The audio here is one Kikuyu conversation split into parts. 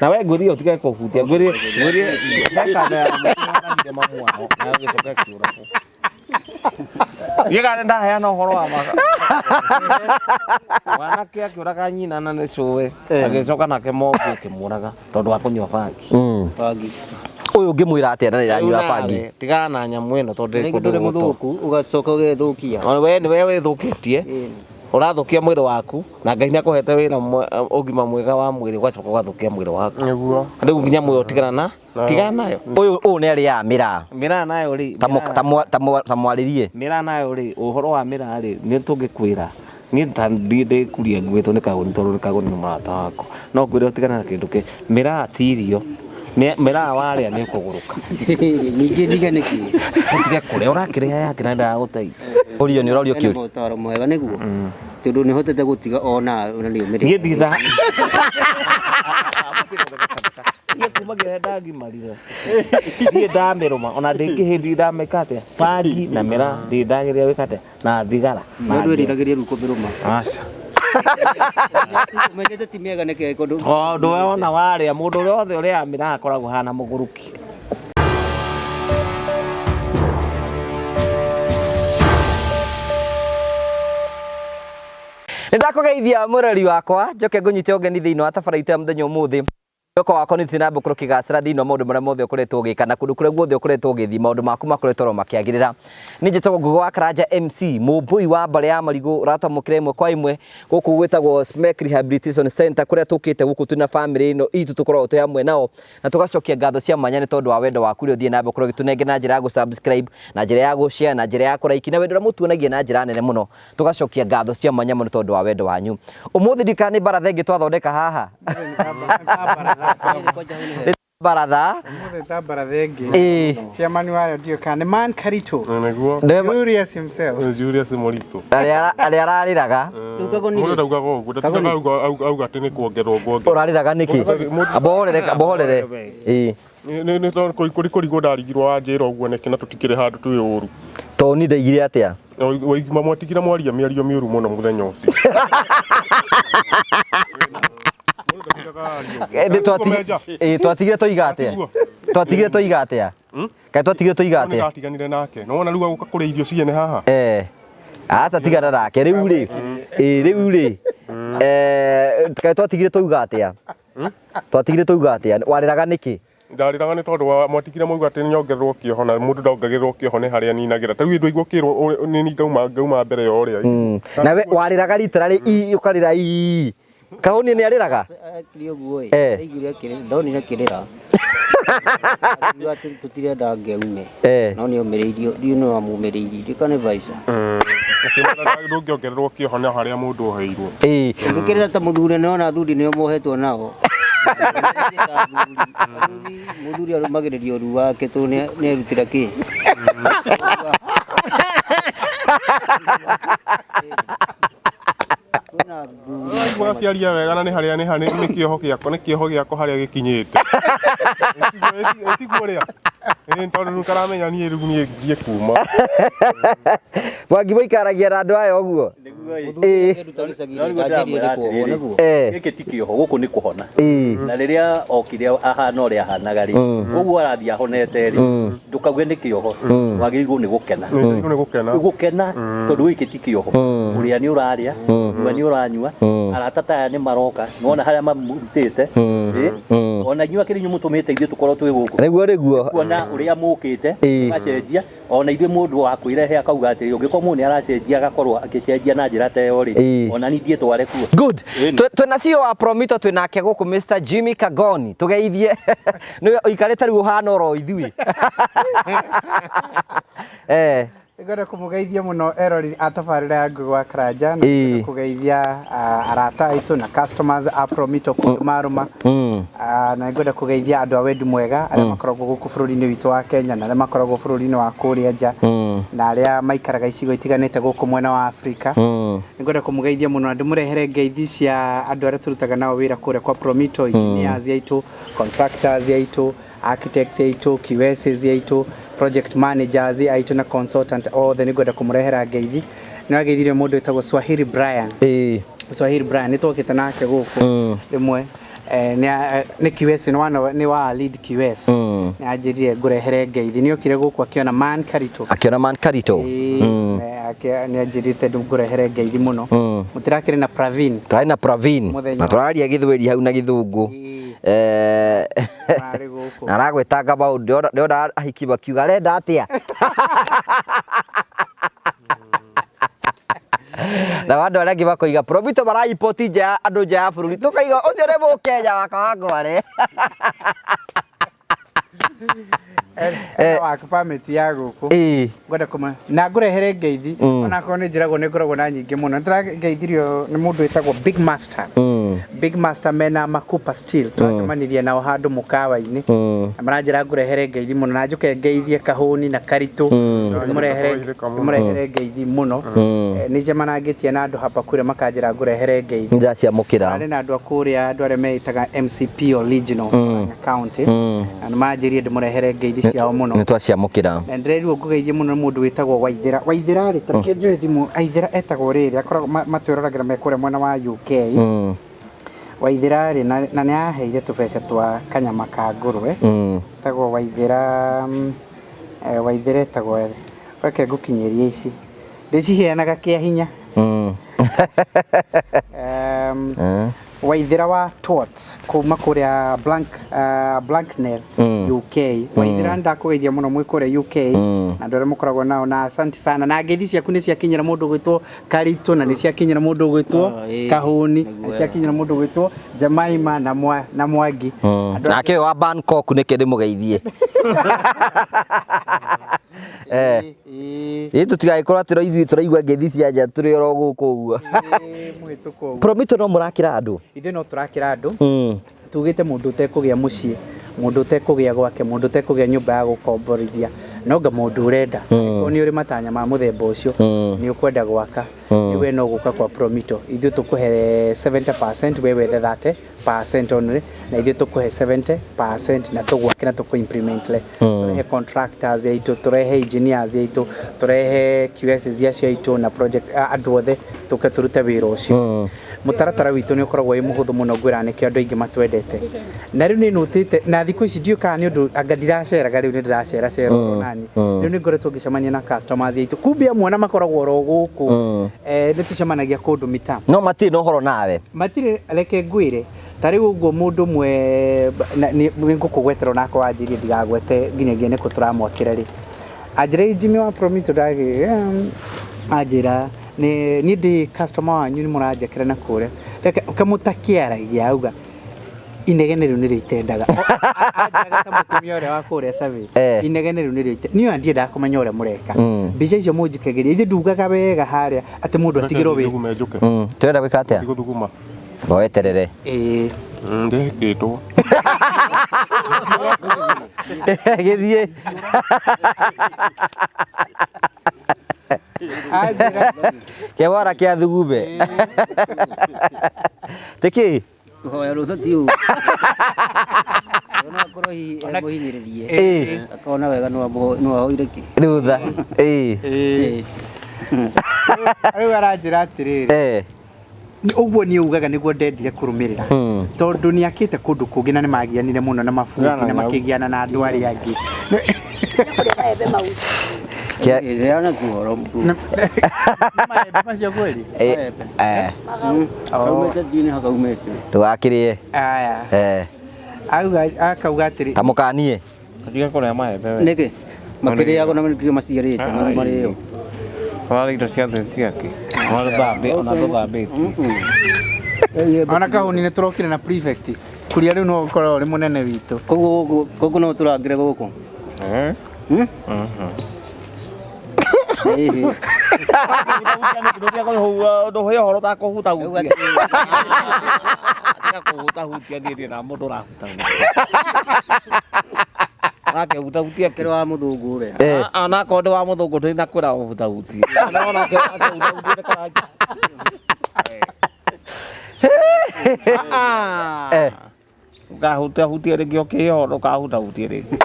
Na we ngwĩrire ũtige kũhutia, ngwĩrire ngwĩrire ndakanda ya mũtĩ mamu wao na ũgĩcoka kĩũra. Niĩ kana ndaheana ũhoro wa ma. Mwanake akĩũraga nyina na nĩ cũwe, agĩcoka nake mobu akĩmũraga tondũ wa kũnyua bangi. Bangi. Ũyũ ũngĩmwĩra atĩa na nĩranyua bangi? Rĩu nawe, tigana na nyamũ ĩno tondũ Rĩngĩ ĩrĩ ndũrĩ kũndũ gũtũ. mũthũku ũgacoka ũgethũkia. We nĩwe wĩthũkĩtie, ũrathũkia mwĩrĩ waku na Ngai nĩakũhete wĩra ũgima mwega wa mwĩrĩ ũgacoka ũgathũkia mwĩrĩ waku. Nĩguo. Rĩu nginya muoyo tigana na tigana nayo. Ũyũ ũyũ nĩ arĩaga mĩraa. Mĩraa nayo rĩ, Ta mũ- ta mwa- ta mwa- ta mwarĩrie. Mĩraa nayo rĩ, ũhoro wa mĩraa rĩ, nĩ tũngĩkwĩra niĩ ta ndiĩ ndĩkuria nguĩtwo nĩ kagũni tondũ nĩ kagũni nĩ mũrata wakwa no ngwĩre ũtigane na kĩndũ kĩ mĩraa ti irio. Mĩraa warĩa nĩ ũkũgũrũka. Ningĩ ndige nĩkĩ? Ũtige kũrĩa ũrakĩrĩa yake na ndagũteithia. Ũrio nĩ ũrorio Ena kĩũria. motaro mwega nĩguo. Tondũ nĩ hotete gũtiga ona ona nĩ ũmĩrĩtie. Niĩ nditha. Niĩ kuma kĩrĩa ndagimarire. Niĩ ndamĩrũma ona ndĩkĩhĩndi ndamĩka atĩa. Bangi na mĩraa ndirĩ ndageria gwĩka atĩa na thigara. No ndwĩriragĩria rĩu kũmĩrũma. Aca. Ũmenyete ti mĩega nĩkĩ kũndũ. Tondũ we wona warĩa mũndũ ũrĩa wothe ũrĩaga mĩraa akoragwo ahana mũgũrũki. Nĩ ndakũgeithia mũrori wakwa njoke ngũnyite ũgeni thĩinĩ wa tabara itũ ya mũthenya ũmũthĩ. Mwĩhoko wakwa nĩ ũthiĩ na mbere gũkorwo ũkĩgacĩra thĩinĩ wa maũndũ marĩa mothe ũkoretwo ũgĩka na kũndũ kũrĩa guothe ũkoretwo ũgĩthiĩ maũndũ maku makoretwo oro makĩagĩrĩra. Niĩ njĩtagwo Ngugi wa Karanja MC, mũmbũi wa mbarĩ ya marigũ ũratwamũkĩra ĩmwe kwa ĩmwe gũkũ gwĩtagwo Smek Rehabilitation Center kũrĩa tũkĩte gũkũ twĩna famĩlĩ ĩno itũ tũkoragwo twĩ hamwe nao na tũgacokia ngatho cia mwanya nĩ tondũ wa wendo waku ũrĩa ũthiĩ na mbere gũkorwo ũgĩtũnengera na njĩra ya gũ-subscribe, na njĩra ya gũ-share, na njĩra ya kũ-like na wendo ũrĩa mũtuonagia na njĩra nene mũno. Tũgacokia ngatho cia mwanya mũno tondũ wa wendo wanyu. Ũmũthĩ ndiũĩ kana nĩ baratha ĩngĩ twathondeka haha. Nĩ baratha. Ũmũthĩ ta baratha ĩngĩ. Ĩĩ. Chairman wayo ndiũĩ kana nĩ Man Karito. Nĩguo. Julius himself. Julius Mũritũ. Arĩa ararĩraga. Rĩu Kagoni Mũndũ rĩ. ndaugaga ũguo, ndatindaga auga atĩ nĩ kuongerwo nguongerwo. Ũrarĩraga nĩkĩ? Amba ũhorere, amba ũhorere. Ĩĩ. Nĩ nĩ tondũ kũrĩ kũrigwo ndarigirwo wanjĩra ũguo nĩkĩ na tũtikĩrĩ handũ twĩ ũru. Tondũ niĩ ndaigire atĩa? Waigua mwatigire mwaria mĩario mĩũru mũno mũthenya ũcio. Ĩĩ twatigire twoiga atĩa? Twatigire twoiga atĩa? Kaĩ twatigire twoiga atĩa? Nĩndatiganire nake. Nĩwona rĩu agũka kũrĩa irio ciene haha? Eh. Aca tigana nake rĩu rĩ. Ĩĩ rĩu rĩ. Eh, kaĩ twatigire twauga atĩa? Twatigire twauga atĩa? Warĩraga nĩkĩ? Ndarĩraga nĩ tondũ wa mwatigire mwauga atĩ nyongererwo kĩoho na mũndũ ndongagĩrĩrwo kĩoho nĩ harĩa aninagĩra. Ta rĩu ndwaigua ũkĩrwo nĩ niĩ ngauma ngauma mbere ya ũrĩa. Na we warĩraga rita rĩ ii ũkarĩra ii. Kahũni nĩ arĩraga? Akiri ũguo ĩ. Eh. Ndaiguire akĩrĩra, ndonire akĩrĩra. Akiuga atĩ tũtirenda ngeume. Eh. No nĩ omĩrĩirio, ndiũĩ nĩ wamũmĩrĩirie, ndiũĩ kana nĩ vaica. Ũkĩmwĩra ndũngĩongererwo kĩoho nĩ harĩa mũndũ oheirwo. Ĩĩ. Ũngĩkĩrĩra ta mũthuri nĩ ona athuri nĩo mohetwo nao. Mũthuri arũmagĩrĩria ũru wake tondũ nĩ erutĩra kĩ. Kwĩna Ũraigua akĩaria wega na nĩ harĩa nĩ harĩa nĩ kĩoho gĩakwa nĩ kĩoho gĩakwa harĩa gĩkinyĩte. Ĩtiguo rĩa. Ĩĩ tondũ rĩu karamenya niĩ rĩu niĩ njiĩ kuma. Mwangi mũikaragia na andũ aya ũguo? Mũthuri akĩruta gĩcagi No nĩguo ndanjĩrire ndĩramwĩra nĩ kuohwo atĩrĩrĩ, nĩguo. Eh. gĩkĩ ti kĩoho gũkũ nĩ kũhona Ĩĩ. na rĩrĩa okire ahana ũrĩa ahanaga rĩ ũguo arathiĩ ahonete rĩ ndũkauge nĩ kĩoho wagĩrĩirwo nĩ gũkena Nĩ nĩ gũkena. gũkena tondũ gĩkĩ ti kĩoho kũrĩa nĩ ũrarĩa kũnyua nĩ ũranyua arata ta aya nĩ maroka nĩwona harĩa mamũrutĩte ĩ ona inyuĩ akĩrĩ inyuĩ mũtũmĩte ithuĩ tũkorwo twĩ gũkũ Nĩguo nĩguo. kuona ũrĩa mũkĩte Ĩĩ. mũgacenjia ona ithuĩ mũndũ wa kwĩrehe akauga atĩrĩ ũngĩkorwo mũndũ nĩ aracenjia agakorwo akĩcenjia na njĩra ta ĩyo rĩ Ĩĩ. ona niĩ ndiĩ tware kuo Good. Ĩni. Twĩna CEO wa Promito twĩnake gũkũ Mr. Jimmy Kagoni. Tũgeithie. Nĩwe ũikarĩte rĩu ũhana oro ithuĩ. Eh. Ngwenda kũmũgeithia mũno eroreri a tabarĩra ya Ngugi wa Karanja na Ĩĩ. ngwenda kũgeithia arata aitũ na customers a Promito kũndũ marũma na ngwenda kũgeithia andũ a wendi mwega arĩa makoragwo gũkũ bũrũri-inĩ witũ wa Kenya na arĩa makoragwo bũrũri-inĩ wa kũrĩa nja na arĩa maikaraga icigo itiganĩte gũkũ mwena wa Afrika. Nĩngwenda kũmũgeithia mũno na ndĩmũrehere ngeithi cia andũ arĩa tũrutaga nao wĩra kũrĩa kwa Promito, engineers aitũ, contractors aitũ, architects aitũ, QSs aitũ, project managers aitũ na consultant othe nĩngwenda kũmũrehera ngeithi. Nĩwageithirie mũndũ wĩtagwo Swahili Brian. Ĩĩ. Swahili Brian nĩtwokĩte nake gũkũ rĩmwe. Nĩ QS nĩ wa lead QS. Nĩ anjĩrire ngũrehere ngeithi. Nĩ okire gũkũ akĩona man Karito. Akĩona man Karito. Ĩĩ, nĩ anjĩrĩte ngũrehere ngeithi mũno. Mũtirakĩrĩ na Pravin. Twarĩ na Pravin. Mũthenya Na tũraria gĩthweri hau na gĩthũngũ. Marĩ gũkũ. Na aragwetanga maũndũ ndĩrona ahiki makiuga arenda atĩa. Na andũ arĩa angĩ makoiga Promito maraipoti nja ya andũ nja ya bũrũri, tũkaiga ũcio nĩ mũkenya wa Kawangware. Ena work permit ya gũkũ. Ngwenda kũma na ngũrehere ngeithi, onakorwo nĩ njĩragwo nĩ ngoragwo na nyingĩ mũno. Nĩndĩrageithirio nĩ mũndũ wĩtagwo Big Master. Big Master mena Makupa Steel, twacemanirie nao handũ mũkawa-inĩ. Na maranjĩra ngũrehere ngeithi mũno na njũke ngeithie Kahũni na Karitũ. Ndĩmũrehere ngeithi mũno. Nĩ njemanangĩtie na andũ hapa kũrĩa makanjĩra ngũrehere ngeithi. Nĩndaciamũkĩra. Arĩ na andũ a kũrĩa, andũ arĩa meĩtaga MCP Original Murang'a County. Na nĩ manjĩrire ndĩmũrehere ngeithi ciao mũno. Nĩtwaciamũkĩra. Na ndĩrerirwo ngũgeithie mũno nĩ mũndũ wĩtagwo Waithĩra. Waithĩra rĩ, ta reke njoe thimũ. Waithĩra etagwo rĩrĩ, akoragwo matwĩroragĩra me kũrĩa mwena wa UK. Waithĩra rĩ, na nĩ aheire tũbeca twa kanyama ka ngũrwe. Etagwo Waithĩra, Waithĩra etagwo, reke ngũkinyĩrie ici. Ndĩciheanaga kĩa hinya. Waithĩra wa Tot kuma kũrĩa Blanknell, UK. Waithĩra ndakũgeithia mũno mwĩ kũrĩa UK. Na andũ arĩa mũkoragwo nao, na asante sana. Na ngeithi ciaku nĩ ciakinyĩra mũndũ ũgwĩtwo Karitũ, na nĩ ciakinyĩra mũndũ ũgwĩtwo Kahũni, na nĩ ciakinyĩra mũndũ ũgwĩtwo Jemaima na Mwangi. Nake ũyũ wa Bangkok nĩkĩ ndĩmũgeithie? Ĩ tũtigagĩkorwo atĩ no ithuĩ tũraigua ngeithi cia nja tũrĩ oro gũkũ ũguo. Mũhĩtũko ũguo. Promito no mũrakĩra andũ? Ithuĩ no tũrakĩra andũ. Tugĩte mũndũ ũtekũgĩa mũciĩ, mũndũ ũtekũgĩa gwake, mũndũ ũtekũgĩa nyũmba ya gũkomborithia, no nga mũndũ ũrenda. Angĩkorwo nĩ ũrĩ matanya ma mũthemba ũcio, nĩ ũkwenda gwaka, we no gũka kwa Promito. Ithuĩ tũkũhe 70%, we wethe 30% only, na ithuĩ tũkũhe 70% na tũgwake na tũkũ implement le. Tũrehe contractors aitũ, tũrehe engineers aitũ, tũrehe QS acio aitũ na project andũ othe tũke tũrute wĩra ũcio. Mũtaratara witũ nĩ ũkoragwo wĩ mũhũthũ mũno, ngwĩra nĩkĩo andũ aingĩ matwendete. Na rĩu nĩ nũtĩte, na thikũ ici ndiũĩ kana nĩ ũndũ anga ndiraceraga rĩu nĩ ndĩraceracera oro nani. Rĩu nĩ ngoretwo ngĩcemania na customers aitũ. Kumbe amwe ona makoragwo oro gũkũ. Nĩ tũcemanagia kũndũ mita. No matirĩ na ũhoro nawe. Matirĩ, reke ngwĩre. Ta rĩu ũguo mũndũ ũmwe, nĩ ngũkũgwetera onakwa wanjĩrie ndigagwete nginyagia nĩkũ tũramwakĩra rĩ. Anjĩra Jimmy wa Promito ndagĩ, anjĩra niĩ ndĩ customer wanyu nĩ mũranjakĩra na kũrĩa. Reke kamũtakĩaragia auga inegene rĩu nĩrĩo itendaga. Anjĩraga ta mũtumia ũrĩa wa kũrĩa survey. Inegene rĩu nĩrĩo itendaga. Niĩ ona ndiendaga kũmenya ũrĩa mũreka. Mbica icio mũnjikagĩria. Ithuĩ ndugaga wega harĩa atĩ mũndũ atigĩrwo wĩ. Thugume njũke. Tũrenda gwĩka atĩa? Ndigũthuguma. Weterere. Ndĩhĩkĩtwo. Gĩthiĩ. Kĩwara kĩa thugume. Tĩkĩ? Kũhoya rũtha ti ũũ. Ona akorwo hihi emũhinyĩrĩrie. Akona wega no ahoire kĩ? Rũtha. Rĩu aranjĩra atĩrĩrĩ. Ũguo nĩ ugaga nĩguo ndendire kũrũmĩrĩra. Tondũ nĩ akĩte kũndũ kũngĩ na nĩ magianire mũno na mabundi na makĩgiana na andũ arĩa angĩ. Kĩana kuhoro. Maembe macio kweli? Kaumĩte ndiũ hakaumĩte. Ndũgakĩrĩe. Aya. Auga akauga atĩrĩ. Ta mũkanie. Tiga kũrĩa maembe we. Nĩkĩ? Makĩrĩagwo na nĩkĩo maciarĩte, marĩo. Ũrarĩa indo cia thĩ ciake. Ona tũthambĩtie. Ona Kahũni nĩ tũrokire na prefect. Kuria rĩu no ũkorwo ũrĩ mũnene witũ. Koguo gũkũ no tũrangĩre gũkũ. Ndũhe ũhoro ta kũhutahutia. Tiga kũhutahutia niĩ ndirĩ na mũndũ ũrahutahutia. Ũrakĩhutahutia kĩ? Kĩrĩ wa mũthũngũ ũrĩa. Onakorwo ndĩ wa mũthũngũ ndinakwĩra ũhutahutie. Onake akĩhutahutia nĩ karangi. Ndũkahutahutie rĩngĩ ũkĩheo, ndũkahutahutie rĩngĩ.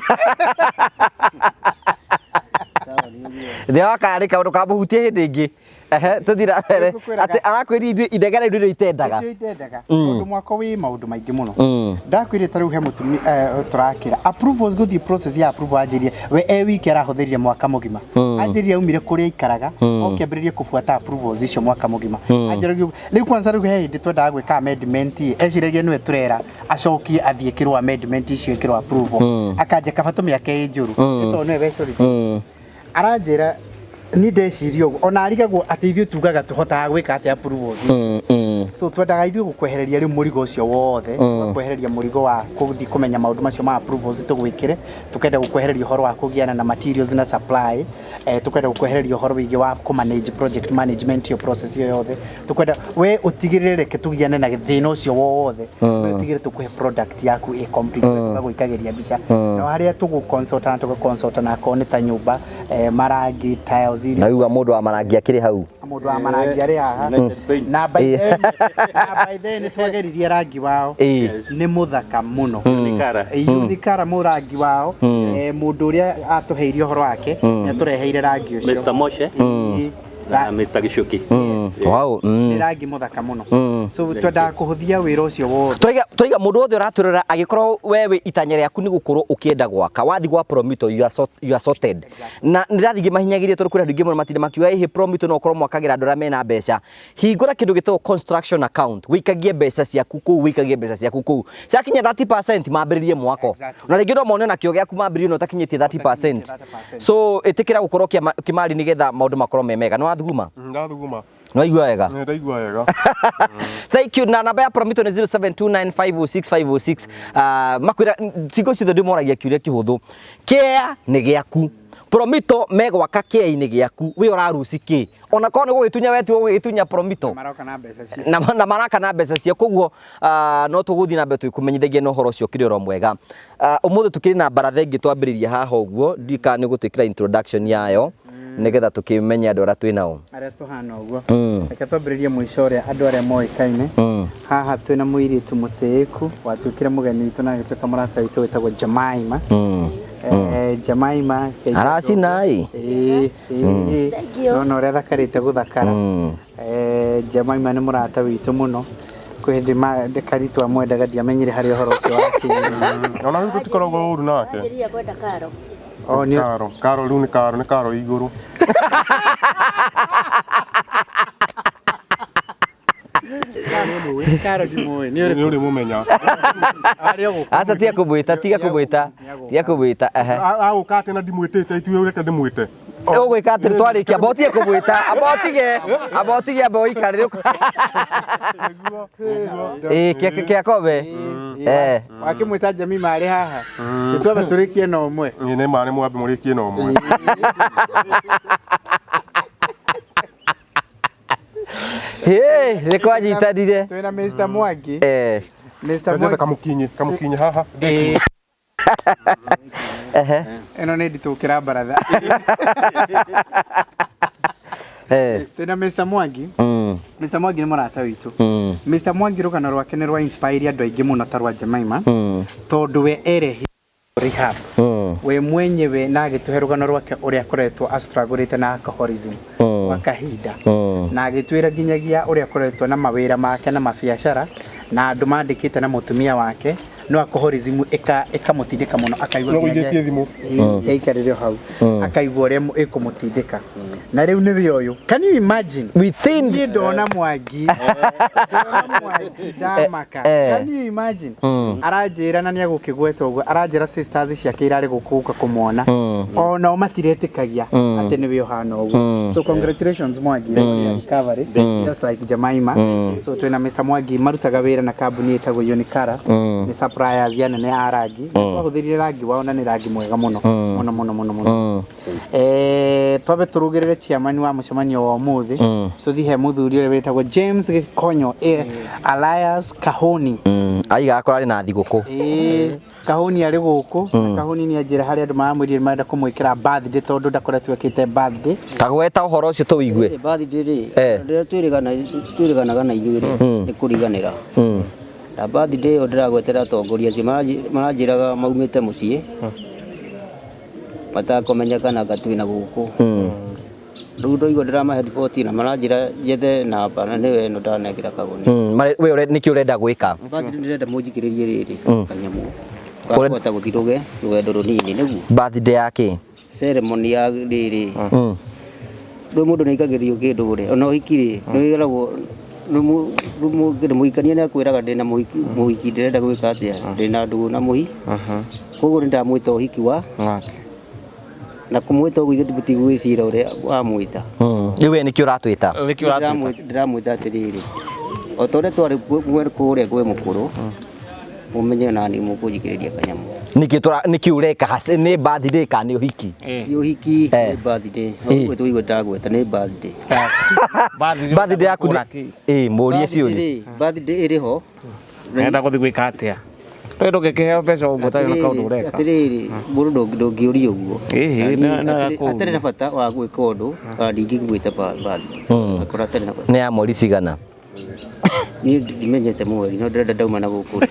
Nĩ wakarĩ kaũndũ kamũhutie hĩndĩ ĩngĩ. Ehe, tũthiĩ na mbere. Ngũkwĩraga- Atĩ arakwĩria ithuĩ inegene rĩu nĩrĩo itendaga. Ithuĩ itendaga tondũ mwako wĩ maũndũ maingĩ mũno. Mm. Ndakwĩrire ta rĩu he mũtumia tũrakĩra approvals gũthiĩ process ya approval anjĩrie we e wiki arahũthĩrire mwaka mũgima. Anjĩrire aumire kũrĩa aikaraga okĩambĩrĩria kũbuata approvals icio mwaka mũgima. Anjĩrire rĩu kwanza rĩu he hĩndĩ twendaga gwĩka amendment ĩ, eciragia nĩwe tũrera acokie athiĩ ĩkĩrwo amendment icio ĩkĩrwo approval akanja kaba tũmĩake ĩ njũru nĩ tondũ nĩwe wecũrithia. Aranjĩra ni ndeciria ũguo ona arigagwo atĩ ithuĩ tugaga tũhotaga gwĩka atĩa approvals. So twendaga ithuĩ gũkwehereria rĩu mũrigo ũcio wothe, tũgakwehereria mũrigo wa kũthiĩ kũmenya maũndũ macio ma approvals tũgwĩkĩre, tũkenda gũkwehereria ũhoro wa kũgiana na materials na supply, tũkenda gũkwehereria ũhoro wĩgiĩ wa kũ manage project management iyo process iyo yothe, tũkwenda we ũtigĩrĩre reke tũgiane na thĩna ũcio wothe, we ũtigĩrĩre tũkũhe product yaku ĩ complete, tũgagwĩkagĩria mbica na harĩa tũgũ consult na tũgũ consult na akorwo nĩ ta nyũmba, marangi, tiles iria Na rĩu mũndũ wa marangi akĩrĩ hau. Mũndũ wa marangi arĩ haha. United Paints. Na by then, na by then nĩ twageririe rangi wao. Nĩ mũthaka mũno. Unikara. Unikara mũrangi wao. Mũndũ ũrĩa atũheire ũhoro wake nĩ atũreheire rangi ũcio. Mr. Moshe Ĩĩ. na Mr. Gichuki. Wow. Nĩ rangi mũthaka mũno. So twendaga kũhũthia wĩra ũcio wothe. Tũraiga mũndũ wothe ũratwĩrora agĩkorwo we wĩ itanya rĩaku nĩ gũkorwo ũkĩenda gwaka wathi gwa Promito you are, sort, you are sorted. Na nĩndathiĩ ngĩmahinyagĩria tondũ kwĩna andũ aingĩ mũno matinda makiuga ĩhĩ Promito no ũkorwo mwakagĩra andũ arĩa mena mbeca. Hingũra kĩndũ gĩtagwo construction account, wĩikagie mbeca ciaku kũu, wĩikagie mbeca ciaku kũu, ciakinya 30% mambĩrĩrie mwako. Exactly. Na rĩngĩ no mone nakĩo gĩaku mambĩrĩrie na ũtakinyĩtie 30%. 30%. So ĩtĩkĩra gũkorwo kĩmari nĩgetha maũndũ makorwo me mega. Nĩ wathuguma? Ndathuguma. Nĩ waigua wega? Nĩ ndaigua wega. Thank you. Na namba ya Promito nĩ 0729506506. Makwĩra hingo ciothe ndĩmoragia kĩũria kĩhũthũ. Kĩa nĩ gĩaku. Promito megwaka kĩa-inĩ gĩaku, we ũraruci kĩ? Ona korwo nĩ gũgĩtunya wetu ũgũgĩtunya Promito. Maroka na mbeca cia. Na maraka na mbeca cia koguo no tũgũthiĩ na mbere tũkũmenyithagia na ũhoro ũcio ũkĩrĩ oro mwega. Ũmũthĩ tũkĩrĩ na baratha ĩngĩ twambĩrĩria haha ũguo, ndiũĩ kana nĩ gũtwĩkĩra introduction yayo nĩgetha tũkĩmenye andũ arĩa twĩ nao. Arĩa tũhana ũguo. Reke twambĩrĩrie mũico ũrĩa andũ arĩa moĩkaine. Haha twĩna mũirĩtu mũtĩĩku watuĩkire mũgeni witũ na agĩtuĩka mũrata witũ wĩtagwo Jemaima. Jemaima Aracina ĩ. Ĩĩ, ĩĩ. Thank you. Nona ũrĩa athakarĩte gũthakara. Jemaima nĩ mũrata witũ mũno. Kwĩ hĩndĩ Karitũ amwendaga ndiamenyire harĩa ũhoro ũcio wakinyire. Ona rĩu tũtikoragwo ũru nake. Anjĩrĩria kwenda karo. O nĩ Karo, karo rĩu nĩ karo, nĩ karo igũrũ. Karo ndimũĩ. Nĩ Nĩ ũrĩkũ? ũrĩ mũmenya. Arĩ o gũkũ. Aca tiga kũmwĩta, tiga kũmwĩta, tiga kũmwĩta. Ehe. Agũka atĩ na ndimwĩtĩte ithuĩ reke ndĩmwĩte. Ũgwĩka atĩrĩ twarĩkia amba ũtige kũmwĩta, amba ũtige, amba ũtige, amba ũikarĩre. Ĩĩ, kĩa kobe. Eh. Wakĩmwĩta Jemima arĩ haha. Nĩ twambe tũrĩkie na ũmwe. Ĩĩ nĩ ma nĩ mwambe mũrĩkie na ũmwe. Hĩ, nĩ kwanyitanire. Twĩna Mr. Mwangi. Eh. Mr. Njethe Mwangi. kamukinyi, kamukinyi haha. Ĩĩ. Ehe. Ĩno nĩ nditũ gũkĩra baratha. Eh. Twĩna Mr. Mwangi. Mr. Mwangi nĩ mũrata witũ. Mr. Mwangi rũgano rwake nĩ rwa inspire andũ aingĩ mũno ta rwa Jemaima tondũ we erehi rehab we mwenyewe na agĩtũhe rũgano rwake ũrĩa akoretwo astrugglĩte na alcoholism gwa kahinda na agĩtwĩra nginyagia ũrĩa akoretwo na mawĩra make na mabiacara na andũ mandĩkĩte na mũtumia wake no alcoholism ĩkamũtindĩka mũno akaigua No nginyagia- ũigĩtie thimũ. Ĩĩ, aikarĩre o hau akaigua ũrĩa ĩkũmũtindĩka na rĩu nĩwe ũyũ, can you imagine? Within Niĩ ndona Mwangi, ndona Mwangi ndamaka. Can you imagine? Aranjĩra na nĩegũkĩgweta ũguo, aranjĩra sisters ciake irarĩ gũkũ gũka kũmuona onao matiretĩkagia atĩ nĩwe ũhana ũguo. So congratulations Mwangi on your recovery, just like Jemaima. So twĩna Mr. Mwangi marutaga wĩra na kambuni ĩtagwo Unikara, nĩ suppliers anene a rangi. Twahũthĩrire rangi wao na nĩ rangi mwega mũno mũno mũno mũno mũno. Twambe tũrugĩrĩre chairman wa mũcemanio wa ũmũthĩ, tũthiĩ he mũthuri ũrĩa wĩtagwo James Gĩkonyo, Elias Kahoni. Aiga akorwo arĩ na thigũkũ. Ĩĩ, Kahoni arĩ gũkũ. Kahoni nĩ anjĩra harĩa andũ maramwĩrire marenda kũmwĩkĩra birthday tondũ ndakoretwo ekĩte birthday. Ta gweta ũhoro ũcio tũwigue. Birthday rĩ, Eh. rĩrĩa twĩrĩganaga na inyuĩ rĩ, nĩ kũriganĩra. Na birthday ĩyo ndĩragwetera atongoria acio maranjĩraga maumĩte mũciĩ. Matakũmenya kana anga twĩna gũkũ. Rĩu ndoigua ndĩramahe riboti na maranjĩra njethe namba na nĩwe ĩno ndanengera kagoni. We nĩkĩ ũrenda gwĩka? Birthday ndĩrenda mũnjikĩrĩrie rĩrĩ kanyamũ. Gakũhota gũthiĩ rũgendo rũnini nĩguo. Birthday ya kĩ? Ceremony ya rĩrĩ. Rĩu mũndũ nĩaikagĩrio kĩndũ rĩ, ona ũhiki rĩ, nĩwĩragwo mũhikania nĩakwĩraga ndĩna mũhiki, mũhiki ndĩrenda gwĩka atĩa, ndĩna ndũgũ na mũhi. Koguo nĩndamwĩta ũhiki wa na kũmwĩta ũguo ithuĩ tũtigwĩcira ũrĩa wamwĩta. Rĩu we nĩkĩ ũratwĩta? Nĩkĩ ũratwĩta? Ndĩramwĩta atĩrĩrĩ, o ta ũrĩa twarĩ kũrĩa kwĩ mũkũrũ, mũmenye nani mũkũnjikĩrĩria kanyamũ. Nĩkĩ ũreka haca? Nĩ birthday kana nĩ ũhiki? Ti ũhiki, nĩ birthday. Ũguo tũigua ndagweta nĩ birthday. Birthday yaku nĩ mũrie ciũria. Birthday ĩrĩ ho. Ũrenda gũthiĩ gwĩka atĩa? Rĩu ndũngĩkĩheo mbeca ũguo ũtarĩ na kaũndũ ũreka. Atĩrĩrĩ, mũndũ ndũngĩũria ũguo. Atarĩ na bata wa gwĩka ũndũ, ona ndingĩgwĩta birthday. Akorwo atarĩ na bata. Nĩ ya mweri cigana? Niĩ ndimenyete mweri, no ndĩrenda ndauma na gũkũ.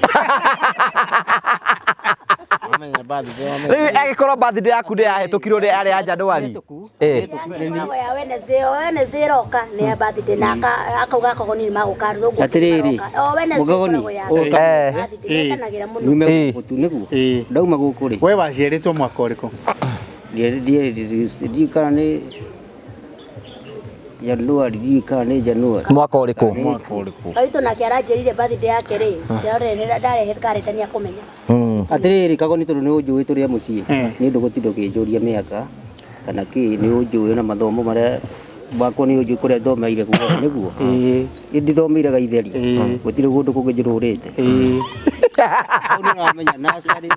Rĩu angĩkorwo birthday yaku nĩ yahĩtũkirwo nĩ arĩ ya January. Ĩkoragwo ya Wednesday, o Wednesday ĩroka nĩ ya birthday na akauga akagoni nĩ magũka rũthũngũ. Atĩrĩrĩ, o Wednesday mũgoni, ĩkoragwo ya birthday, nĩkenagĩra mũno. Nyume gũkũ tu nĩguo. Ndauma gũkũ rĩ. We waciarĩtwo mwaka ũrĩkũ? Ndiũĩ kana nĩ January, ndiũĩ kana nĩ January. Mwaka ũrĩkũ? Mwaka ũrĩkũ? Karitũ nake aranjĩrire birthday yake rĩ, ndarehe karenda nĩakũmenya. Atĩrĩrĩ, kagoni tondũ nĩ ũnjũĩ tũrĩ a mũciĩ, nĩ ndũgũtinda ũkĩnjũria mĩaka kana kĩ, nĩ ũnjũĩ na mathomo marĩa makwa nĩ ũnjũĩ kũrĩa thomeire guothe nĩguo. Nĩ ndithomeire Gaitheri, gũtirĩ kũndũ kũngĩ njũrũrĩte. Hau nĩ ũramenya nursery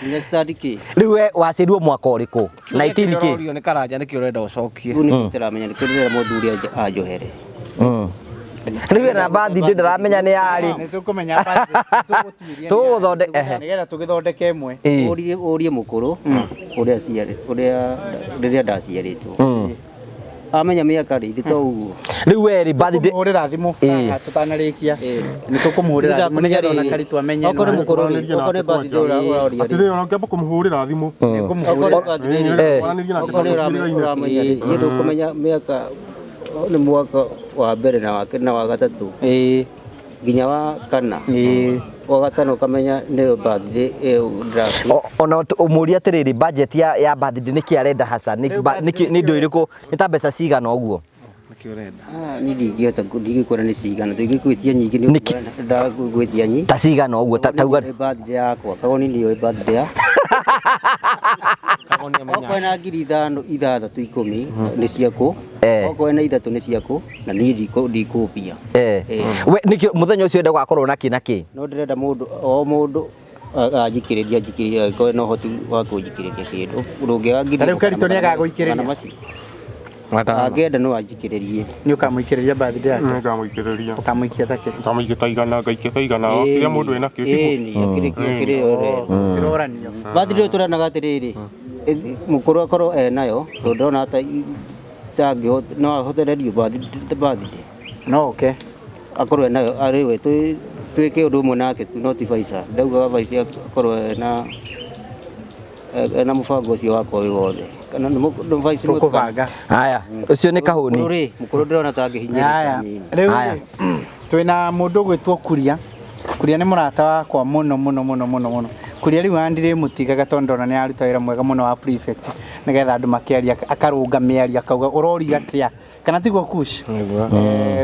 nginya standard kĩ. Rĩu we waciarirwo mwaka ũrĩkũ? 19 kĩ? Ũrorio nĩ Karanja nĩkĩ ũrenda ũcokie? Rĩu nĩkĩo ndĩramenya, nĩkĩo ndĩrera mũthuri anjohere. Rĩu ena birthday ndĩramenya nĩ yarĩ. Nĩ tũkũmenya birthday, tũgũtuĩria. Tũgũthondeka. Nĩgetha tũgĩthondeke ĩmwe. Ũrie mũkũrũ ũrĩa aciarĩ, ũrĩa rĩrĩa ndaciarĩtwo. Amenya mĩaka rĩ, ithe to ũguo. Rĩu we rĩ birthday Tũkũmũhũrĩra thimũ haha tũtanarĩkia. Nĩ tũkũmũhũrĩra thimũ nĩgetha ona Karitũ amenye. Okorwo nĩ mũkũrũ rĩ, okorwo nĩ birthday ũroria rĩ. Atĩrĩrĩ, ona ũngĩamba kũmũhũrĩra thimũ. Okorwo nĩ birthday rĩ, Kwaranĩria nake okorwo nĩ ũramenya rĩ, niĩ ndũkũmenya mĩaka nĩ mwaka wa mbere na wa kerĩ na wa gatatũ. Nginya wa kana. Wa gatano ũkamenya nĩyo birthday ĩyo ndĩraku. Ona ũmũrie atĩrĩrĩ, budget ya birthday nĩkĩ arenda haca? Nĩ indo irĩkũ? Nĩ ta mbeca cigana ũguo? Nĩkĩ ũrenda? Niĩ ndingĩhota, ndingĩkwĩra nĩ cigana, tũingĩgwĩtia nyingĩ nĩ ndagwĩtia nyingĩ. Ta cigana ũguo, tauga. Nĩ birthday yakwa, kagoni nĩyo birthday ya. Okorwo na ngiri ithano, ithathatũ, ikũmi nĩ ciaku. Okorwo na ithatũ nĩ ciaku, na niĩ ndikũmbia. We nĩkĩ mũthenya ũcio ũrenda gũgakorwo na kĩ na kĩ? No ndĩrenda mũndũ, o mũndũ anjikĩrĩrie, anjikĩrĩrie, angĩkorwo ena ũhoti wa kũnjikĩrĩria kĩndũ. Ndũngĩaga ngiri Ta rĩu Karitũ nĩ agagũikĩrĩria. magana macio. Angĩenda no anjikĩrĩrie. Nĩ ũkamũikĩrĩria birthday yake? Nĩ ngamũikĩrĩria. Ũkamũikia ta kĩ? Ngamũikia ta igana, ngaikia ta igana, o kĩrĩa mũndũ enakĩo tiguo? Ĩni, akĩrĩ ũrĩa. Tũroranio. Birthday tũranaga atĩrĩrĩ, mũkũrũ akorwo enayo, tondũ ndĩrona ta angĩhota, no ahotererio birthday. No oke. Akorwo enayo, arĩ we, twĩke ũndũ ũmwe nake tu, no ti Faisa. Ndaugaga Faisa akorwo ena mũbango ũcio wakwa wĩ wothe. Kana nĩ Faisa nĩ Tũkũbanga. Haya, ũcio nĩ kahũni. Mũkũrũ rĩ, mũkũrũ ndĩrona ta angĩhinyĩrĩka Haya, hanini. rĩu rĩ, twĩna mũndũ ũgwĩtwo Kuria. Kuria nĩ mũrata wakwa mũno mũno mũno mũno mũno. Kuria rĩu andirĩ mũtigaga tondũ ndona nĩ aruta wĩra mwega mũno wa prefect, nĩgetha andũ makĩaria akarũnga mĩario akauga ũroria atĩa, kana tiguo Kush?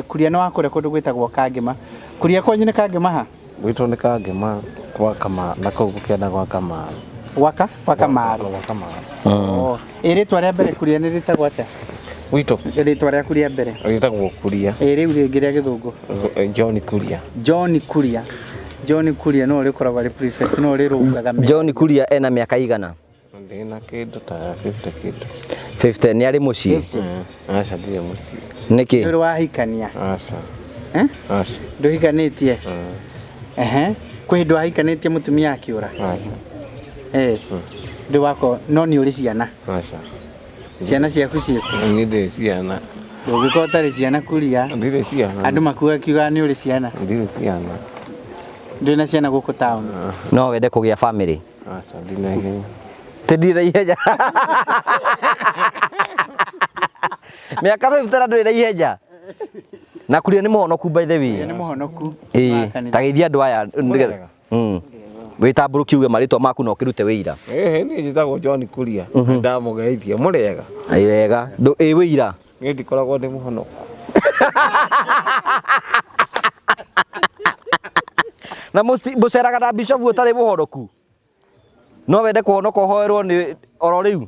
Kuria nĩ wa kũrĩa kũndũ gwĩtagwo Kangema. Kuria kwanyu nĩ Kangema ha? Gwitũ nĩ Kangema gwa Kama, na kũu gũkĩenda gwa Kamaru. Gwaka? Gwa Kamaru. Gwa Kamaru. Ĩ rĩtwa rĩa mbere Kuria nĩ rĩtagwo atĩa? Gwitũ? Rĩtwa rĩaku rĩa mbere. Rĩtagwo Kuria. Ĩ rĩu rĩngĩ rĩa gĩthũngũ? John Kuria. John Kuria. John Kuria no ũrĩkoragwo arĩ prefect, no ũrĩrũngaga mĩario. John Kuria ena mĩaka igana? Ndĩna kĩndũ ta 50 kĩndũ. 50 nĩ arĩ mũciĩ? Aca, ndirĩ mũciĩ. Nĩkĩ? Nĩ ũrĩ wahikania? Aca. Aca. Ndũhikanĩtie? Ehe. Kwĩ hĩndĩ wahikanĩtie mũtumia akĩũra? Aca. Ndĩ wako, no nĩ ũrĩ ciana? Aca. Ciana ciaku ciĩkũ? Niĩ ndirĩ ciana. Ndũngĩkorwo ũtarĩ ciana Kuria. Ndirĩ ciana. Andũ makuaga kiugaga nĩ ũrĩ ciana. Ndirĩ ciana. Ndũrĩ na ciana gũkũ taũni? No wende kũgĩa family? Aca, ndina ihenya. Tĩndirĩ na ihenya. Mĩaka 50 na ndũrĩ na ihenya. Na kuria nĩ mũhonoku by the way. Nĩ mũhonoku. Ĩĩ, ta geithia andũ aya nĩgetha. Wĩtambũrũkie uge marĩtwa maku na ũkĩrute wĩira. Ĩĩ niĩ njĩtagwo John Kuria. Ndamũgeithia mũrĩega. Ĩ wega. Ĩ wĩira. Niĩ ndikoragwo ndĩ mũhonoku. Na mũceraga na bishofu ũtarĩ mũhonoku. No wende kũhonoka ũhoerwo nĩ oro rĩu.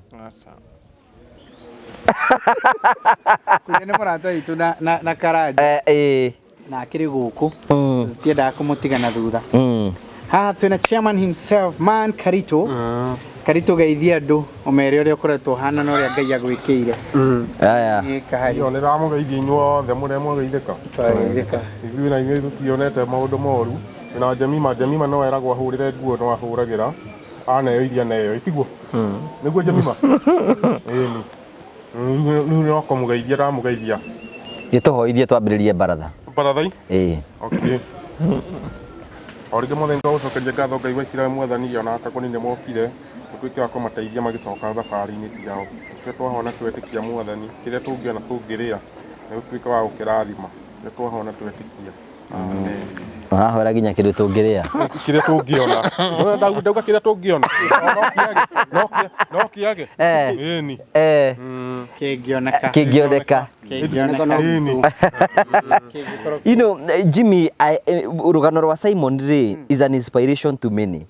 Kuria nĩ mũrata witũ na Karanja. Ĩĩ. Na akĩrĩ gũkũ. Tũtiendaga kũmũtiga na thutha. Haha twĩna chairman himself, man Karito. Karito geithia andũ ũmere ũrĩa ũkoretwo ũhana na ũrĩa Ngai agwĩkĩire. Aya. Nĩ kahari. Iyo nĩ ndamũgeithia inyuothe mũrĩa mwageithĩka. Twageithĩka. Ithuĩ na inyuĩ tũtionete maũndũ moru. Na Jemima, Jemima no eragwo ahũrĩre nguo no ahũragĩra. Aneo iria neo, itiguo? Nĩguo Jemima? Ĩni. Rĩu no kũmũgeithia ndamũgeithia. Gĩtũhoithie twambĩrĩrie baratha. Barathai? Ĩĩ. Okay. O rĩngĩ mwathani twagũcokeria ngatho Ngai wa Isiraeli mwathani ona akagoni nĩ mokire ũtuĩke wa kũmateithia magĩcoka thabarĩ-inĩ ciao. Kĩrĩa twahona twetĩkia mwathani, kĩrĩa tũngĩona tũngĩrĩa nĩ ũtuĩke wa gũkĩrathima. Kĩrĩa twahona twetĩkia. Amen. Ũrahoera nginya kĩndũ tũngĩrĩa. Kĩrĩa tũngĩona. Ndauga kĩrĩa tũngĩona. No kĩage. Ĩni. Kĩngĩoneka. Kĩngĩoneka. Kĩngĩoneka. Ĩni. You know, Jimmy, rũgano rwa Simon rĩ is an inspiration to many.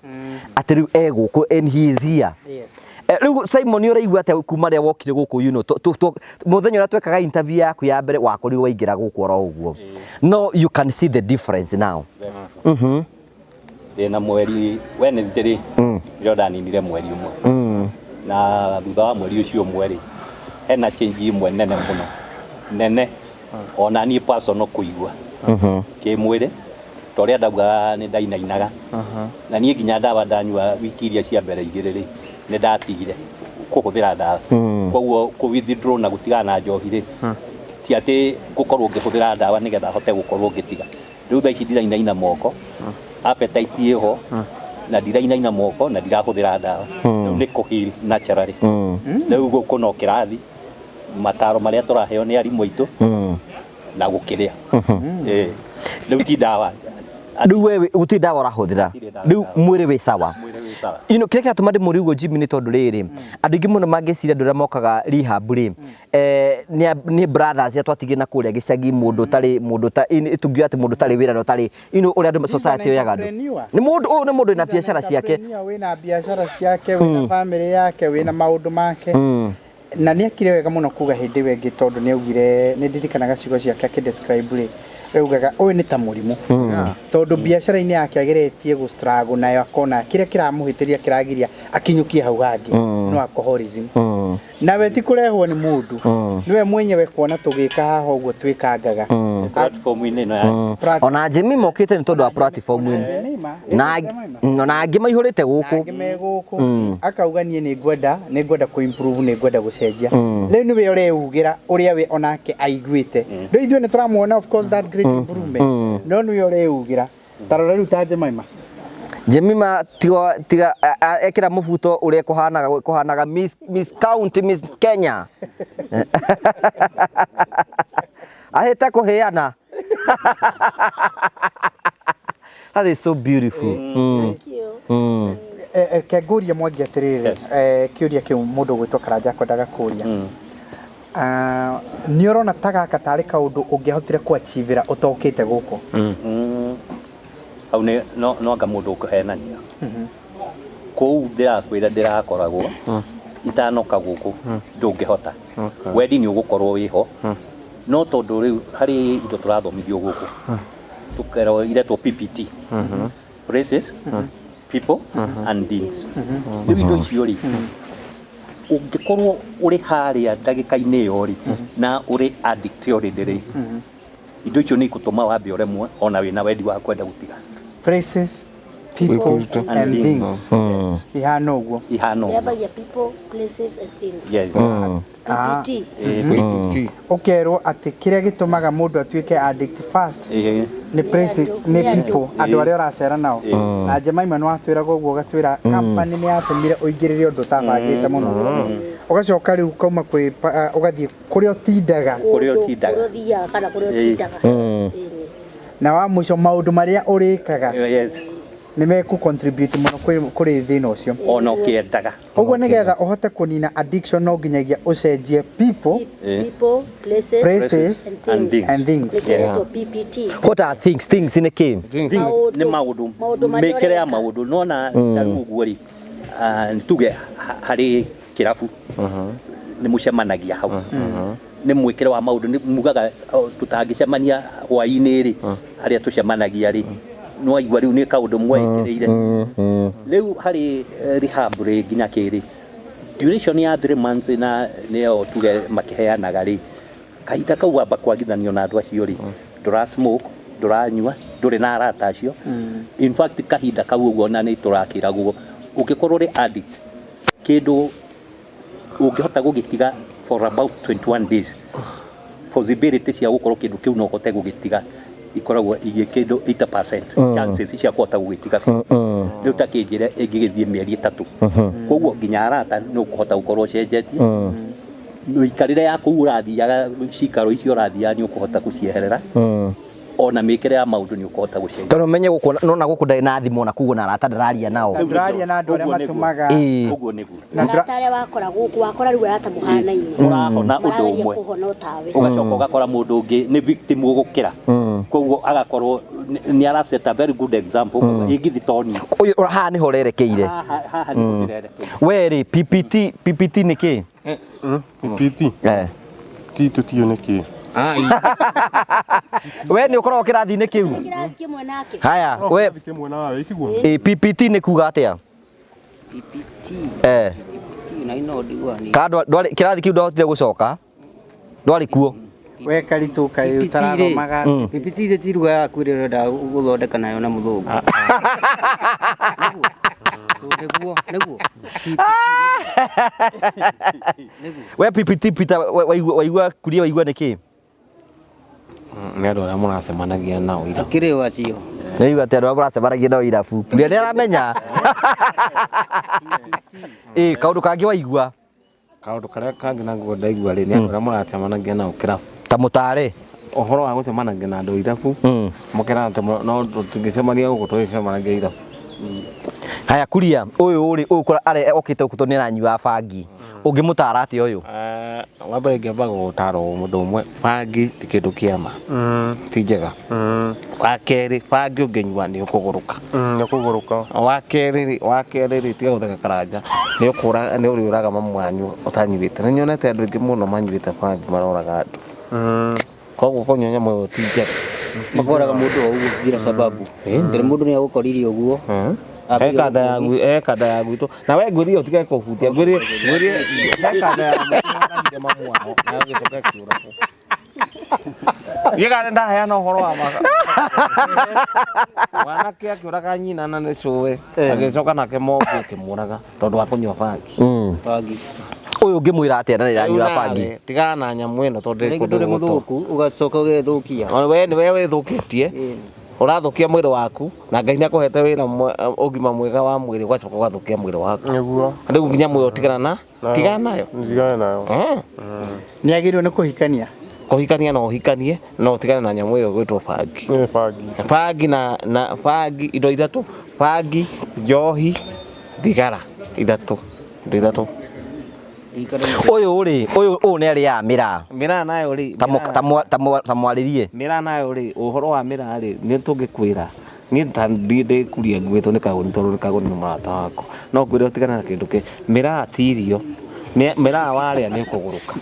Atĩ rĩu e gũkũ and he is here. Yes. Rĩu Simon ũraigua atĩa kuma rĩrĩa wokire gũkũ, you know, mũthenya ũrĩa twekaga interview yaku ya mbere wakorirwo waingĩra gũkũ oro ũguo. No you can see the difference now. Ndĩna mweri Wednesday rĩ, nĩrĩo ndaninire mweri ũmwe. Na thutha wa mweri ũcio ũmwe rĩ, hena change ĩmwe nene mũno. Nene. Ona niĩ personal kũigua. Kĩmwĩrĩ, ta ũrĩa ndaugaga nĩ ndainainaga. Na niĩ nginya ndawa ndanyua wiki iria cia mbere igĩrĩ rĩ, nĩ ndatigire kũhũthĩra ndawa. Koguo kũ withdraw na gũtigana na njohi rĩ, ti atĩ ngũkorwo ngĩhũthĩra ndawa nĩgetha hote gũkorwo ngĩtiga. Rĩu thaa ici ndirainaina moko, appetite ĩho, na ndirainaina moko na ndirahũthĩra ndawa. Rĩu nĩ kũ heal naturally. Rĩu gũkũ no kĩrathi, mataro marĩa tũraheo nĩ arimũ aitũ, na gũkĩrĩa. Rĩu ti ndawa. Rĩu we gũtirĩ ndawa ũrahũthĩra. Rĩu mwĩrĩ wĩ sawa. You know, kĩrĩa kĩratũma ndĩmũrie ũguo Jimmy nĩ tondũ rĩrĩ, andũ aingĩ mũno mangĩciria andũ arĩa mokaga rehab rĩ, nĩ brothers arĩa twatigire na kũrĩa gĩcagi, mũndũ ũtarĩ, mũndũ tũngiuga atĩ mũndũ ũtarĩ wĩra na ũtarĩ, you know, ũrĩa andũ society yoyaga andũ. Nĩ mũndũ, ũyũ nĩ mũndũ wĩna biacara ciake. Wĩna biacara ciake, wĩna family yake, wĩna maũndũ make. Na nĩ ekire wega mũno kuga hĩndĩ ĩyo ĩngĩ tondũ nĩ augire, nĩ ndirikanaga ciugo ciake akĩ describe rĩ, augaga ũyũ nĩ ta mũrimũ. Tondũ biacara-inĩ yake ageretie gũ struggle nayo akona kĩrĩa kĩramũhĩtĩria kĩragiria akinyũkie hau hangĩ no alcoholism. Nawe ti kũrehwo nĩ mũndũ, nĩwe mwenyewe kuona tũgĩka haha ũguo twĩkangaga. Platform-inĩ ĩno ya Ona Jimmy mokĩte nĩ tondũ wa platform ĩno. Na angĩ maihũrĩte gũkũ. Angĩ me gũkũ. Akauga niĩ nĩ ngwenda kũ improve, nĩ ngwenda gũcenjia. Rĩu nĩwe ũreugĩra ũrĩa we onake aiguĩte. Rĩu ithuĩ nĩ tũramuona of course that great improvement. No nĩwe ũreugĩra. Ta rora rĩu ta Jemima. Jemima tiga ekĩra mũbuto ũrĩa kũhanaga Miss County, Miss Kenya. Ahĩte kũhĩana. That is so beautiful. Thank you. Ke ngũrie Mwangi atĩrĩrĩ, kĩũria kĩu mũndũ ũgwĩtwo Karanja akwendaga kũria. Nĩ ũrona ta gaka tarĩ kaũndũ ũngĩahotire kũ-achieve-ĩra ũtokĩte gũkũ? Hau nĩ no anga mũndũ ũkũhenania. Kũu ndĩrakwĩra ndĩrakoragwo itanoka gũkũ ndũngĩhota. Wendi nĩ ũgũkorwo wĩho, no tondũ rĩu harĩ indo tũrathomithio gũkũ tũkerwo iretwo PPT, places, people and things. Rĩu indo icio rĩ, ũngĩkorwo ũrĩ harĩa ndagĩka-inĩ ĩyo rĩ, na ũrĩ addict already rĩ, indo icio nĩ ikũtũma wambe ũremwo ona wĩna wendi wa kwenda gũtiga. Places, People and things. Ihana ũguo. Ihana ũguo. Yambagia people, places and things. Yes. PPT. Ũkerwo atĩ kĩrĩa gĩtũmaga mũndũ atuĩke addict fast nĩ place, nĩ people, andũ arĩa ũracera nao. Na Jemima nĩ watwĩraga ũguo, ũgatwĩra company nĩ yatũmire ũingĩrĩre ũndũ ũtabangĩte mũno. Ũgacoka rĩu ukauma kwĩ ũgathiĩ kũrĩa ũtindaga. Kũrĩa ũtindaga. Kũrĩa ũthiaga kana kũrĩa ũtindaga. Na wa mũico maũndũ marĩa ũrĩkaga Yes. nĩ mekũ contribute mũno kũrĩ thĩna ũcio. Ona ũkĩendaga. Ũguo nĩgetha ũhote kũnina addiction no nginyagia ũcenjie people, People, places, places and things. and things. Nĩkĩo PPT. What are things? Things nĩ kĩ? Things nĩ maũndũ, Maũndũ marĩa mĩkĩre ya ũreka. maũndũ nona ta rĩu ũguo rĩ, tuge harĩ kĩrabu nĩ mũcemanagia hau, nĩ mwĩkĩre wa maũndũ, nĩ mugaga tũtangĩcemania hwaĩ-inĩ rĩ, harĩa tũcemanagia rĩ, nĩ waigua rĩu nĩ kaũndũ mweĩkĩrĩire. Rĩu harĩ rehab rĩ nginya kĩrĩ duration ya 3 months na nĩyo tuge makĩheanaga rĩ, kahinda kau wamba kwagithanio na andũ acio rĩ, ndũra smoke, ndũranyua, ndũrĩ na arata acio. In fact kahinda kau ũguo na nĩ tũrakĩragwo ũngĩkorwo ũrĩ addict kĩndũ ũngĩhota gũgĩtiga for about 21 days, possibility cia gũkorwo kĩndũ kĩu no ũhote gũgĩtiga ikoragwo igĩ kĩndũ 80% chances cia kũhota gũgĩtiga. Rĩu ta kĩnjĩre ĩngĩgĩthiĩ mĩeri 3, koguo nginya arata nĩ ũkũhota gũkorwo ũcenjetie mĩikarĩre ya kũu ũrathiaga, cikaro icio ũrathiaga nĩ ũkũhota gũcieherera, ona mĩkĩre ya maũndũ nĩ ũkũhota gũcenjia. Tondũ menye gũkũ nona gũkũ ndarĩ na thimũ ona koguo na arata ndararia nao. Ndũraria na andũ arĩa matũmaga. Ũguo nĩguo. Arata arĩa wakora gũkũ, wakora rĩu arata mũhanaine. Ũrahona ũndũ Marageria ũmwe. kũhona o tawe. Ũgacoka ũgakora mũndũ ũngĩ nĩ victim gũgũkĩra, koguo agakorwo nĩ araset a very good example ĩngĩthi toni. Ũyũ haha nĩho ũrerekeire. Haha nĩho ndĩrerekeire. We rĩ, PPT, PPT nĩ kĩ? PPT. T tũtiũ nĩ kĩ? We nĩ ũkoragwo kĩrathi-inĩ kĩu? Kĩrathi kĩmwe nake. Haya, we kĩmwe nawe itiguo? PPT nĩ kuga atĩa? PPT. PPT na ino ndigua ni. Ka ndwarĩ kĩrathi kĩu ndwahotire gũcoka? Ndwarĩ kuo? We Karitũ kaĩ ũtarathomaga. PPT rĩ ti lugha yaku ĩrĩa ũrenda gũthondeka nayo na mũthũngũ. Nĩguo, nĩguo. We PPT Peter, waigua kuria waigua nĩ kĩ? Nĩ andũ arĩa mũracemanagia nao irabu. Akĩrĩ o acio. Nĩ atĩ andũ arĩa mũracemanagia nao irabu. Kuria nĩ aramenya. Kaũndũ kangĩ waigua? Kaũndũ karĩa kangĩ naguo ndaigua rĩ, nĩ andũ arĩa mũracemanagia nao kĩrabu. Ta mũtare. Ũhoro wa gũcemanagia na andũ irabu, mũkerana atĩ no tũngĩcemania gũkũ tũgĩcemanagia irabu. Haya kuria, ũyũ rĩ, ũyũ kũra are okĩte gũkũ tondũ nĩ aranyua bangi. Ũngĩmũtara atĩa ũyũ? Wa mbere ingĩamba gũtara mũndũ ũmwe, bangi ti kĩndũ kĩa ma. Ti njega. Wa kerĩ, bangi ũngĩnyua nĩ ũkũgũrũka. Nĩ ũkũgũrũka. Wa kerĩ rĩ, tiga gũtheka karanja, nĩ ũkũra, nĩ ũrĩũraga mamu wanyu ũtanyuĩte. Nĩ nyonete andũ aingĩ mũno manyuĩte bangi maroraga andũ. Koguo kũnyua nyamũ ĩyo ti njega. Makoraga mũndũ o ũguo bila sababu. Tondũ mũndũ nĩ agũkorire ũguo. Kanda ya gwitũ. Na we ngwĩrire ũtige kũhutia. Ngwĩrire, he kanda ya gwitũ yoragire mamu wao, na ũgĩcoka ĩkĩũragwo. Niĩ kana ndaheana ũhoro wa ma. Mwanake akĩũraga nyina na nĩ cũwe, agĩcoka nake mobu ũkĩmũraga tondũ wa kũnyua bangi. Bangi. Ũyũ ũngĩmwĩra atĩa na nĩ aranyua bangi? Tigana na nyamũ ĩno tondũ Rĩngĩ ndũrĩ mũthũku, ũgacoka ũgethũkia. We nĩwe wĩthũkĩtie. Ũrathũkia mwĩrĩ waku na Ngai nĩakũhete wĩra ũgima mwega wa mwĩrĩ, ũgacoka ũgathũkia mwĩrĩ waku. Nĩguo. Rĩu nginya mwĩrĩ ũtigana na tigana nayo. Tigana nayo. Nĩ agĩrĩirwo nĩ kũhikania. Kũhikania no ũhikanie, no ũtigane na nyamũ ĩyo ĩgwĩtwo bangi. Nĩ bangi. Bangi na bangi indo ithatũ, bangi, njohi, thigara, ithatũ. Indo ithatũ. Ũyũ rĩ, ũyũ nĩ arĩaga mĩraa. Mĩraa nayo rĩ, Ta mwarĩrie. Mĩraa nayo rĩ, ũhoro wa mĩraa rĩ, nĩ tũngĩkwĩra. Niĩ ta ndĩkuria nguĩtwo nĩ kagoni tondũ kagoni nĩ mũrata wakwa. No ngwĩre ũtigane na kĩndũ kĩ, mĩraa ti irio. Mĩraa warĩa nĩ ũkũgũrũka.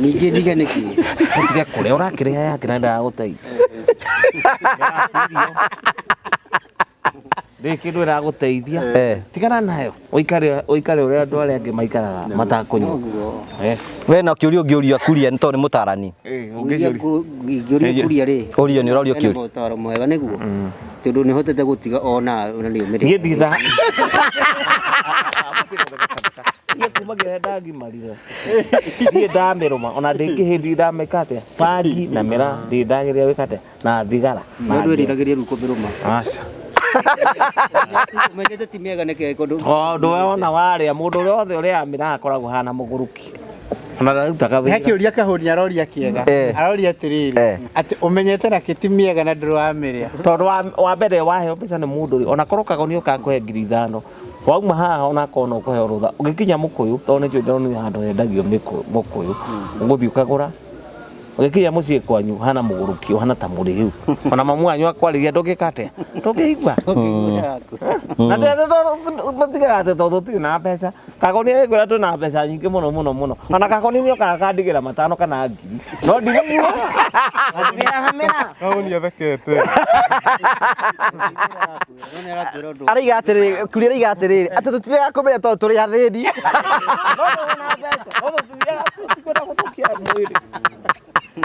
Ningĩ ndige nĩkĩ? Ũtige kũrĩa, ũrakĩrĩa yake na ndagagũteithia. Mĩraa ti irio. Ndĩ kĩndũ ĩragũteithia. Tigana nayo. Ũikare ũikare ũrĩa andũ arĩa angĩ maikaraga matakũnyua. Yes. We na kĩũria ũngĩũria kuria nĩ tondũ nĩ mũtarani. Ingĩũria kuria rĩ. Ũrio nĩ ũrorio Hena kĩũria. motaro mwega nĩguo. Tondũ nĩ hotete gũtiga ona na nĩ ũmĩrĩte. Niĩ ndigitha. Niĩ kuma kĩrĩa ndagimarire. Niĩ ndamĩrũma ona ndĩngĩhĩndi ndamĩka atĩa. Bangi na mĩraa ndĩ ndagĩrĩra gwĩka atĩa na thigara. No ndwĩriragĩria rĩu kũmĩrũma. Aca. Ũmenyete ti mĩega nĩkĩ kũndũ. Tondũ we ona warĩa mũndũ ũrĩa wothe ũrĩaga mĩraa akoragwo hana mũgũrũki. Ona ndarutaga He wĩra. kĩũria kahũni aroria kĩega. Aroria atĩrĩrĩ, atĩ ũmenyete na kĩ ti mĩega na ndũrĩ wamĩrĩa. Tondũ wa mbere waheo mbeca nĩ mũndũ rĩ, ona korwo kagoni ũkakũhe 5,000 wauma haha ona akorwo no ũkũheo rũtha ũgĩkinya mũkũyũ tondũ nĩnjũĩ ndĩronire handũ hendagio mũkũyũ ũgũthiĩ ũkagũra ũgĩkinya mũciĩ kwanyu hana mũgũrũki ũhana ta mũrĩu ona mamu wanyu akwarĩria ndũngĩka atĩa ndũngĩigua na matigaga atĩ tondũ tũtirĩ na mbeca kagoni agĩkwĩra twĩna mbeca nyingĩ mũno mũno mũno ona kagoni nĩ okaga kandigĩra 5 kana 1,000 no ndigũnyua na ndirĩaga Kagoni athekete. Araiga atĩrĩrĩ, kuria araiga atĩrĩrĩ, atĩ tũtirĩaga kũmĩrĩa tondũ tũrĩ athĩni.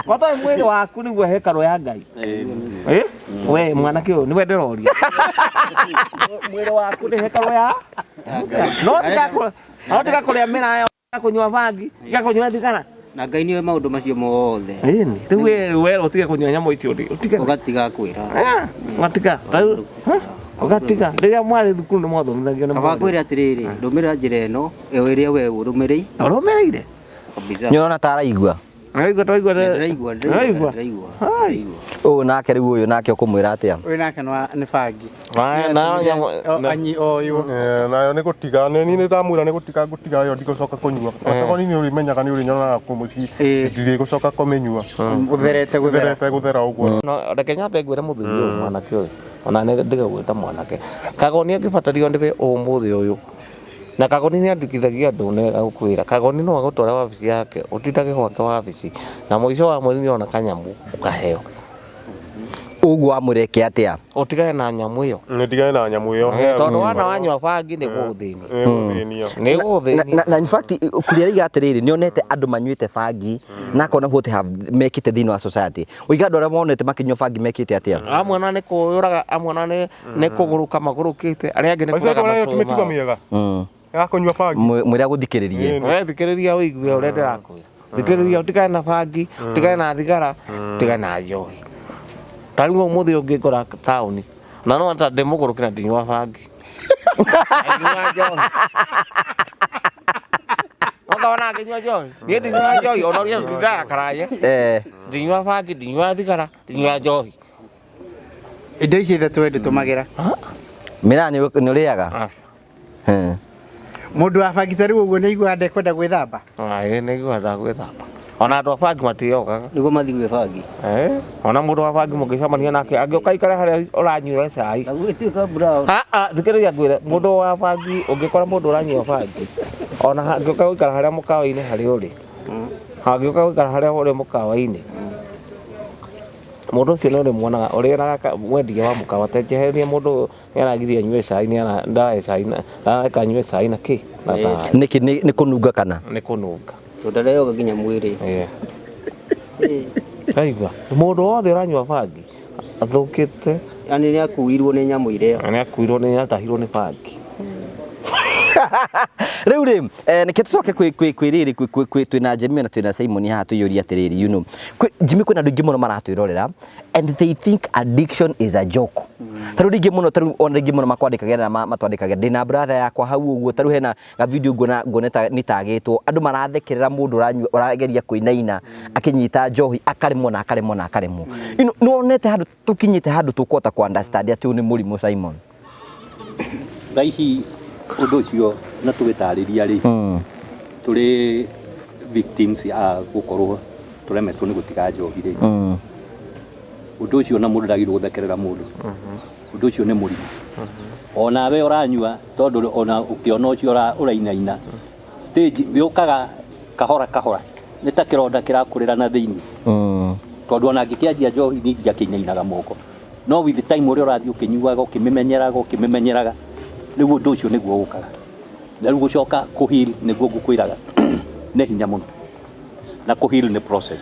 Watoe mwĩrĩ waku nĩguo hekarũ ya Ngai. Eh? We mwanake ũyũ nĩwe ndĩroria. Mwĩrĩ waku nĩ hekarũ ya Ngai. No tiga no tiga kũrĩa mĩraa tiga kũnyua bangi, tiga kũnyua thigara. Na Ngai nĩoĩ maũndũ macio mothe. Ĩni, rĩu we we ũtige kũnyua nyamũ icio ũtige. Ũgatiga kwĩra. Ũgatiga. Rĩu ũgatiga. Rĩrĩa mwarĩ thukuru nĩ mwathomithagio nĩ Kaba mwarimũ. kwĩra atĩrĩrĩ, rũmĩrĩra njĩra ĩno, ĩyo ĩrĩa we ũrũmĩrĩire. Ũrũmĩrĩire? Kabisa. Nĩ ũrona ta araigua. Ndĩraigua ndĩraigua Ndĩraigua ndĩraigua ndĩraigua. Ũyũ nake rĩu ũyũ nake ũkũmwĩra atĩa? Ũyũ nake nĩ bangi. Nayo nĩ gũtiga nĩ niĩ ndamwĩra nĩ gũtiga ngũtiga ĩyo ndigũcoka kũnyua. Kagoni nĩ ũrĩmenyaga nĩ ũrĩnyonaga kũ mũciĩ ndirĩgũcoka kũmĩnyua. Ũtherete gũthera. Ũtherete gũthera ũguo. No reke nyambe ngwĩre mũthuri ũyũ mwanake ũyũ ona nĩ ndigagwĩta mwanake kagoni angĩbatario nĩwe ũmũthĩ ũyũ na kagoni nĩ andĩkithagia andũ nĩ agũkwĩra kagoni no agũtware wabici yake ũtindage gwake wabici na mũico wa mweri nĩ ona kanyamũ ũkaheo Ũguo wamwĩra eke atĩa? Ũtigane na nyamũ ĩyo. Ndigane na nyamũ ĩyo. Tondũ wana wanyua bangi nĩ gũgũthĩnia. Nĩ Nĩ gũgũthĩnia. Na in fact kuria araiga atĩrĩrĩ nĩ onete andũ manyuĩte bangi na akona what have mekĩte thĩinĩ wa society. Ũiga andũ arĩa monete makĩnyua bangi mekĩte atĩa? Amwe ona nĩ kũyũraga amwe ona nĩ kũgũrũka magũrũkĩte arĩa angĩ nĩ Acio kũraga andũ arĩa macoe mĩtugo mao. mĩega. Ya kũnyua bangi. Mwĩre agũthikĩrĩrie. We thikĩrĩria ũigue ũrĩa ndĩrakwĩra. Thikĩrĩria ũtigane na bangi, ũtigane na thigara, ũtigane na njohi. Ta rĩu ũmũthĩ ũngĩngora taũni na no ata ndĩ mũgũrũki na ndinyua bangi. Ndinyua njohi. Ũkona ngĩnyua njohi. Niĩ ndinyua njohi ona ũrĩa ndĩrakaraye. Ndinyua bangi, ndinyua thigara, ndinyua njohi. Indo ici ithatũ we ndũtũmagĩra. Mĩraa nĩ ũrĩaga? Mũndũ wa bangi ta rĩu ũguo nĩ aiguaga ndekwenda gwĩthamba. Ĩĩ nĩ aiguaga ndagwĩthamba. Ona andũ a bangi matiyogaga. Nĩguo mathiĩ gwĩ bangi. Ona mũndũ wa bangi mũngĩcemania nake angĩũka aikare harĩa ũranyuĩra cai. Ĩtuĩka brown. Thikĩrĩria ngwĩre mũndũ wa bangi ũngĩkora mũndũ ũranyua bangi ona angĩũka gũikara harĩa mũkawa-inĩ harĩa ũrĩ angĩũka gũikara harĩa ũrĩ mũkawa-inĩ mũndũ ũcio nĩ ũrĩmuonaga ũrĩonaga mwendia wa mũkawa ta njehererie mũndũ ũyũ nĩ aragiria nyue cai nĩ ndarahe cai na ndareka nyue cai na kĩ na thaĩ. Nĩkĩ nĩ kũnunga kana? Nĩ kũnunga. Tondũ ndareyoga nginya mwĩrĩ. Raigua mũndũ wothe ũranyua bangi athũkĩte. Yani nĩ akuirwo nĩ nyamũ iria. Nĩ akuirwo nĩ atahirwo nĩ bangi. Rĩu rĩ nĩkĩ tũcoke kwĩ kwĩ kwĩ rĩrĩ kwĩ kwĩ twĩna Jemima na twĩna Simon haha tũiyũrie atĩrĩrĩ you know Jimmy kwĩna andũ aingĩ mũno maratwĩrorera and they think addiction is a joke. Tarĩu rĩngĩ mũno tarĩu ona rĩngĩ mũno makwandĩkagĩra na matwandĩkagĩra ndĩna brother yakwa hau ũguo tarĩu hena ga video nguona nguona nĩ tagĩtwo andũ marathekerera mũndũ ũranyua ũrageria kũinaina akĩnyita njohi akaremwo na akaremwo na akaremwo. You know nĩ wonete handũ tũkinyĩte handũ tũkũhota kũ understand atĩ ũyũ nĩ mũrimũ Simon. Thaa ici ũndũ ũcio na tũgĩtarĩria rĩ tũrĩ victims a gũkorwo tũremetwo nĩ gũtiga njohi rĩ ũndũ ũcio na mũndũ ndagĩrĩirwo gũthekerera mũndũ ũndũ ũcio nĩ mũrimũ onawe ũranyua tondũ ona ũkĩona ũcio ũrainaina stage yũkaga kahora kahora nĩ ta kĩronda kĩrakũrĩra na thĩinĩ tondũ ona angĩkĩanjia njohi ningĩ akĩinainaga moko No with time ũrĩa ũrathiĩ ũkĩnyuaga ũkĩmĩmenyeraga ũkĩmĩmenyeraga rĩu ũndũ ũcio nĩguo ũkaga. Na rĩu gũcoka kũ heal nĩguo ngũkwĩraga nĩ hinya mũno. Na kũ heal nĩ process.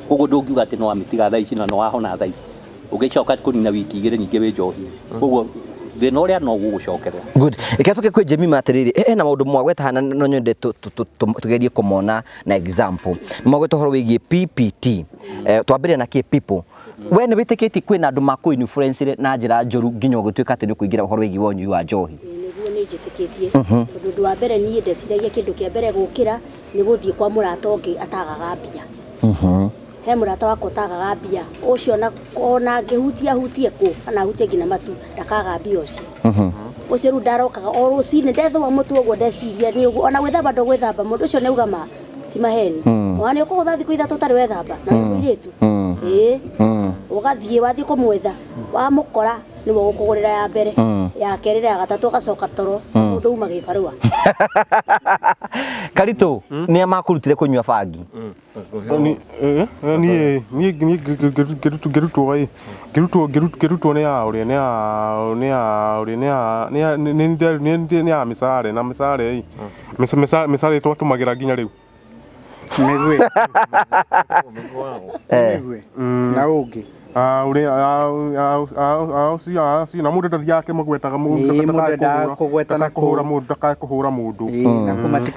Koguo ndũngiuga atĩ nĩ wamĩtiga thaa ici na nĩ wahona thaa ici. Ũgĩcoka kũnina wiki igĩrĩ ningĩ wĩ njohi. Koguo thĩna ũrĩa no ũgũgũcokerera. Good. Reke tũke kwĩ Jemima atĩrĩrĩ, hena maũndũ mwagweta haha na no nyende tũgerie kũmona na example. Mwagweta ũhoro wĩgiĩ PPT. Twambĩrĩria na kĩ people. We nĩ wĩtĩkĩtie kwĩna andũ makũ influence na njĩra njũru nginya ũgĩtuĩka atĩ nĩ ũkũingĩra ũhoro wĩgiĩ wa ũnyui wa njohi? Nĩguo nĩ njĩtĩkĩtie tondũ ũndũ wa mbere niĩ ndeciragia kĩndũ kĩa mbere gũkĩra nĩ gũthiĩ kwa mũrata ũngĩ atagaga mbia. He mũrata wakwa ũtagaga mbia ũcio ona angĩhutia hutie kũ kana ahutie nginya matu ndakaga mbia ũcio. Ũcio rĩu ndarokaga o rũcinĩ ndethũa mũtwe ũguo ndeciria nĩ ũguo ona gwĩthamba ndũgwĩthamba mũndũ ũcio nĩ auga ma ti maheni. Ona nĩ ũkũhũtha thikũ ithatũ ũtarĩ wethamba na wĩ mũirĩtu. Ĩĩ. Ũgathiĩ wathiĩ kũmwetha wamũkora nĩwe ũgũkũgũrĩra ya mbere ya kerĩ na ya gatatũ ũgacoka toro mũndũ uma gĩbarũa. Karitũ nĩ a makũrutire kũnyua bangi? Niĩ niĩ ngĩrutwo ĩ ngĩrutwo ngĩrutwo nĩ ya ũrĩa nĩ ya nĩ ya ũrĩa nĩ ya nĩ ya nĩ ya mĩcare na mĩcare ĩ mĩcare twatũmagĩra nginya rĩu. Mĩgwĩ. Mĩgwĩ. Na ũngĩ. Ũrĩa ũcio na mũndũ ndathiaga akĩmũgwetaga mũndũ ndakae kũgweta na kũhũra mũndũ ndakae kũhũra mũndũ.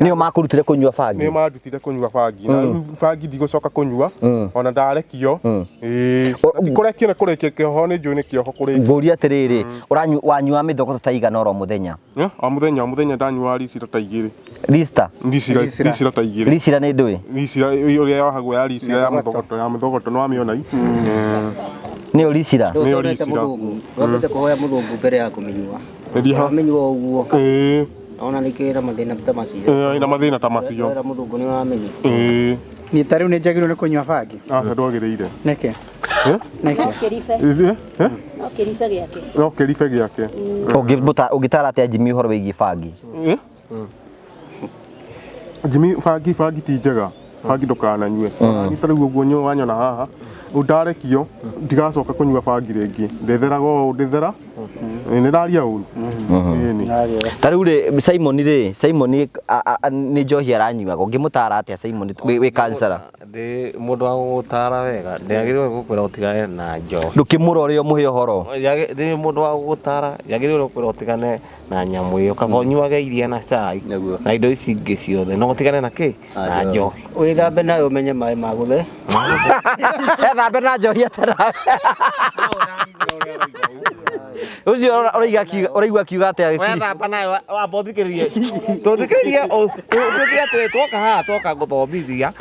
Nĩo makũrutire kũnyua bangi? Nĩo mandutire kũnyua bangi. Na rĩu bangi ndigũcoka kũnyua ona ndarekio. Ĩĩ kũrekio nĩ kũrekia kĩoho nĩ njũĩ nĩ kĩoho kũrĩkia. Ngũria atĩrĩrĩ, ũranyua wanyua mĩthogoto ta igana oro mũthenya? O mũthenya o mũthenya ndanyua ricira ta igĩrĩ. Rista? Ricira ta igĩrĩ. Ricira nĩ ndũĩ? Ricira ũrĩa yohagwo ya ricira ya mũthogoto ya mũthogoto nĩ wamĩona i? Nĩyo ricira? Nĩyo ricira. Wambĩte kũhoya mũthũngũ mbere ya kũmĩnyua. Wamĩnyua ũguo. Ĩĩ. Ona nĩ kĩna mathĩna ta macio. Ĩĩ ina mathĩna ta macio. Wera mũthũngũ nĩ wamĩnyua. Ĩĩ. Niĩ ta rĩu nĩ njagĩrĩirwo nĩ kũnyua bangi? Aca ndwagĩrĩire. Nĩkĩ? Nĩkĩ? No kĩribe. No kĩribe gĩake. No kĩribe gĩake. Ũngĩtara atĩa Jimmy ũhoro wĩgiĩ bangi? Jimmy bangi bangi ti njega. Bangi ndũkananyue. Bangi ta rĩu ũguo wanyona haha ndarekio ndigacoka kũnyua bangi rĩngĩ. Ndĩtheraga ũũ ndĩthera. Nĩ ndaria ũru. Ta rĩu rĩ Simon rĩ Simon nĩ njohi aranyuaga ũngĩmũtara atĩa Simon wĩ kansara? Ndĩ mũndũ wa gũgũtara wega ndĩagĩrĩirwo gũkwĩra ũtigane na njohi. Ndũkĩmũrore ũmũhe ũhoro. Ndĩ mũndũ wa gũgũtara njagĩrĩirwo gũkwĩra ũtigane na nyamũ ĩyo kaba ũnyuage iria na cai na indo ici ingĩ ciothe no ũtigane na kĩ na njohi. Wĩthambe nayo ũmenye maĩ ma gũthe. Ethambe na njohi atena. Ũcio ũraigua akiuga atĩa? Wethamba nayo wamba ũthikĩrĩrie tũthikĩrĩrie ũtuĩke atĩ twoka haha twoka gũthomithia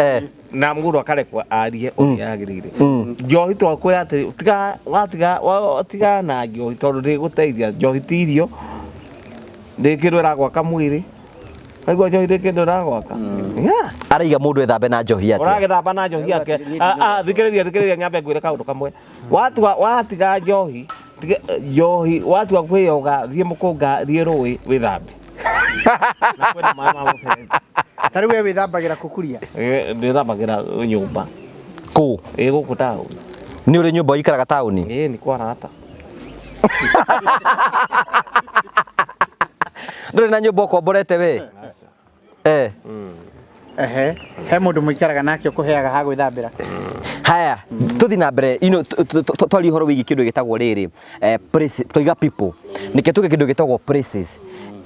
na mũndũ akarekwo arie ũrĩa yagĩrĩire. Njohi twakwĩra atĩ tiga watiga tiga na njohi tondũ ndĩgũteithia. Njohi ti irio ndĩ kĩndũ ĩragwaka mwĩrĩ. Waigua njohi ndĩ kĩndũ ĩragwaka. Araiga mũndũ ethambe na njohi atĩa? Ũragĩthamba na njohi atĩa? Thikĩrĩria thikĩrĩria nyambe ngwĩre kaũndũ kamwe. Watua watiga njohi njohi watua kwĩyoga thiĩ mũkũnga thiĩ rũĩ wĩthambe. Na kwĩna maĩ ma mũberethi. Ta rĩu we wĩthambagĩra kũkuria? Ndĩthambagĩra nyũmba. Kũ? Ĩ gũkũ taũni. Nĩ ũrĩ nyũmba ũikaraga taũni? Ĩ nĩ kwa arata. Ndũrĩ na nyũmba ũkomborete we? Ehe. He mũndũ mũikaraga nake ũkũheaga ha gwĩthambĩra. Haya, tũthiĩ na mbere. You know, twaria ũhoro wĩgiĩ kĩndũ gĩtagwo rĩrĩ, twaiga people. Nĩkĩo tuge kĩndũ gĩtagwo places.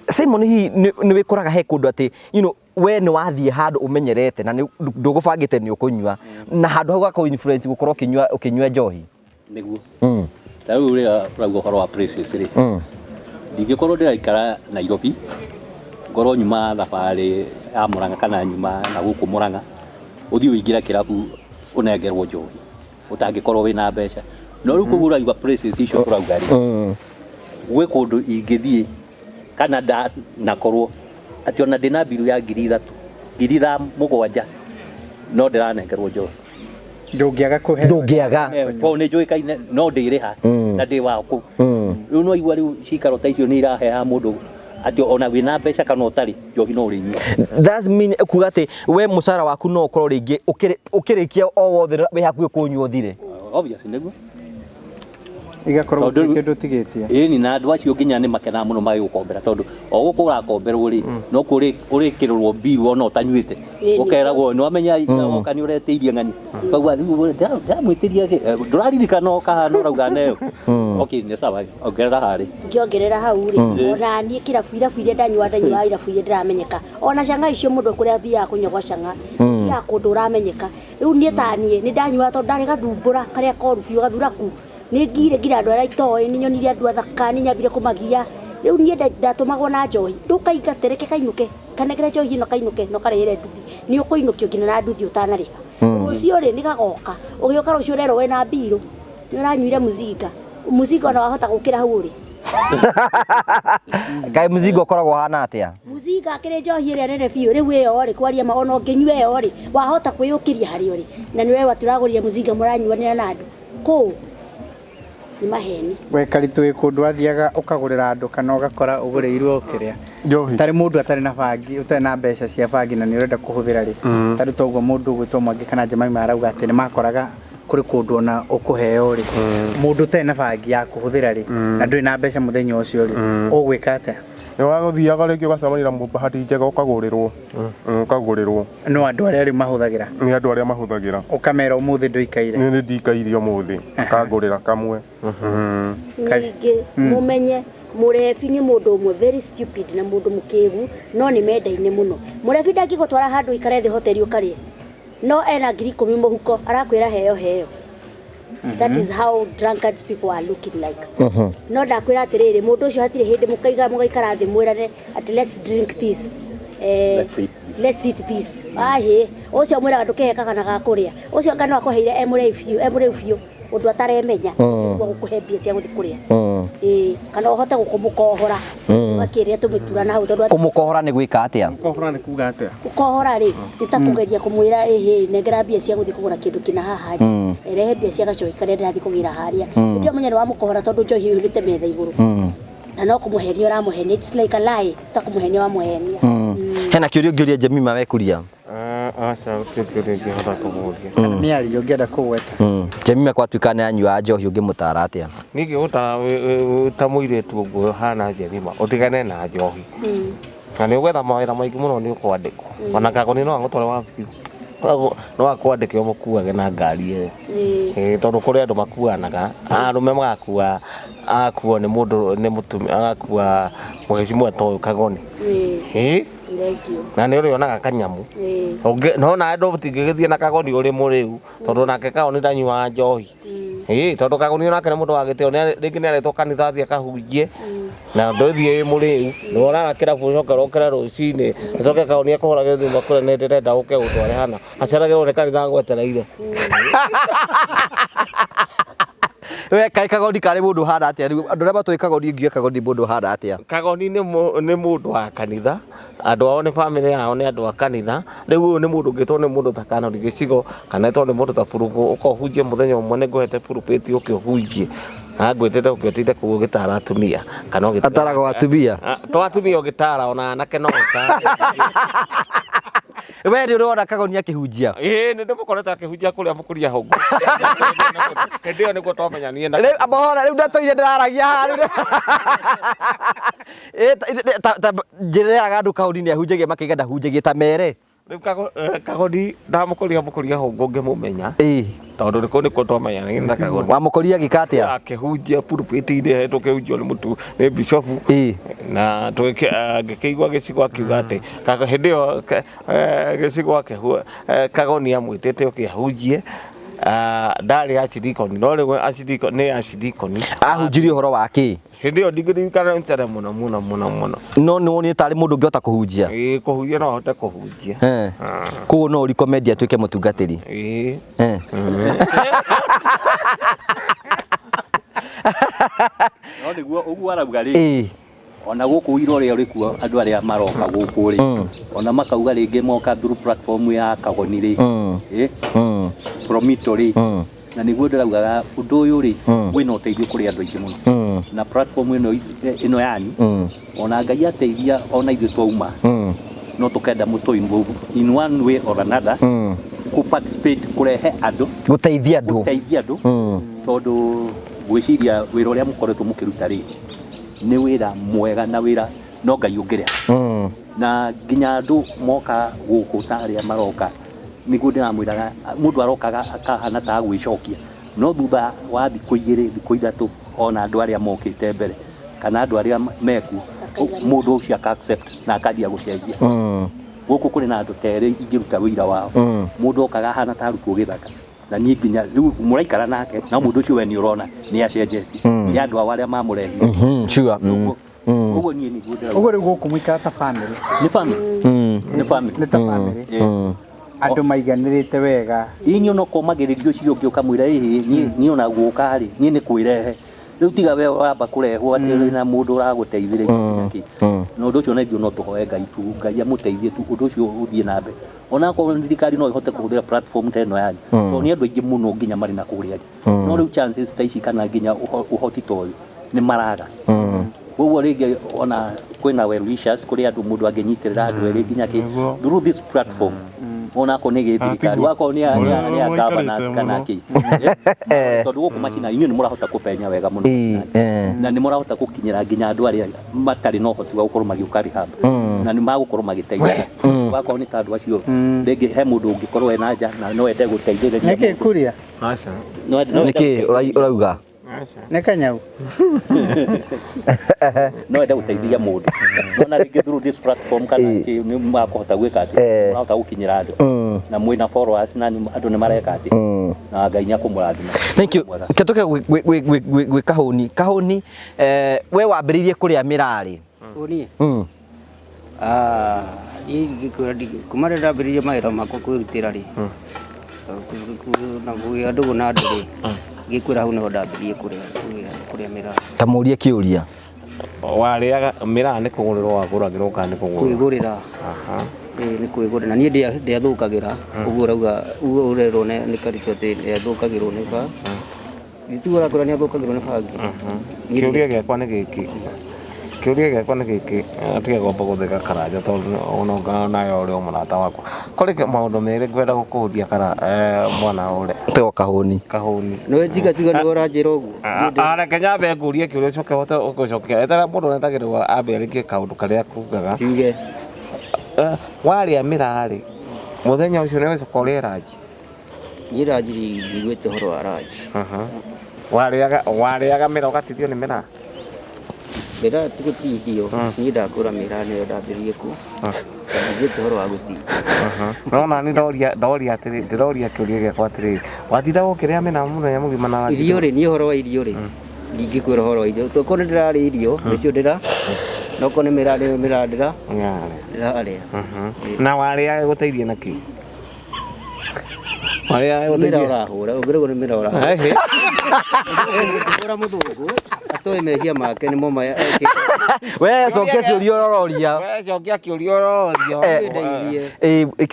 Simon hihi nĩ wĩkoraga he kũndũ atĩ, you know, we nĩ wathiĩ handũ ũmenyerete na ndũgũbangĩte nĩ ũkũnyua na handũ hau gakũ influence gũkorwo ũkĩnyua njohi. Nĩguo. Ta rĩu rĩrĩa ũrauga ũhoro wa places rĩ, ndingĩkorwo ndĩraikara Nairobi, ngorwo nyuma thabarĩ ya Murang'a kana nyuma na gũkũ Murang'a, ũthiĩ ũingĩre kĩrabu ũnengerwo njohi ũtangĩkorwo wĩna mbeca. No rĩu koguo ũrauga places icio tũrauga rĩ, gwĩ kũndũ ingĩthiĩ kana ndanakorwo atĩ ona ndĩna mbiru ya ngiri ithatũ, ngiri 7 no ndĩranengerwo njohi. Ndũngĩaga kũhe. Ndũngĩaga. Tondũ nĩ njũĩkaine no ndĩrĩha na ndĩ wa kũu. Rĩu no igua rĩu cikaro ta icio nĩ iraheaga mũndũ atĩ ona wĩna mbeca kana ũtarĩ njohi no ũrĩnyua. That's mean kuga atĩ we mũcara waku no ũkorwo rĩngĩ ũkĩrĩkia o wothe wĩ hakuhĩ kũnyua ũthire. Obvious nĩguo. Igakorwo Tondũ gũtirĩ rĩu- kĩndũ ũtigĩtie. Ĩni na andũ acio nginya nĩ makenaga mũno magĩgũkombera tondũ o gũkũ ũrakomberwo rĩ no kũrĩ ũrĩkĩrĩrwo mbiru ona ũtanyuĩte Ĩni. ũkeragwo nĩ wamenya woka nĩ ũretĩirie ng'ani ũkauga rĩu ndamwĩtĩria kĩ ndũraririkana ũkahana ũrauga neyo okay nĩ sawa ongerera harĩ. Ngĩongerera hau rĩ, ona niĩ kĩrabu irabu iria ndanyua ndanyua irabu iria ndĩramenyeka, ona cang'a icio mũndũ kũrĩa athiaga kũnyua gwa cang'a thiaga kũndũ ũramenyeka. Rĩu niĩ ta niĩ nĩ ndanyua tondũ ndarĩ gathumbũra karĩa koru biũ gathuraku, nĩ ngire ngira andũ arĩa itoĩ, nĩ nyonire andũ athaka, nĩ nyambire kũmagia. Rĩu niĩ ndatũmagwo na njohi, ndũkaingate, reke kainũke, kanengere njohi ĩno kainũke na ũkarĩhĩre nduthi, nĩ ũkũinũkio nginya na nduthi ũtanarĩha. Rũciũ rĩ nĩ gagoka, ũgĩũka rũciũ ũrerwo wĩna mbirũ, nĩ ũranyuire mũcinga, mũcinga ona wahota gũkĩra hau ũrĩ. Kaĩ mũcinga ũkoragwo ũhana atĩa? Mũcinga akĩrĩ njohi ĩrĩa nene biũ, rĩu ĩyo rĩ kwaria ma ona ũngĩnyua ĩyo rĩ wahota kwĩyũkĩria harĩa ũrĩ, na nĩ wewa tũragũrire mũcinga mũranyuanĩra na andũ kũu nĩ maheni. We Karitũ wĩ kũndũ wathiaga ũkagũrĩra andũ kana ũgakora ũgũrĩirwo kĩrĩa Njohi. tarĩ mũndũ atarĩ na bangi, ũtarĩ na mbeca cia bangi na nĩ ũrenda kũhũthĩra rĩ, tarĩ toguo mũndũ ũgwĩtwo Mwangi kana Jemima arauga atĩ nĩ makoraga kũrĩ kũndũ ona ũkũheo rĩ, mũndũ ũtarĩ na bangi ya kũhũthĩra rĩ, na ndũrĩ na mbeca mũthenya ũcio rĩ, ũgwĩka atĩa? Nĩ wagũthiaga rĩngĩ ũgacemania na mũbahati njega ũkagũrĩrwo. Ũkagũrĩrwo. No andũ arĩa rĩu mahũthagĩra. Nĩ andũ arĩa mahũthagĩra. Ũkamera ũmũthĩ ndũikaire. Nĩ nĩ ndikaire ũmũthĩ. Akangũrĩra kamwe. Ningĩ mũmenye mũrebi nĩ mũndũ ũmwe very stupid na mũndũ mũkĩgu, no nĩ mendaine mũno. Mũrebi ndangĩgũtwara handũ ũikare thĩ hoteli ũkarĩe, no ena 10,000 mũhuko arakwĩra heo heo. That is how drunkards people are looking like. No ndakwĩra atĩrĩrĩ, mũndũ ũcio hatirĩ hĩndĩ mũkaiga mũgaikara thĩ mwĩrane atĩ let's drink this. Let's eat. Let's eat this. Ahĩ, ũcio mwĩraga ndũkĩhe kagana ga kũrĩa. Ũcio anga no akũheire e mũrĩu biũ, e mũrĩu biũ, ũndũ ataremenya, nĩguo gũkũhe mbia cia gũthiĩ kũrĩa. Ĩĩ, kana ũhote gũkũmũkohora. Ũgakĩrĩa tũmĩtura na hau tondũ Kũmũkohora nĩ gwĩka atĩa? Kũhora nĩ kuga atĩa? Gũkohora rĩ, nĩ ta kũgeria kũmwĩra ĩhĩ, nengera mbia cia gũthiĩ kũgũra kĩndũ kĩna haha nja. Rehe mbia cia gacohi karĩa ndĩrathiĩ kũgĩra harĩa. Hĩndĩ ĩyo mũnya nĩ wamũkohora tondũ njohi ĩihũrĩte metha igũrũ. Na no kũmũhenia ũramũhenia, it's like a lie, ta kũmũhenia wamũhenia. Hena kĩũria ũngĩũria Jemima wekuria? Aca, gũtirĩ kĩũria ingĩhota kũmũria. Mĩario ũngĩenda kũgweta. Jemima kwatuĩka nĩ anyuaga njohi ũngĩmũtara atĩa? Niĩ ingĩgũtara ta mũirĩtu ũguo ũhana Jemima, ũtigane na njohi. Na nĩ ũgwetha mawĩra maingĩ mũno nĩ ũkwandĩkwo. Ona Kagoni no agũtware wabici. No akwandĩke ũmũkuage na ngari ĩyo. Ĩĩ, tondũ kũrĩ andũ makuanaga, arũme magakua, agakuo nĩ mũndũ, nĩ mũtumia, agakua mũhecimua ta ũyũ Kagoni. Ĩĩ. Na nĩ ũrĩonaga kanyamu. No nawe ndũtingĩgĩthiĩ na Kagoni ũrĩ mũrĩu, tondũ nake Kagoni ndanyuaga njohi. Ĩĩ, tondũ Kagoni onake nĩ mũndũ wa gĩtĩo, rĩngĩ nĩ aretwo kanitha athiĩ akahunjie, na ndũthiĩ wĩ mũrĩu, nĩ ũrara kĩrabu ũcoke ũrokere rũcinĩ, ũcoke Kagoni akũhũragĩre thimũ akwĩre nĩ ndĩrenda ũke ũndware hana, aceragĩrwo nĩ kanitha agwetereire. We kaĩ Kagoni karĩ mũndũ ũhana atĩa? Rĩu andũ arĩa matoĩ Kagoni ngiuga Kagoni mũndũ ũhana atĩa? Kagoni nĩ mũndũ wa kanitha, andũ ao nĩ bamĩrĩ yao nĩ andũ a kanitha. Rĩu ũyũ nĩ mũndũ ũngĩtwo nĩ mũndũ ta Kanoni Gĩcigo, kana ĩtwo nĩ mũndũ ta Burugũ, ũka ũhunjie mũthenya ũmwe nĩ ngũhete pulpit ũke ũhunjie. Na ngwĩtĩte ũke ũtinde kũu ũgĩtara atumia, kana ũgĩtara Ataragwo atumia? To atumia ũgĩtara, ona anake no ũtare. We nĩ ũrona Kagoni akĩhunjia? Ĩĩ, nĩ ndĩmũkorete akĩhunjia kũrĩa Mũkũria Hũngũ. Hĩndĩ ĩyo nĩguo twamenyanire na Rĩu amba hora, rĩu ndatũire ndĩraragia haha rĩu. Ta njĩrĩraga andũ Kagoni nĩ ahunjagia makaiga ndahunjagia ta mere. Rĩu Kagoni ndamũkoria Mũkũria Hũngũ ngĩmũmenya. Tondũ nĩkuo nĩkuo twamenyanire na Kagoni. Wamũkoria agĩka atĩa? Akĩhunjia pulpit-inĩ, hetwo kĩhunjio nĩ mũtu, nĩ bishop. Na ngĩkĩigua Gĩcigo akiuga atĩ, hĩndĩ ĩyo, Gĩcigo Kagoni amwĩtĩte oke ahunjie. Ndarĩ archdeacon, no rĩu archdeacon nĩ archdeacon. Ahunjirie ũhoro wa kĩ? Hĩndĩ ĩyo ndingĩririkana nĩ mũno mũno mũno mũno. No nĩ wonire tarĩ mũndũ ũngĩhota kũhunjia? Ĩĩ, kũhunjia no ahote kũhunjia. Koguo no ũrecommend atuĩke mũtungatĩri? Ĩĩ. No nĩguo ũguo arauga rĩ. Ona gũkũ ũira ũrĩa ũrĩ kuo andũ arĩa maroka gũkũ rĩ, ona makauga rĩngĩ moka through platform ya Kagoni rĩ, Promito rĩ, na nĩguo ndĩraugaga ũndũ ũyũ rĩ, wĩna ũteithio kũrĩ andũ aingĩ mũno. Na platform ĩno yanyu, ona Ngai ateithia ona ithuĩ twauma, no tũkenda mũtũ involve in one way or another, kũ participate kũrehe andũ, Gũteithia andũ. Gũteithia andũ, tondũ Ngwĩciria wĩra ũrĩa mũkoretwo mũkĩruta rĩ, nĩ wĩra mwega na wĩra no Ngai ũngĩrĩha. Na nginya andũ moka gũkũ ta arĩa maroka, nĩguo ndĩramwĩraga, mũndũ arokaga akahana ta agwĩcokia, no thutha wa thikũ igĩrĩ, thikũ ithatũ, ona andũ arĩa mokĩte mbere kana andũ arĩa mekuo, mũndũ ũcio aka accept na akanjia gũcenjia. Gũkũ kũrĩ na andũ ta erĩ ingĩruta ũira wao. Mũndũ okaga ahana ta arutwo gĩthaka, na niĩ nginya rĩu mũraikara nake, na mũndũ ũcio we nĩ ũrona nĩ acenjetie, nĩ andũ ao arĩa mamũrehire. Sure. Ũguo niĩ nĩguo ndĩrauga. Ũguo rĩu gũkũ mũikara ta family. Nĩ family. Nĩ family. Nĩ ta family. Andũ maiganĩrĩte wega. Ĩĩ no komagĩrĩria ũcio ũngĩ ũkamwĩra ĩhĩ niĩ ona gũka rĩ, niĩ nĩ kwĩrehe. Rĩu tiga we wamba kũrehwo atĩ ũrĩ na mũndũ ũragũteithĩrĩria kĩ. Na ũndũ ũcio na no tũhoe Ngai tu, Ngai amũteithie tu ũndũ ũcio ũthiĩ na mbere. Ona akorwo thirikari no ĩhote kũhũthĩra platform ta ĩno yanyu, tondũ nĩ andũ aingĩ mũno nginya marĩ na kũrĩa nja. No rĩu chances ta ici kana nginya ũhoti ta ũyũ nĩ maraga. Koguo rĩngĩ ona kwĩna well wishers, kũrĩ andũ mũndũ angĩnyitĩrĩra andũ erĩ nginya kĩ through this platform, ona akorwo nĩ gĩthirikari, wakorwo nĩ a governors kana kĩ, tondũ gũkũ macinani inyuĩ nĩ mũrahota kũpenya wega mũno macinani, na nĩ mũrahota gũkinyĩra nginya andũ arĩa matarĩ na ũhoti wa gũkorwo magĩũka rehab, na nĩ magũkorwo magĩteithĩka. Wakorwo nĩ ta andũ acio rĩngĩ he mũndũ ũngĩkorwo ena nja na no ende gũteithĩrĩria. Nĩkĩ kuria? Nĩkĩ ũrauga? Nĩ kanyau. No ende gũteithia mũndũ. No na rĩngĩ through this platform kana kĩ nĩ makũhota gwĩka atĩ mũrahota gũkinyĩra andũ, na mwĩna followers na andũ nĩ mareka atĩ, na Ngai nĩ akũmũrathima. Thank you. Kĩtũke gwĩ Kahũni. Kahũni, we wambĩrĩirie kũrĩa mĩrarĩ? Ũniĩ? Kuma rĩrĩa ndambĩrĩirie mawĩra makwa kwĩrutĩra rĩ, na kũgĩa ndũgũ na andũ rĩ, ngĩkwĩra hau nĩho ndambĩrĩirie kũrĩa mĩraa. Ta mũrie kĩũria. Warĩaga mĩraa nĩ kũgũrĩrwo wagũragĩrwo kana nĩ kũgũrĩrwo? Kwĩgũrĩra. Nĩ kwĩgũrĩra. Na niĩ ndiathũkagĩra. Ũguo ũrauga, ũguo ũrerwo nĩ Karito atĩ ndiathũkagĩrwo nĩ ba. Gĩtuo ũrakwĩra nĩathũkagĩrwo nĩ bangi. Kĩũria gĩakwa nĩ gĩkĩ. Kĩũria gĩakwa nĩ gĩkĩ, tiga kwamba gũtheka Karanja tondũ ona nawe ũrĩ o mũrata wakwa. Kũrĩ maũndũ merĩ ngwenda gũkũria kara mwana ũrĩa. Tego Kahũni. Kahũni. Nĩwe tiga tiga nĩwe ũranjĩra ũguo. Reke nyambe ngũrie kĩũria ũcoke ũhote gũcokia. Etera mũndũ etagĩrĩrwo ambe arĩkie kaũndũ karĩa akugaga. Kiuge. Warĩa mĩraa rĩ, mũthenya ũcio nĩ ũgĩcoka ũrĩe ranji? Niĩ ranji ndiguĩte ũhoro wa ranji. Warĩaga mĩraa ũgatithio nĩ mĩraa? Mĩraa ti gũtithio, niĩ ndakũra mĩraa nĩyo ndambĩrĩirie kũ. Ndiguĩte ũhoro wa gũtithio. No nani ndoria atĩrĩ, ndĩroria kĩũria gĩakwa atĩrĩrĩ, watindaga ũkĩrĩa mĩraa mũthenya mũgima na watinda- Irio rĩ, niĩ ũhoro wa irio rĩ, ndingĩkwĩra ũhoro wa irio. Tokorwo nĩ ndĩrarĩa irio, nĩcio ndĩra, no korwo nĩ mĩraa nĩyo mĩraa ndĩrarĩa. Na warĩa gũteithia na kĩ? Warĩa Mĩraa ũrahũra, ũngĩrĩgwo nĩ mĩraa ũrahũra. Ũngĩhũra mũthũngũ, atoĩ mehia make nĩmo maya ekĩte. We cokia ciũria ũroria. We cokia kĩũria ũrorio.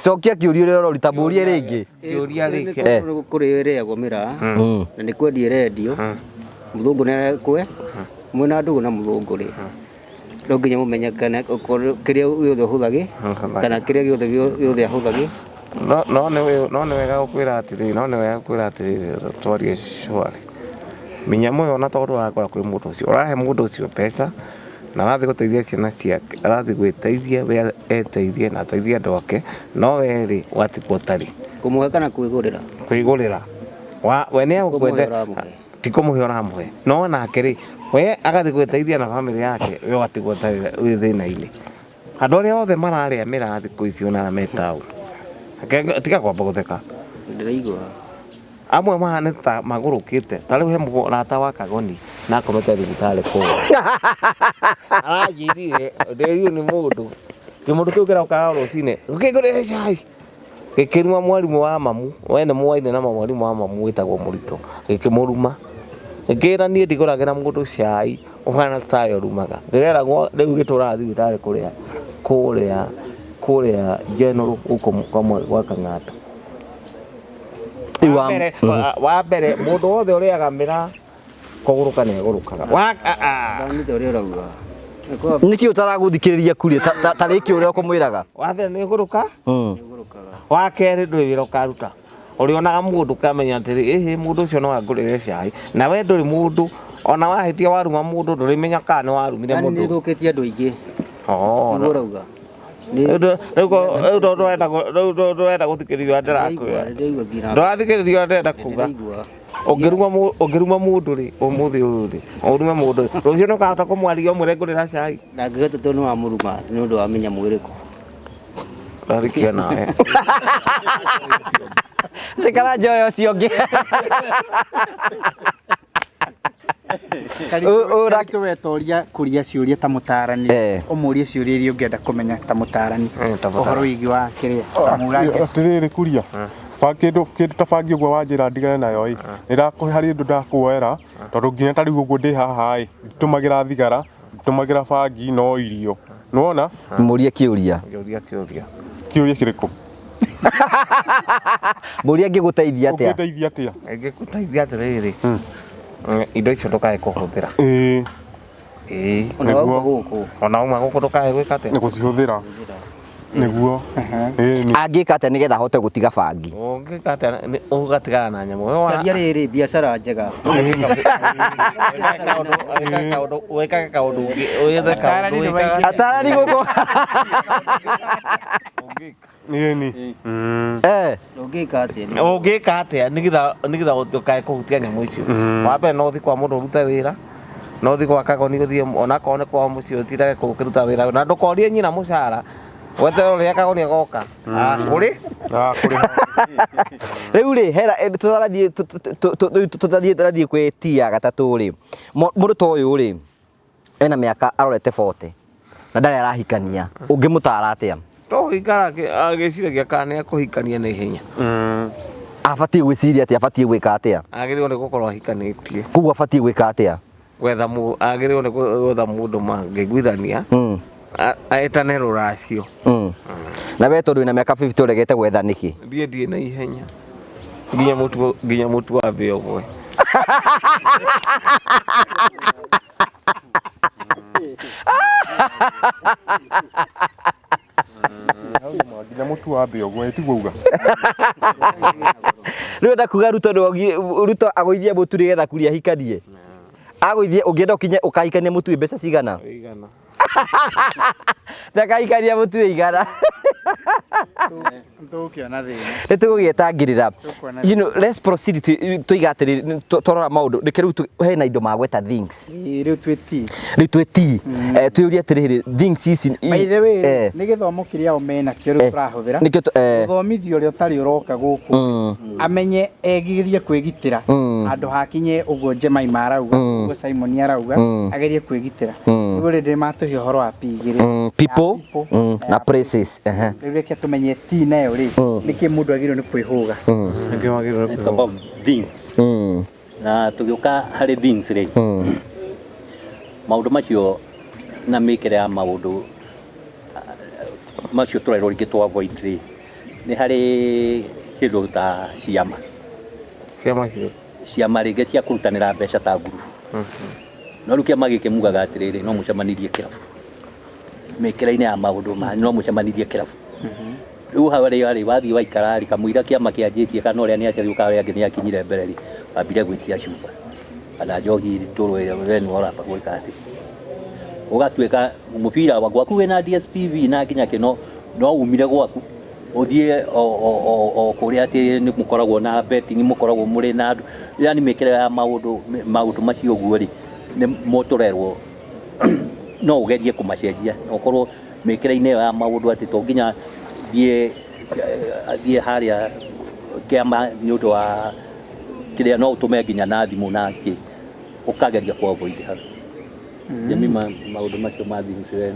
Cokia kĩũria ũrĩa ũroria, ta mũrie rĩngĩ. Kĩũria rĩngĩ. Nĩ kũrĩ ĩrĩagwo mĩraa, na nĩ kwendia ĩrendio. Mũthũngũ nĩ arekwe, mwĩna ndũgũ na mũthũngũ rĩ, no nginya mũmenye kana kĩrĩa gĩothe ũhũthagĩ, kana kĩrĩa gĩothe ahũthagĩ. No nĩ wega gũkwĩra atĩrĩrĩ, no nĩ wega gũkwĩra atĩrĩrĩ, twarie cwari. Mĩnyamũ ĩyo ona tondũ ũrakora kwĩ mũndũ ũcio, ũrahe mũndũ ũcio mbeca na arathiĩ gũteithia ciana ciake, arathiĩ gwĩteithia we eteithie na ateithie andũ ake, no we rĩ watigwo ũtarĩ. Kũmũhe kana kwĩgũrĩra? Kwĩgũrĩra. We nĩ egũkwenda, Kũmũhe ũramũhe. ti kũmũhe ũramũhe, no nake rĩ, we agathiĩ gwĩteithia na bamĩrĩ yake, we ũgatigwo ũtarĩ wĩ thĩna-inĩ. Andũ arĩa othe mararĩa mĩraa thikũ ici ona arĩa me taũni, tiga kwamba gũtheka. Ndĩraigua. Amwe mahana ta magũrũkĩte, ta rĩu he mũrata wa Kagoni na akomete thibitarĩ kũu. Aranjĩrire, ndĩrirwo nĩ mũndũ. Kĩmũndũ kĩu kĩrokaga rũcinĩ, gũkĩngũrĩre cai. Gĩkĩruma mwarimũ wa mamu, we nĩ mwaine na mwarimũ wa mamu wĩtagwo Mũritũ, gĩkĩmũruma. Gĩkĩra niĩ ndigũragĩra mũndũ cai ũhana tayo ũrumaga. Ndĩreragwo rĩu gĩtũraga thibitarĩ kũrĩa kũrĩa kũrĩa General gũkũ kwa Kang'ata. Wa mbere mũndũ wothe ũrĩaga mĩraa kũgũrũka nĩ agũrũkaga. Ndanyita ũrĩa ũrauga. Nĩkĩ ũtaragũthikĩrĩria kuria ta rĩkĩ ũrĩa ũkũmwĩraga? Wa mbere nĩ ũgũrũka, wa kerĩ ndũrĩ wĩra ũkaruta. Ũrĩonaga mũndũ ũkamenya atĩrĩ, ĩhĩ mũndũ ũcio no angũrĩre cai. Na we ndũrĩ mũndũ, ona wahĩtia waruma mũndũ ndũrĩmenya kana nĩ warumire Yani mũndũ. nĩ thũkĩtie andũ aingĩ. Oh, Nĩguo ũrauga. Rĩu ndũrenda gũthikĩrĩria ũrĩa ndĩrakwĩra. Ndĩraigua nginya. Ndũrathikĩrĩria ũrĩa ndĩrenda kuga. Ndĩraigua. Ũngĩruma mũndũ rĩ, ũmũthĩ ũyũ rĩ, ũrume mũndũ rĩ, rũciũ nĩ ũkahota kũmwarĩria ũmwĩre ngũrĩra cai. Ndangĩhota tondũ nĩ wamũruma nĩ ũndũ wa mĩnyamũ ĩrĩkũ. Ndarikia nawe. Tikara njoya ũcio ũngĩ. Karitũ wetoria kũria ciũria ta mũtarani, ũmũrie ciũria iria ũngĩenda kũmenya ta mũtarani ũhoro wĩgiĩ wa kĩrĩa Kamũrange. Atĩrĩrĩ kuria kĩndũ ta bangi ũguo wanjĩra ndigane nayo ĩ nĩndakũhe harĩ ũndũ ndakuoera tondũ nginya ta rĩu ũguo ndĩ haha ĩ nditũmagĩra thigara nditũmagĩra bangi no irio nĩwona. Mũrie kĩũria. Kĩũria kĩũria. Kĩũria kĩrĩkũ? Mũrie ngĩgũteithia atĩa? Ũngĩndeithia atĩa? Ingĩgũteithia atĩrĩrĩ, indo icio ndũkae kũhũthĩra. Ĩĩ. Ĩĩ. Ona wauma gũkũ. Ona wauma gũkũ ndũkae gwĩka atĩa? Nĩ gũcihũthĩra. Nĩguo. Angĩka atĩa nĩgetha ahote gũtiga bangi? Ũngĩka atĩa ũgatigana na nyamũ. Caria rĩrĩ biacara njega. Wĩkage kaũndũ wĩthe kaũndũ wĩkaga. Atarani gũkũ. Nĩni. Ũngĩka atĩa? Ũngĩka atĩa nĩgetha ndũkae kũhutia nyamũ icio? Wa mbere no ũthiĩ kwa mũndũ ũrute wĩra, no ũthiĩ gwa kagoni ũthiĩ onakorwo nĩ kwao mũciĩ ũtindage kũu ũkĩruta wĩra na ndũkorie nyina mũcara weterere ũrĩa kagoni agoka. Kũrĩ? Rĩu rĩ hera tũtarathiĩ tũtathiĩ kwĩ tia gatatũ rĩ, mũndũ ta ũyũ rĩ ena mĩaka arorete 40 na ndarĩ arahikania, ũngĩmũtara atĩa? Tũhikara agĩciragia kana nĩ ekũhikania na ihenya. Abatiĩ gwĩciria atĩa? Abatiĩ gwĩka atĩa? Agĩrĩirwo nĩ gũkorwo ahikanĩtie. Koguo abatiĩ gwĩka atĩa? Gwetha agĩrĩirwo nĩ gwetha mũndũ mangĩiguithania etane rũracio. Na we tondũ wĩna mĩaka 50 ũregete gwetha nĩkĩ? Ndiĩ ndirĩ na ihenya. Nginya mũtu wa mbĩa ũgwe. Nginya mũtu wa mbĩa ũgwe tiguo uga. Rĩu enda kuga Ruto Ruto agũithie mũtu nĩgetha Kuria ahikanie. Agũithie ũngĩenda ũkinye ũkahikania mũtu wĩ mbeca cigana? Igana. Ndakahikania mũtu wĩ igana. Tũgũkĩona thĩna. Nĩ tũgũgĩetangĩrĩra. You know, let's proceed tũiga atĩrĩrĩ twarora maũndũ reke rĩu hena indo magweta things. Rĩu twĩ tea. Rĩu twĩ tea. Twĩũrie atĩrĩrĩ things ici. By the way, nĩ gĩthomo kĩrĩa o menakĩo rĩu tũrahũthĩra. Gũthomithio ũrĩa ũtarĩ ũroka gũkũ amenye egirie kwĩgitĩra handũ hakinye ũguo Jemima arauga ũguo Simon arauga agerie kwĩgitĩra. Rĩu rĩ matũhe ũhoro wa P igĩrĩ. People na places. Rĩu reke tũmenye T nayo rĩ nĩkĩ mũndũ agĩrĩirwo nĩ kwĩhũga. It's about things. Na tũgĩũka harĩ things rĩ, maũndũ macio na mĩkĩre ya maũndũ macio tũrerwo rĩngĩ tũ avoid rĩ, nĩ harĩ kĩndũ ta ciama. Ciama kĩrĩkũ? Ciama rĩngĩ cia kũrutanĩra mbeca ta ngurubu. No rĩu kĩama gĩkĩ mugaga atĩrĩrĩ, no mũcemanirie kĩrabu. Mĩkĩre-inĩ ya maũndũ manyu no mũcemanirie kĩrabu. Rĩu harĩa rĩ wathiĩ waikara rĩ kamũira kĩama kĩanjĩtie kana ũrĩa nĩ aciari kana ũrĩa angĩ nĩ akinyire mbere rĩ wambire gwĩtia cuba kana njohi ndũrũ ĩrĩa we nĩwe ũramba gwĩka atĩ ũgatuĩka mũbira wa gwaku wĩna DSTV na nginya kĩ no umire gwaku ũthiĩ o kũrĩa atĩ nĩ mũkoragwo na betting mũkoragwo mũrĩ na andũ yani mĩkĩre ya maũndũ macio ũguo rĩ nĩ mũtũrerwo no ũgerie kũmacenjia ũkorwo mĩkĩre-inĩ ĩyo ya maũndũ atĩ to nginya thiĩ harĩa kĩama nĩ ũndũ wa kĩrĩa no ũtũme nginya na thimũ na kĩ ũkageria kũ avoid hau. Jemima maũndũ macio ma things we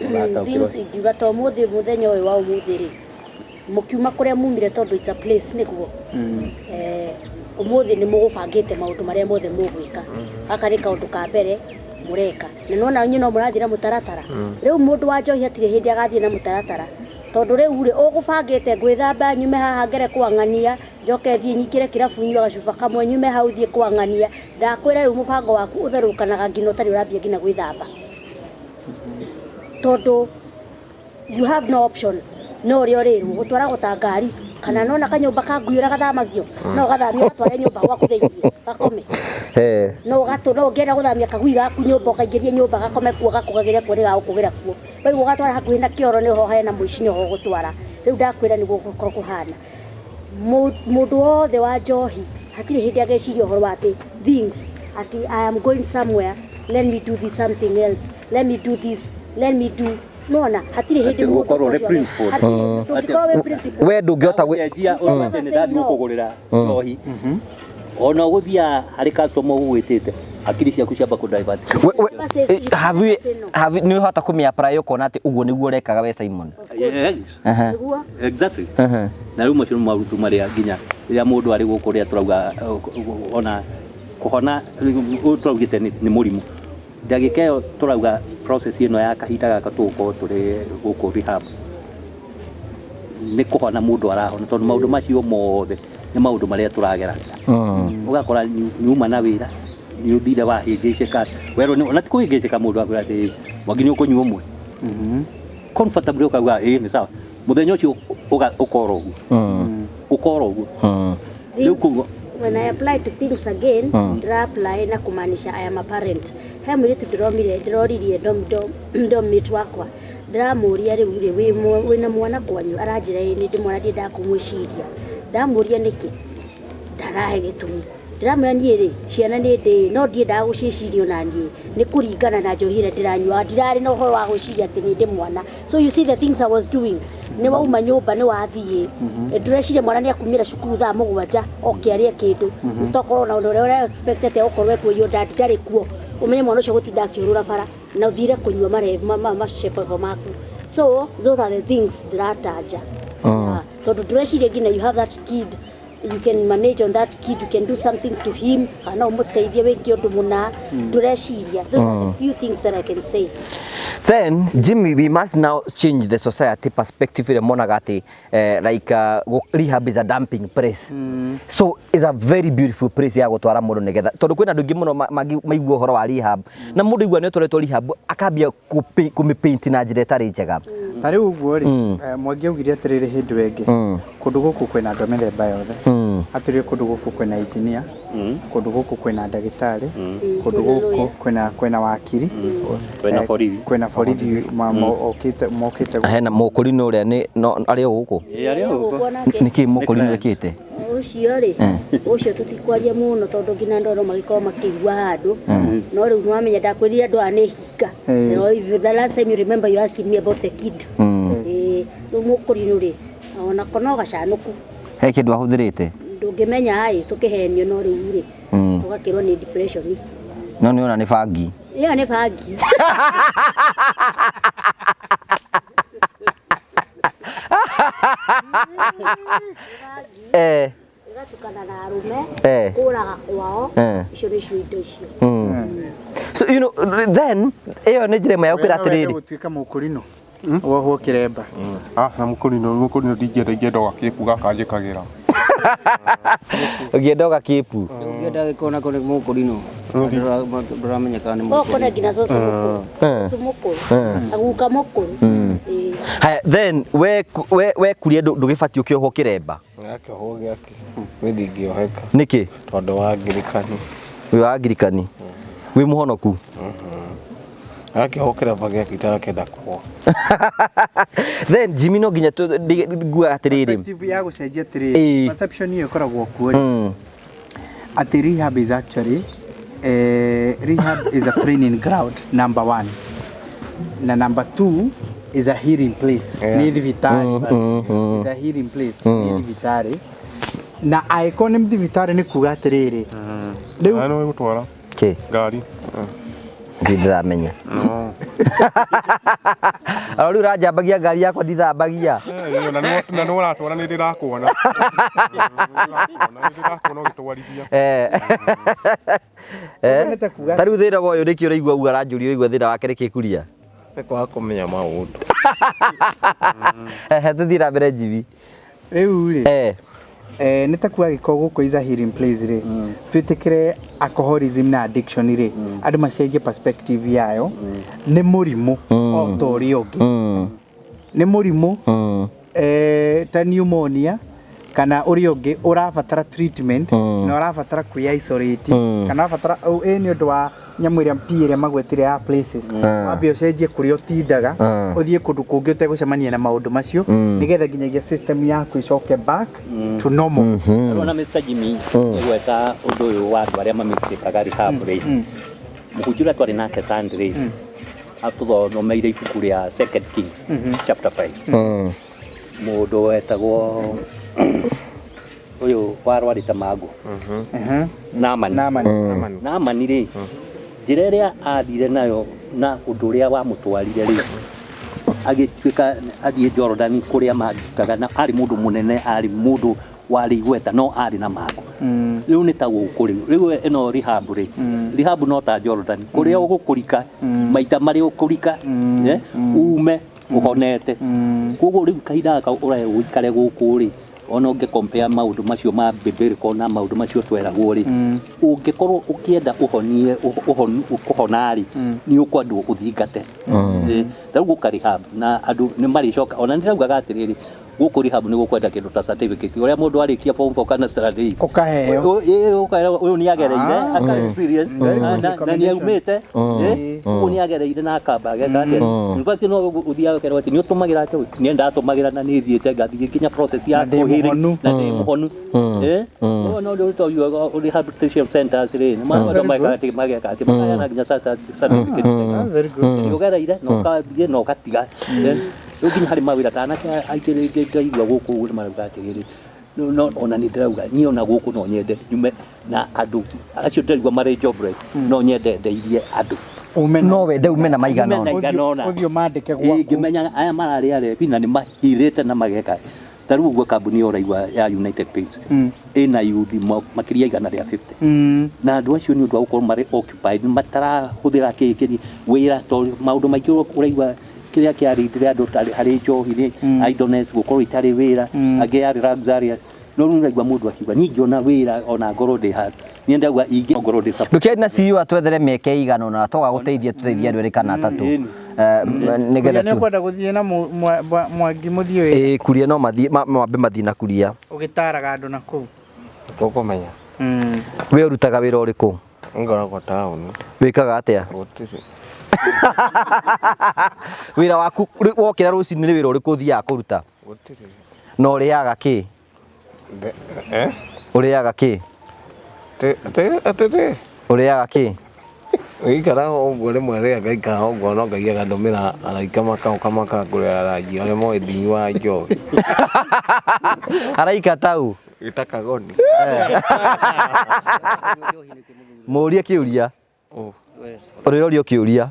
na things ingiuga to ũmũthĩ mũthenya ũyũ wa ũmũthĩ rĩ mũkiuma kũrĩa mumire tondũ it's a place nĩguo ũmũthĩ nĩ mũgũbangĩte maũndũ marĩa mothe mũgwĩka. Gaka nĩ kaũndũ ka mbere mũreka na nĩwona inyuĩ no mũrathiĩ na mũtaratara. Rĩu mũndũ wa njohi hatirĩ hĩndĩ agathiĩ na mũtaratara tondũ rĩu rĩ ũgũbangĩte ngwĩthamba nyume haha ngere kwang'ania njoke thiĩ nyingĩre kĩrabu nyue gacuba kamwe nyume hau thiĩ kwang'ania ndakwĩra rĩu mũbango waku ũtherũkanaga nginya ũtarĩ ũrambia nginya gwĩthamba tondũ you have no option no ũrĩa ũrĩrwo gũtwaragwo ta ngari. Kana nona kanyũmba ka ngui ũrĩa gathamagio no gathamio gatware nyũmba gwaku thĩinĩ gakome. No gatũ no ũngĩenda gũthamia kagui gaku nyũmba ũkaingĩrie nyũmba gakome kuo gakũgagĩre kuo nĩgagũkũgĩra kuo. Waigua ũgatwara hakuhĩ na kĩoro nĩho hena mũici nĩho ũgũtwara. Rĩu ndakwĩra nĩguo gũkorwo kũhana. Mũndũ wothe wa njohi hatirĩ hĩndĩ ageciria ũhoro wa atĩ things atĩ I am going somewhere, let me do this something else, let me do this, let me do nona hatirĩ hĩndĩ Atĩ mũndũ gũkorwo ũrĩ ũcio principled. hatirĩ ndũngĩkorwo wĩ principled. We ndũngĩhota gwĩ Gũcenjia ũrĩa atĩ nĩ ndathiĩ gũkũgũrĩra njohi ona ũgũthiaga harĩ customer ũgũgwĩtĩte hakiri ciaku ciamba kũ divert. Have you have nĩ ũhota kũmĩ apply ũkona atĩ ũguo nĩguo ũrekaga we Simon? Of course. Yes. Nĩguo. Exactly. Na rĩu macio nĩ maũndũ marĩa nginya rĩrĩa mũndũ arĩ gũkũ rĩrĩa tũrauga ona kũhona ũyũ tũraugĩte nĩ mũrimũ ndagĩka ĩyo tũrauga process ĩno ya kahinda gaka tũgũkorwo tũrĩ gũkũ rehab nĩ kũhona mũndũ arahona tondũ maũndũ macio mothe nĩ maũndũ marĩa tũrageragĩra. Ũgakora nĩ uma na wĩra nĩ ũthire wahĩngĩcĩka werwo ona ti kũhĩngĩcĩka mũndũ akwĩra atĩ Mwangi nĩ ũkũnyua ũmwe comfortably ũkauga ĩĩ nĩ sawa mũthenya ũcio ũkora ũguo ũkora ũguo rĩu koguo Things, when I apply to things again, ndĩra apply na kumaanisha I am a parent. He mũirĩtu ndĩromire ndĩroririe dom mate wakwa ndĩramũria rĩu rĩ wĩna mwana kwanyu aranjĩra ĩĩ nĩ ndĩ mwana ndiendaga kũmwĩciria. Ndamũria nĩkĩ ndarahe gĩtũmi ndĩramwĩra niĩ rĩ ciana nĩ ndĩ no ndiendaga gũciĩciria ona niĩ nĩ kũringana na njohi ĩrĩa ndĩranyua ndirarĩ na ũhoro wa gwĩciria atĩ nĩ ndĩ mwana. So you see the things I was doing, nĩ wauma nyũmba nĩ wathiĩ ndĩreciria mwana nĩ akumĩra cukuru thaa 7 oke arĩe kĩndũ tokorwo na ũndũ ũrĩa ũra expected gũkorwo ekuo dad ndarĩ kuo ũmenye mwana ũcio gũtinda akĩũrũra bara na ũthire kũnyua macebebo maku. So those are the things ndĩratanja. Yeah, tondũ ndĩreciria nginya you have that kid, you can manage on that kid, you can do something to him kana ũmũteithie wĩke ũndũ mũna ndũreciria. Those are the few things that I can say. Then Jimmy, we must now change the society perspective ĩrĩa monaga atĩ like rehab is a dumping place. So it's a very beautiful place ya gũtwara mũndũ nĩgetha tondũ kwĩna andũ aingĩ mũno maigua ũhoro wa rehab na mũndũ aigua nĩ ũtwarĩtwo rehab akambia kũmĩpaint na njĩra ĩtarĩ njega. Ta rĩu ũguo rĩ, Mwangi augire atĩrĩrĩ hĩndĩ ĩyo ĩngĩ kũndũ gũkũ kwĩna andũ a mĩthemba yothe atĩrĩrĩ kũndũ gũkũ kwĩna engineer, kũndũ gũkũ kwĩna ndagĩtarĩ, kũndũ gũkũ kwĩna wakiri, Kwĩna borithi. Kwĩna borithi mokĩte Hena mũkũrinũ ũrĩa nĩ no arĩ o gũkũ. Ĩĩ, arĩ o gũkũ. Gũkũ nake. Nĩkĩ mũkũrinũ ĩkĩte? Ũcio rĩ ũcio tũtikwaria mũno tondũ nginya andũ no magĩkorwo makĩigua handũ no rĩu nĩwamenya ndakwĩrire andũ aya nĩ hinga. No, if the last time you remember you asking me about the kid. Rĩu mũkũrinũ rĩ onako no gacanũku. He kĩndũ ahũthĩrĩte? Ndũngĩmenya ĩ tũkĩhenio no rĩu rĩ tũgakĩrwo nĩ depression. No nĩ ona nĩ bangi. Ĩyo nĩ bangi. Ĩgatukana na arũme kũraga kwao. Icio nĩcio indo icio. So you know then ĩyo nĩ njĩra ĩmwe ya gũkwĩra atĩrĩrĩ gũtuĩka mũkũrinũ wohwo kĩremba. Aca mũkũrinũ ndingĩenda, ingĩenda gakĩpu gaka njĩkagĩra. Ũngĩenda ũgakĩpu. Ũngĩenda gĩkorwo nako nĩ mũkũrinũ ndũramenya kana nĩ Gũkũ nginya cũcũ mũkũrũ, cũcũ mũkũrũ, aguka mũkũrũ. Ĩĩ. Haya, then we kuria ndũgĩbatiĩ ũkĩohwo kĩremba. Gakĩohwo gĩake nĩ ndingĩoheka. Nĩkĩ? Tondũ wa ngirikani. Wĩ wa angirikani wĩ mũhonoku. Gakĩohwo kĩremba gĩake itarakĩenda kuoha. Then Jimmy no nginya ngua atĩrĩrĩ Perspective ya gũcenjia atĩrĩrĩ perception ĩyo ĩkoragwo kuo rĩ atĩ rehab is actually rehab is a training ground number one na number two is a healing place. Nĩ thibitarĩ. Is a healing place, nĩ thibitarĩ na angĩkorwo nĩ thibitarĩ nĩ kuga atĩrĩrĩ rĩu Na nĩ gũtwara Kĩ? ngari. Ndirĩ ndĩramenya. No. Oro rĩu ũranjambagia ngari yakwa ndithambagia. Eh, na nĩ ũratwara nĩ ndĩrakuona. Nĩ ndĩrakuona ũgĩtwarithia. Nĩ ta kuga Ta rĩu thĩna wa ũyũ nĩkĩ ũraigua uga aranjũria ũraigua thĩna wake nĩkĩ kuria? Nĩ kwaga kũmenya maũndũ. Ehe, tũthiĩ na mbere Jimmy. Rĩu rĩ nĩ ta kuga gĩkorwo gũkũ is a healing place rĩ twĩtĩkĩre alcoholism na addiction rĩ andũ macenjie perspective yayo nĩ mũrimũ o ta ũrĩa ũngĩ nĩ mũrimũ ta pneumonia. Kana ũrĩa ũngĩ ũrabatara treatment na ũrabatara kwĩ isolate kana ũrabatara ĩ nĩ ũndũ wa nyamũ ĩrĩa P ĩrĩa magwetire ya places, wambe ũcenjie kũrĩa ũtindaga, ũthiĩ kũndũ kũngĩ ũtegũcemania na maũndũ macio, nĩgetha nginyagia system yaku ĩcoke back to normal. Ũrona Mr. Jimmy, nĩgweta ũndũ ũyũ wa andũ arĩa mamistĩkaga rehab rĩ, mũhunjia ũrĩa twarĩ nake Sunday rĩ, atũthomeire ibuku rĩa Second Kings chapter 5, mũndũ wetagwo ũyũ warwarĩte mangũ, Naamani. Naamani. Naamani rĩ, njĩra ĩrĩa athire nayo na ũndũ ũrĩa wamũtwarire rĩ, agĩtuĩka athiĩ Jorodani kũrĩa mangĩkaga, na arĩ mũndũ mũnene, arĩ mũndũ warĩ igweta, no arĩ na mangũ. Rĩu nĩ ta gũkũ rĩu rĩu ĩno rehab rĩ, rehab no ta Jordan kũrĩa ũgũkũrika maita marĩa ũkũrika, ume ũhonete. Koguo rĩu kahinda gaka ũrĩa ũikare gũkũ rĩ, ona ũngĩ compare maũndũ macio ma biblical na maũndũ macio tweragwo rĩ, ũngĩkorwo ũkĩenda ũhonie kũhona rĩ, nĩ ũkwendwo ũthingate. Rĩu gũka rehab na andũ nĩ marĩcoka, ona nĩ ndĩraugaga atĩrĩrĩ, gũkũ rehab nĩ gũkwenda kĩndũ ta certificate ũrĩa mũndũ arĩkia form 4 kana standard 8. Ũkaheo. Ũkaheo, ũyũ nĩ agereire aka experience Very good na nĩ recommendation. aumĩte, ũguo nĩ agereire na akamba ageka atĩa. In fact, no ũthiaga ũkerwo atĩ nĩ ũtũmagĩra njohi, nĩ ndatũmagĩra na nĩ thiĩte ngathiĩ nginya process ya Na ndĩ kũhealing, mũhonu. Na ndĩ mũhonu. Ũguo no rĩu to rehabilitation centers rĩ, nĩ Very andũ good. mekaga atĩ mageka atĩ makaheana nginya certificate. Ah, very good. Nĩ ũgereire na ũkathiĩ na ũgatiga. Rĩu nginya harĩ mawĩra ta anake aingĩ rĩngĩ ndaigua gũkũ ũguo nĩ marauga atĩrĩrĩ, no ona nĩ ndĩrauga niĩ ona gũkũ no nyende nyume na andũ acio ndĩraigua marĩ jobless, no nyende ndeithie andũ. Ume na No wende ume na maigana Ume na ũna. igana ũna. Ũthiĩ ũmandĩke gwaku. Ngĩmenya aya mararĩ arebi na nĩ mahirĩte na mageka ta rĩu ũguo, kambuni ĩyo ũraigua ya United Paints ĩna yuthi makĩria 150, na andũ acio nĩ ũndũ wa gũkorwo marĩ occupied, matarahũthĩra kĩ kĩ wĩra, tondũ maũndũ maingĩ ũraigua kĩrĩa kĩarindire andũ tarĩ harĩ njohi nĩ idleness, gũkorwo itarĩ wĩra, angĩ yarĩ luxurious, no rĩu ũraigua mũndũ akiuga niĩ ingĩona wĩra ona ngorwo ndĩ handũ niĩ ndauga ingĩ ngorwo ndĩ support. Ndũkĩaria na CEO atwethere mĩeke ĩigana ũna toga gũteithia tũteithie andũ erĩ kana atatũ. Nĩgetha Kuria nĩ tu ũkwenda gũthiĩ na Mwangi mũthiĩ wĩra? Ĩĩ, kuria no mathiĩ mambe mathiĩ na kuria. Ũgĩtaraga andũ na kũu. Tũkũmenya. We ũrutaga wĩra ũrĩkũ? Ngoragwo taũni. Wĩkaga atĩa? Gũtirĩ. Wĩra waku wokĩra rũcinĩ nĩ wĩra ũrĩkũ ũthiaga kũruta? Gũtirĩ. Na ũrĩaga kĩ? Eh? Ũrĩaga kĩ? Atĩrĩ. Ũrĩaga kĩ? Gũikara ũguo rĩmwe rĩrĩa ngaikara ũguo no Ngai agandũmĩra araika makoka makangũrĩra rangi arĩa moĩ ndinyuaga njohi. Araika tau. Ĩta Kagoni. Mũrie kĩũria. Ũ. Ũrĩrorio kĩũria.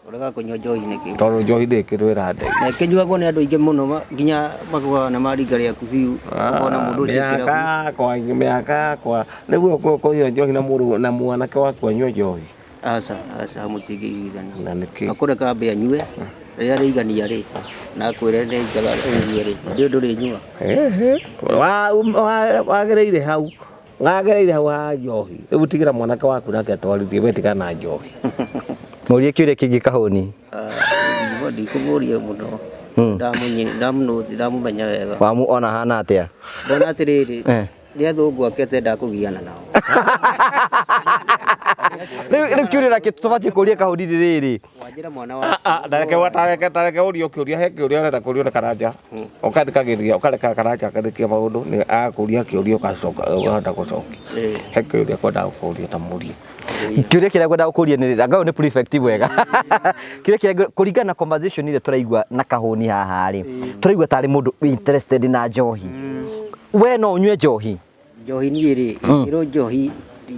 Ũrega kũnyua njohi nĩkĩ? Tondũ njohi ndĩkĩrwo ĩrandei. Na ĩkĩnyuagwo nĩ andũ aingĩ mũno nginya makuaga na maringa rĩaku biũ, ũkona mũndũ ũcio Mĩaka kĩrabu. yakwa, mĩaka yakwa nĩguo kũnyua njohi na mũrũ na mwanake waku anyue njohi. Aca, aca, mũtingĩiguithania. Na nĩkĩ? Akũreka ambe anyue, rĩrĩa rĩigania rĩ, na akwĩre nĩ njega ũnyue rĩ, ndĩ ndũrĩnyua. Ehe. Wagĩrĩire hau, wagĩrĩire hau ha njohi. Rĩu tigĩra mwanake waku nake atwarithie, we tigana na njohi. Mũrie kĩũria kĩngĩ, Kahũni. Ah, ndikũmũria mũno. Ndamũmenya wega. Wamu ona hana atĩa? Ndona atĩrĩrĩ, nĩ athũngũ ake atendaga kũgiana nao. Rĩu kĩũria nakĩo tũbatiĩ kũria Kahũni nĩ rĩrĩ. Wanjĩra mwana wa Tareke tareke tareke ũrio kĩũria, he kĩũria ũrenda kũrio nĩ Karanja, ũkathikagĩrĩria, ũkareka Karanja akarĩkia maũndũ nĩ agakũria kĩũria, ũgacoka ũkahota gũcokia. He kĩũria kwendaga gũkũria, ta mũrie. Kĩũria kĩrĩa ngwendaga gũkũria nĩ rĩrĩ, anga ũyũ nĩ prefect mwega. Kĩũria kĩrĩa kũringana na conversation ĩrĩa tũraigua na Kahũni haha rĩ, tũraigua tarĩ mũndũ interested na njohi. We no ũnyue njohi? Njohi niĩ rĩ, ĩrwo njohi,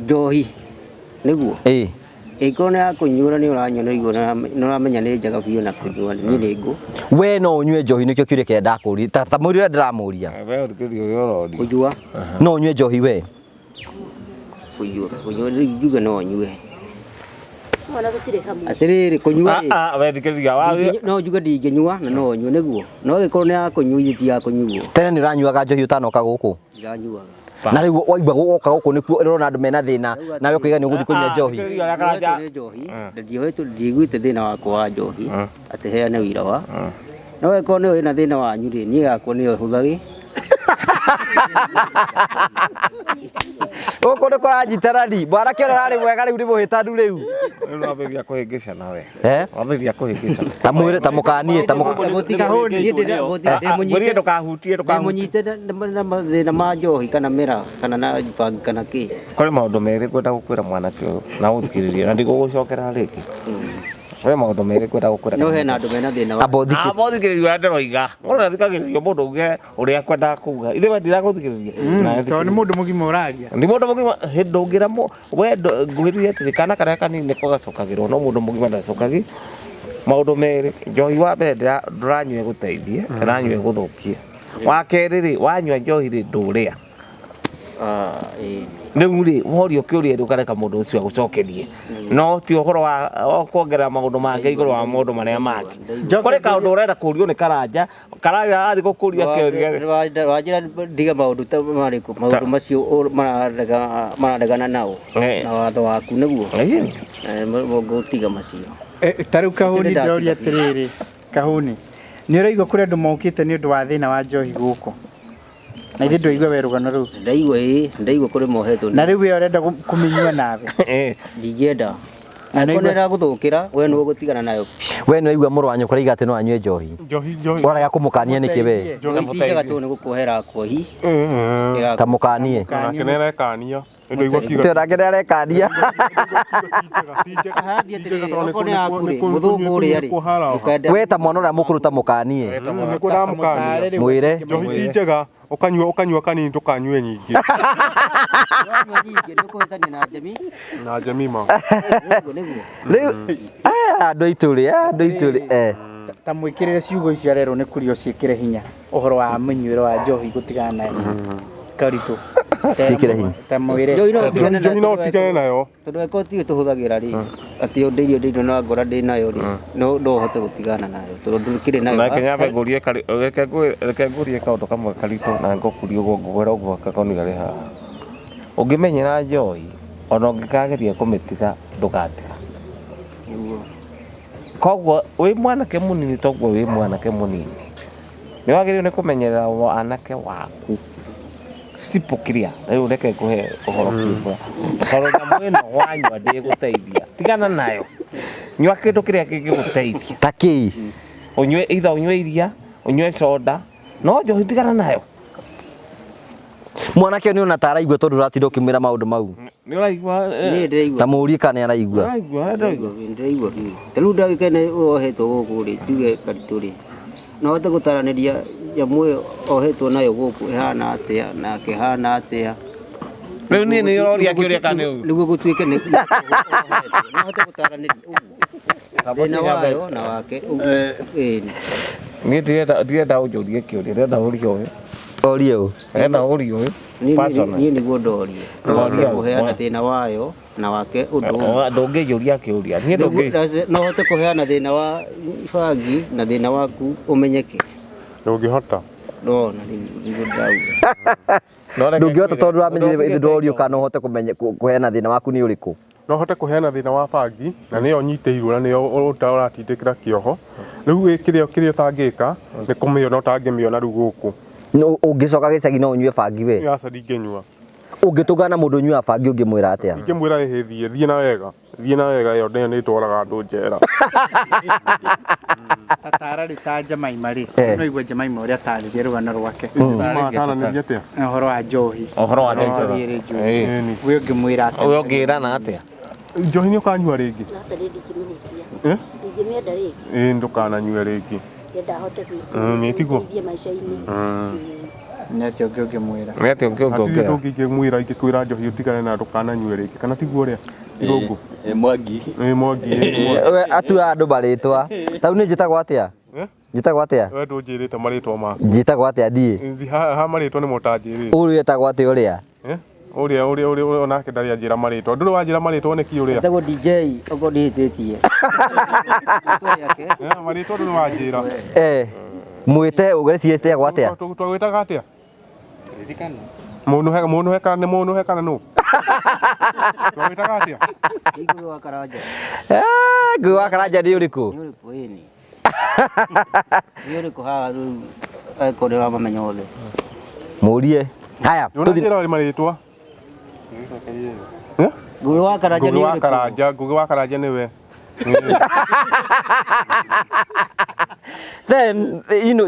njohi nĩguo. Ĩngĩkorwo nĩ ya kũnyuĩra nĩ ũranyua nĩ ũraigua nĩ ũramenya nĩ njega biũ na kũnyua niĩ nĩ ngũ. We no ũnyue njohi? Nĩkĩo kĩũria kĩrĩa ndakũria. Ta mũria ũrĩa ndĩramũria. We ũthikĩrĩrie ũrĩa ũroria. Kũnyua. No ũnyue njohi we? Kũnyua, kũnyua rĩu njuge no nyue. Ona tũtirĩ hamwe. Atĩrĩrĩ, kũnyua rĩ. Ah, we thikĩrĩria wa No njuge ndingĩnyua na no nyue nĩguo. No ĩgĩkorwo nĩ ya kũnyua ithuĩ ti ya kũnyuo. Tene nĩ ũranyuaga njohi ũtanoka gũkũ? Ndiranyuaga. Na rĩu waigua woka gũkũ nĩkuo ũrona andũ mena thĩna, nawe ũkaiga nĩ ũgũthiĩ kũnyua njohi. Ndiohetwo nĩ njohi, na ndiohetwo, ndiiguĩte thĩna wakwa wa njohi atĩ heane wĩira wa. No angĩkorwo nĩyo ĩna thĩna wanyu rĩ, niĩ yakwa nĩyo hũthagĩ. Gũkũ nĩ kũranyitanani mwanake ũrĩa ũrarĩ mwega rĩu nĩ mũhĩtanu rĩu. Rĩu wambĩrĩria kũhĩngĩcana we. Eh? Wambĩrĩria kũhĩngĩcana. Ta mwĩre ta mũkanie ta Ngwĩrire ndũkahutie ndũkahutie. Ndĩmũnyite na mathĩna ma njohi kana mĩraa kana na bangi kana kĩ. Kũrĩ maũndũ merĩ ngwenda gũkwĩra mwanake ũyũ na ũthikĩrĩrie na ndigũgũcokera rĩngĩ. Kũrĩ maũndũ merĩ ngwenda gũkwĩra. No hena andũ mena thĩna wa Amba ũthikĩ. Amba ũthikĩrĩrie ũrĩa ndĩroiga. Mũndũ athikagĩrĩrio mũndũ uge ũrĩa akwendaga kuga. Ithe we ndiragũthikĩrĩria. Na Tondũ nĩ mũndũ mũgima ũraria. Nĩ mũndũ mũgima hĩndĩ ndũngĩra we ngwĩrire atĩrĩ kana karĩa kanini nĩko gacokagĩrwo no mũndũ mũgima ndacokagi. Maũndũ merĩ, njohi wa mbere ndũranyua ĩgũteithie, ĩranyua ĩgũthũkie. Wa kerĩ rĩ, wanyua njohi rĩ ndũrĩa. Rĩu rĩ, worio kĩũria rĩ ũkareka mũndũ ũcio agũcokerie. No ti ũhoro wa kuongerera maũndũ mangĩ igũrũ wa maũndũ marĩa mangĩ. Kũrĩ kaũndũ ũrenda kũrio nĩ Karanja, Karanja athiĩ gũkũria kĩũria rĩ. Wanjĩra ndige maũndũ ta marĩkũ, maũndũ macio mararegana nao na watho waku nĩguo. Ngũtiga macio. Ta rĩu Kahũni ndĩroria atĩrĩrĩ, Kahũni, nĩ ũraigua kũrĩ andũ mokĩte nĩ ũndũ wa thĩna wa njohi gũkũ? Na ithuĩ ndwaigua we rũgano rũu? Ndaigua ĩĩ, ndaigua kũrĩ mohetwo. Na rĩu we ũrenda kũmĩnyua nawe? Ndingĩenda. Angĩkorwo nĩ ĩragũthũkĩra, we nĩwe ũgũtigana nayo. We nĩ waigua mũrũ wa nyũkwa arauga atĩ no anyue njohi. Njohi, njohi. Ũrarega kũmũkania nĩkĩ we? Njohi ti njega tondũ nĩ gũkuohera kuohi. Ta mũkanie. Nake nĩ arekania. Tĩ onake nĩ arekania. We ta mwana ũrĩa mũkũrũ ta mũkanie. Nĩguo ndamũkania. Mwĩre. Njohi ti njega, ũkanyua kanini ndũkanyue nyingĩ. Na Jemima. Rĩu andũ aitũ rĩ, andũ aitũ rĩ. Ta mwĩkĩrĩre ciugo icio arerwo nĩ kũria ũciĩkĩre hinya ũhoro wa mũnyuĩre wa njohi gũtigana nayo. Karitũ. Ciĩkĩre hinya. Ta mwĩre. Njohi no ũtigane nayo. Tondũ angĩkorwo tiyo tũhũthagĩra rĩ, atĩ ndĩirio ndĩirio na ngora ndĩ nayo rĩ, no ũhote gũtigana nayo tondũ ndũkĩrĩ nayo. Reke nyambe ngũrie reke ngũrie kaũndũ kamwe karitũ na ngũkũrie ũguo ngũkwĩra ũguo Kagoni garĩ haha. Ũngĩmenyera njohi ona ũngĩkageria kũmĩtiga ndũgatiga. Koguo wĩ mwanake mũnini toguo wĩ mwanake mũnini. Nĩ wagĩrĩirwo nĩ kũmenyerera wanake waku. Simple clear. Rĩu reke ngũhe ũhoro kĩũmbũra. Tondũ nyamũ ĩno wanyua ndĩgũteithia. Tigana nayo. Nyua kĩndũ kĩrĩa kĩngĩgũteithia. Ta kĩĩ? Ũnyue either ũnyue iria, ũnyue soda, no njohi tigana nayo. Mwanake ũyũ nĩ ona ta araigua tondũ ũratinda ũkĩmwĩra maũndũ mau. Nĩ ũraigua? Niĩ ndĩraigua. Ta mũũrie kana nĩ araigua. Ũraigua, ndĩraigua. Ndĩraigua biũ. Ta rĩu ndagĩka ĩno wohetwo gũkũ rĩ, njuge Karitũ rĩ, no hote gũtaranĩria nyamũ ĩyo ohetwo nayo gũkũ ĩhana atĩa nake ĩhana atĩa. Rĩu niĩ nĩ ũroria kĩũria kana nĩ ũguo? Nĩguo gũtuĩke nĩ no hote gũtaranĩria ũguo. Thĩna wayo na wake ũguo. Ĩni. Niĩ ndirenda ũnjũrie kĩũria, ndĩrenda ũrie ũyũ. Ũrie ũ? Ndĩrenda ũrie ũyũ. Niĩ nĩguo ndorie. No hote kũheana thĩna wayo na wake ũndũ ũmwe. Ndũngĩnjũria kĩũria. Niĩ ndũngĩ. No hote kũheana thĩna wa bangi na thĩna waku ũmenyeke. Ndũngĩhota. Ndona rĩu nĩguo ndĩrauga. Ndũngĩhota tondũ ũramenyire ithe ndorio kana no ũhote kũmenya kũheana thĩna waku nĩ ũrĩkũ. No hote kũheana thĩna wa bangi na nĩyo nyitĩirwo na nĩyo ũratindĩkĩra kĩoho. Rĩu kĩrĩa kĩrĩa ũtangĩka nĩ kũmĩona ũtangĩmĩona rĩu gũkũ. Ũngĩcoka gĩcagi no ũnyue bangi we? Aca ndingĩnyua. Ũngĩtũngana na mũndũ ũnyuaga bangi ũngĩmwĩra atĩa? Ingĩmwĩra ĩhĩ thiĩ, thiĩ na wega. Thiĩ na wega ĩyo nĩyo nĩ ĩtwaraga andũ njera. Ta tara rĩu ta Jemaima rĩ, no igua Jemaima ũrĩa atarĩria rũgano rwake. Atarĩria atĩa? Ũhoro wa njohi. Ũhoro wa njohi. We ũngĩmwĩra atĩa? We ũngĩrana atĩa? Njohi nĩ ũkanyua rĩngĩ? Aca niĩ ndingĩmĩhutia. Ndingĩmĩenda rĩngĩ. Ĩĩ ndũkananyue rĩngĩ. Ndĩrenda hote Nĩ tiguo? gwĩteithia maica-inĩ. Nĩ atĩa ũngĩ ũngĩmwĩra? Nĩ atĩa ũngĩ ũngĩongera? Hatirĩ ũngĩ ingĩmwĩra ingĩkwĩra njohi ũtigane na ndũkananyue rĩngĩ. Kana tiguo ũrĩa? Irũngũ. Mwangi. Mwangi. We atua andũ marĩtwa. Ta rĩu niĩ njĩtagwo atĩa? Njĩtagwo atĩa? We ndũnjĩrĩte marĩtwa maku. Njĩtagwo atĩa ndiĩ? Ha marĩtwa nĩmo ũtanjĩrĩte. Ũrĩa wetagwo atĩa ũrĩa? Ũrĩa ũrĩa ũrĩa onake ndarĩ anjĩra marĩtwa. Ndũrĩ wanjĩra marĩtwa nĩkĩ ũrĩa? Etagwo DJ okorwo ndihĩtĩtie. Marĩtwa ndũrĩ wanjĩra. Mwĩte ũgeciria etagwo atĩa? Twagwĩtaga atĩa? Mũnũhe kana nĩ mũnũhe kana nũ? Twagwĩtaga atĩa? Ngũgĩ wa Karanja. Ngũgĩ wa Karanja nĩ ũrĩkũ? Nĩ ũrĩkũ ĩni? Nĩ ũrĩkũ haha rĩu angĩkorwo nĩ ũramamenya othe? Mũrie. Haya, tũthiĩ. Ndũnanjĩra ũrĩ marĩtwa. Eh? Ngũgĩ wa Karanja Ngũgĩ nĩ wa ũrĩkũ? Karanja, Ngũgĩ wa Karanja nĩwe. Then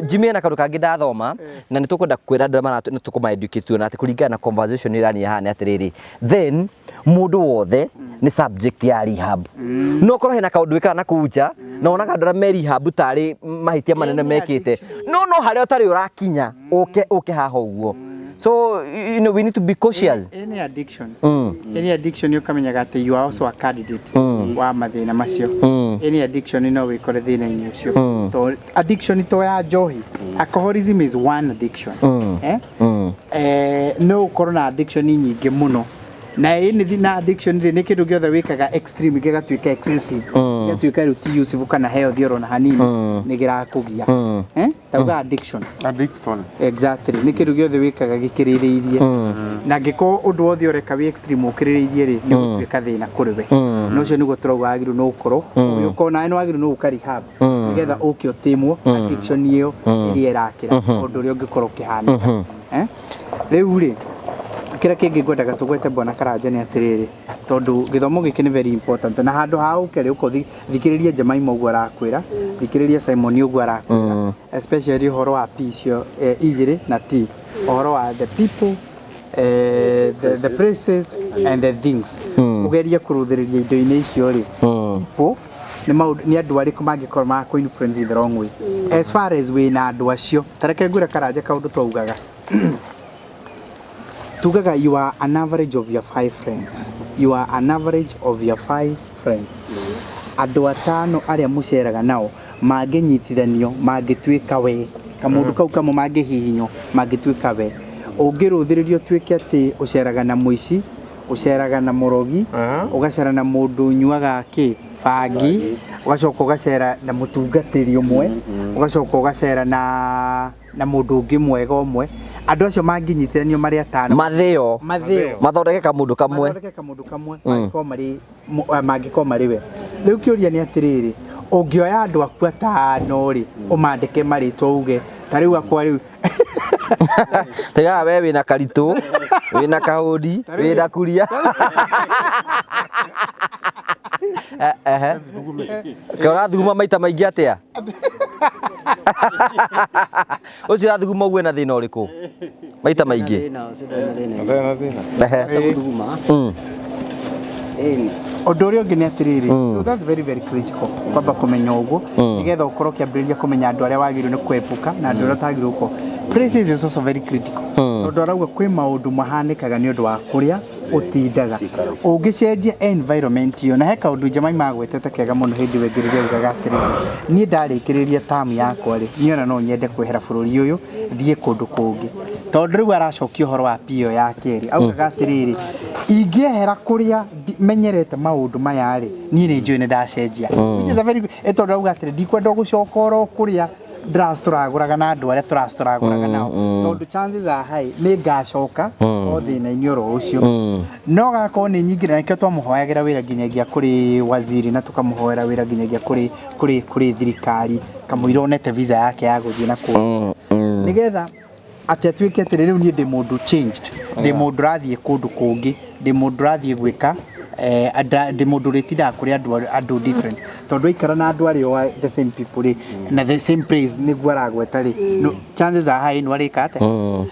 Jimmy ena kaũndũ kangĩ ndathoma na nĩ tũkwenda kwĩra andũ arĩa maratũ nĩ tũkũma educate na atĩ kũringana na conversation ĩrania haha nĩ atĩrĩrĩ, then mũndũ wothe nĩ subject ya rehab. No korwo hena kaũndũ wĩkaga na kũu nja na wonaga andũ arĩa me rehab tarĩ mahĩtia manene Any mekĩte, no harĩa ũtarĩ ũrakinya ũke ũke haha ũguo. So we need to be cautious. Any addiction. Any addiction ũkamenyaga atĩ you are also a candidate wa mathĩna macio. Any addiction no wĩkore thĩna-inĩ ũcio. To addiction to ya njohi. Alcoholism is one addiction. Eh? No ũkorwo na addiction nyingĩ mũno. Na ĩnĩ na addiction rĩ nĩ kĩndũ gĩothe wĩkaga extreme gĩgatuĩka excessive. Gĩgatuĩka rĩu ti useful kana healthy oro na hanini nĩ gĩrakũgia. Eh? Tauga addiction. Addiction. Exactly. Nĩ kĩndũ gĩothe wĩkaga gĩkĩrĩrĩirie. Na angĩkorwo ũndũ wothe ũreka wĩ extreme ũkĩrĩrĩirie rĩ, nĩ ũgũtuĩka thĩna kũrĩ we. Na ũcio nĩguo tũrauga wagĩrĩirwo nĩ gũkorwo ũgĩũka nawe nĩ wagĩrĩirwo nĩ gũka rehab nĩgetha ũke ũtĩmwo addiction ĩyo ĩrĩa ĩrakĩra ũndũ ũrĩa ũngĩkorwo ũkĩhanĩka. Eh? Rĩu rĩ, kĩrĩa kĩngĩ ngwendaga tũgwete Bwana Karanja nĩ atĩrĩrĩ, tondũ gĩthomo gĩkĩ nĩ very important na handũ ha ũke rĩ ũka thikĩrĩria Jemima ũguo arakwĩra, thikĩrĩria Simon ũguo arakwĩra, especially ũhoro wa P icio igĩrĩ na T, ũhoro wa the people, the places and the things. Ũgerie kũrũthĩrĩria indo-inĩ icio rĩ, people nĩ maũndũ nĩ andũ arĩkũ mangĩkorwo ma kũ influence in the wrong way. As far as wĩna andũ acio, ta reke ngwĩre Karanja kaũndũ twaugaga. Tugaga you are an average of your 5 friends. You are an average of your 5 friends. Andũ atano arĩa mũceraga nao mangĩnyitithanio mangĩtuĩka we, kamũndũ kau kamwe mangĩhihinywo mangĩtuĩka we. Ũngĩrũthĩrĩrio ũtuĩke atĩ ũceraga na mũici, ũceraga na mũrogi, ũgacera na mũndũ ũnyuaga kĩ bangi, ũgacoka ũgacera na mũtungatĩri ũmwe, ũgacoka ũgacera na mũndũ ũngĩ mwega ũmwe. Andũ acio mangĩnyitithanio marĩ atano, Mathĩo. Mathĩo. Mathondeke kamũndũ kamwe. Mathondeke kamũndũ kamwe, mangĩkorwo marĩ mangĩkorwo marĩ we. Rĩu kĩũria nĩ atĩrĩrĩ, ũngĩoya andũ aku atano rĩ, ũmandĩke marĩtwa uge, ta rĩu akwa rĩu. Tiga we wĩna Karitũ, wĩna Kahũri, wĩna Kuria. Ehe. Ke ũrathuguma maita maingĩ atĩa? Ũcio ũrathuguma ũguo ena thĩna ũrĩkũ? Maita maingĩ. Thĩna ũcio ndarĩ na thĩna. Ndarĩ na thĩna. Ehe. Gũthuguma. Ĩni. Ũndũ ũrĩa ũngĩ nĩ atĩrĩrĩ, so that's very very critical kwamba kũmenya ũguo nĩgetha ũkorwo ũkĩambĩrĩria kũmenya andũ arĩa wagĩrĩirwo nĩ kwepuka na andũ arĩa ũtagĩrĩirwo gũkorwo. Places is also very critical tondũ arauga kwĩ maũndũ mahanĩkaga nĩ ũndũ wa kũrĩa ũtindaga. Ũngĩcenjia environment ĩyo, na he kaũndũ Jemima agwetete kega mũno hĩndĩ ĩyo ĩngĩ rĩrĩa augaga atĩrĩrĩ, niĩ ndarĩkĩrĩria term yakwa rĩ, niĩ ona no nyende kwehera bũrũri ũyũ thiĩ kũndũ kũngĩ. Tondũ rĩu aracokia ũhoro wa P ĩyo ya kerĩ, augaga atĩrĩrĩ, ingĩehera kũrĩa menyerete maũndũ maya rĩ, niĩ nĩ njũĩ nĩ ndacenjia. Which is a very good, tondũ auga atĩrĩ, ndikwenda gũcoka oro kũrĩa ndĩracitũragũraga na andũ arĩa tũracitũragũraga nao, tondũ chances are high nĩ ngacoka o thĩna-inĩ oro ũcio. No gakorwo nĩ nyingĩ, na nĩkĩo twamũhoyagĩra wĩra nginyagia kũrĩ waziri na tũkamũhoera wĩra nginyagia kũrĩ thirikari, kamũira onete visa yake ya gũthiĩ na kũu. Nĩgetha atĩ atuĩke atĩrĩ, rĩu niĩ ndĩ mũndũ changed, ndĩ mũndũ ũrathiĩ kũndũ kũngĩ, ndĩ mũndũ ũrathiĩ gwĩka, ndĩ mũndũ ũrĩtindaga kũrĩ andũ different, tondũ aikara na andũ arĩa o the same people rĩ, na the same place nĩguo aragweta rĩ, no, chances are high nĩ arĩka atĩa.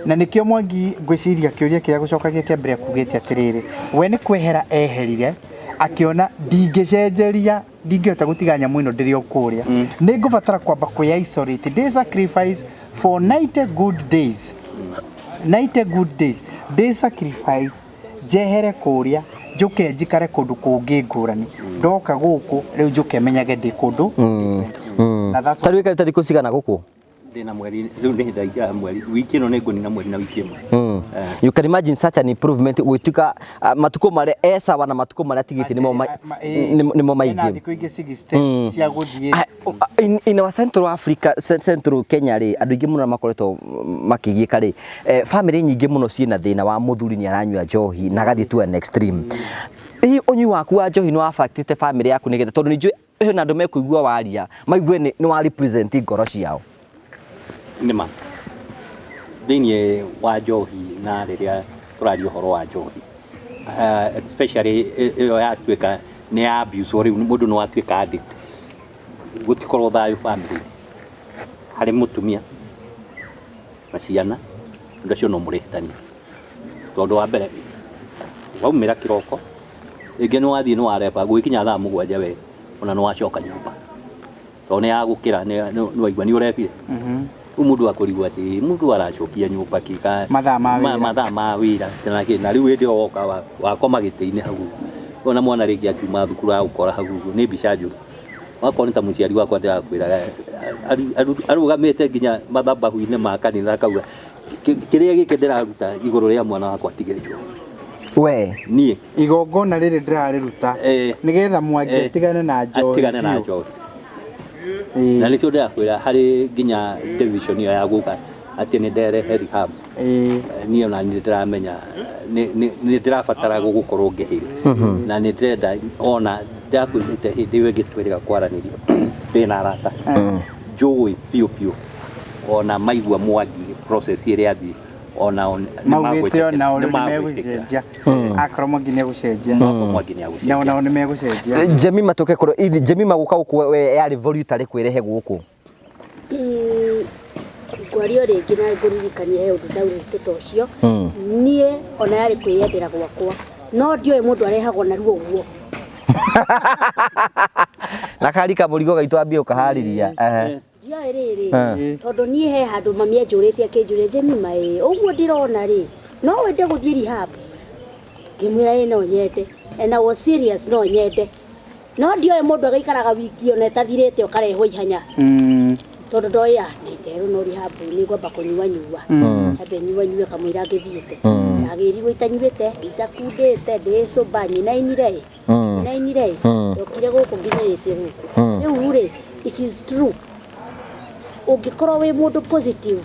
Na nĩkĩo Mwangi ngwĩciria kĩũria kĩrĩa gũcokagia kĩa mbere akugĩte atĩrĩrĩ, we nĩ kwehera eherire akĩona ndingĩcenjeria, ndingĩhota gũtiga nyamũ ĩno ndĩrĩ o kũrĩa, nĩ ngũbatara kwamba kwĩ isolate, ndĩ sacrifice for 90 good days, 90 good days, ndĩ sacrifice njehere kũrĩa, njũke njikare kũndũ kũngĩ ngũrani, ndoka gũkũ rĩu njũke menyage ndĩ kũndũ different. Na that's Ta rĩu wĩikarĩte thikũ cigana gũkũ? Ndĩna mweri rĩu nĩ ndaingĩra mweri wiki ĩno nĩ ngũnina mweri na wiki ĩmwe. You can imagine such an improvement gwĩtuĩka matukũ marĩa e sawa na matukũ marĩa atigĩtie nĩmo Ena maingĩ. thikũ ingĩ 60 cia gũthiĩ. In our Central Africa, Central Kenya rĩ, andũ aingĩ mũno makoretwo makĩgiĩka rĩ, family nyingĩ mũno ciĩna thĩna wa mũthuri nĩ aranyua njohi na agathiĩ to an extreme. Hihi ũnyui waku wa njohi nĩ wa affectĩte family yaku nĩgetha, tondũ nĩ njũĩ hena andũ mekũigua waria maigue nĩ wa represent ngoro ciao. Nĩ ma. Thĩinĩ wa njohi na rĩrĩa tũraria ũhoro wa njohi, especially ĩyo yatuĩka nĩ ya abuse, rĩu mũndũ nĩ watuĩka addict, gũtikorwo thayũ family harĩ mũtumia na ciana, andũ acio no mũrĩhĩtania, tondũ wa mbere waumĩra kĩroko, rĩngĩ nĩ wathiĩ nĩ wareba, gũgĩkinya thaa 7 we ona nĩ wacoka nyũmba, tondũ nĩ yagũkĩra nĩ waigua nĩ ũrebire. Rĩu mũndũ akũrigwo atĩ mũndũ aracokia nyũmba kĩ Mathaa ma wĩra. Mathaa ma wĩra na kĩ, na rĩu hĩndĩ ĩyo woka wakoma gĩtĩ-inĩ hau ũguo, ona mwana rĩngĩ akiuma thukuru agũkora hau ũguo, nĩ mbica njũru. Wakorwo nĩ ta mũciari wakwa ndĩrakwĩra, arũgamĩte nginya mathabahu-inĩ ma kanitha akauga, "Kĩrĩa gĩkĩ ndĩraruta igũrũ rĩa mwana wakwa tige njohi." We. Niĩ. Igongona rĩrĩ ndĩrarĩruta nĩgetha Mwangi atigane na njohi atigane na biũ. Njohi. Na nĩkĩo ndĩrakwĩra harĩ nginya decision ĩyo ya gũka atĩ nĩ nderehe rehab, niĩ ona nĩ ndĩramenya nĩ ndĩrabatara gũgũkorwo ngĩhĩra, na nĩ ndĩrenda ona ndakwĩrĩte hĩndĩ ĩyo ĩngĩ twĩrĩga kwaranĩria ndĩna arata njũĩ biũ biũ, ona maigua Mwangi process ĩrĩa athiĩ ona Maugĩte onao rĩu nĩ megũcenjia, akorwo Mwangi nĩ egũcenjia. Mwangi nĩ egũcenjia. Na onao nĩ megũcenjia. Jemima, tũke kũrĩ Jemima, gũka gũkũ we yarĩ voluntary kwĩrehe gũkũ? Ngwaria rĩngĩ na ngũririkanie he ũndũ ndaugĩte ta ũcio. Niĩ ona yarĩ kwĩyendera gwakwa, no ndioĩ mũndũ arehagwo na ruo ũguo. Na kari kamũrigo gaitũ ambie ũkaharĩria. Ehe. Ndioĩ rĩrĩ, tondũ niĩ he handũ mami anjũrĩtie, akĩnjũria, "Jemima, ĩ ũguo ndĩrona rĩ, no wende gũthiĩ rehab?" Ngĩmwĩra, "Ĩ, no nyende." And I was serious, no nyende, no ndioĩ mũndũ agĩikaraga wiki ona ĩtathirĩte ũkarehwo ihanya, tondũ ndoĩ a nĩ itherũ, no rehab nĩ ngwamba kũnyua nyua, ambe nyua nyue kamũira ngĩthiĩte. Ndagĩrirwo itanyuĩte, itakundĩte, ndĩ sober, nyinainire ĩ nyinainire ĩ ndokire gũkũ nginyĩrĩtie gũkũ rĩu rĩ. It is true, ũngĩkorwo wĩ mũndũ positive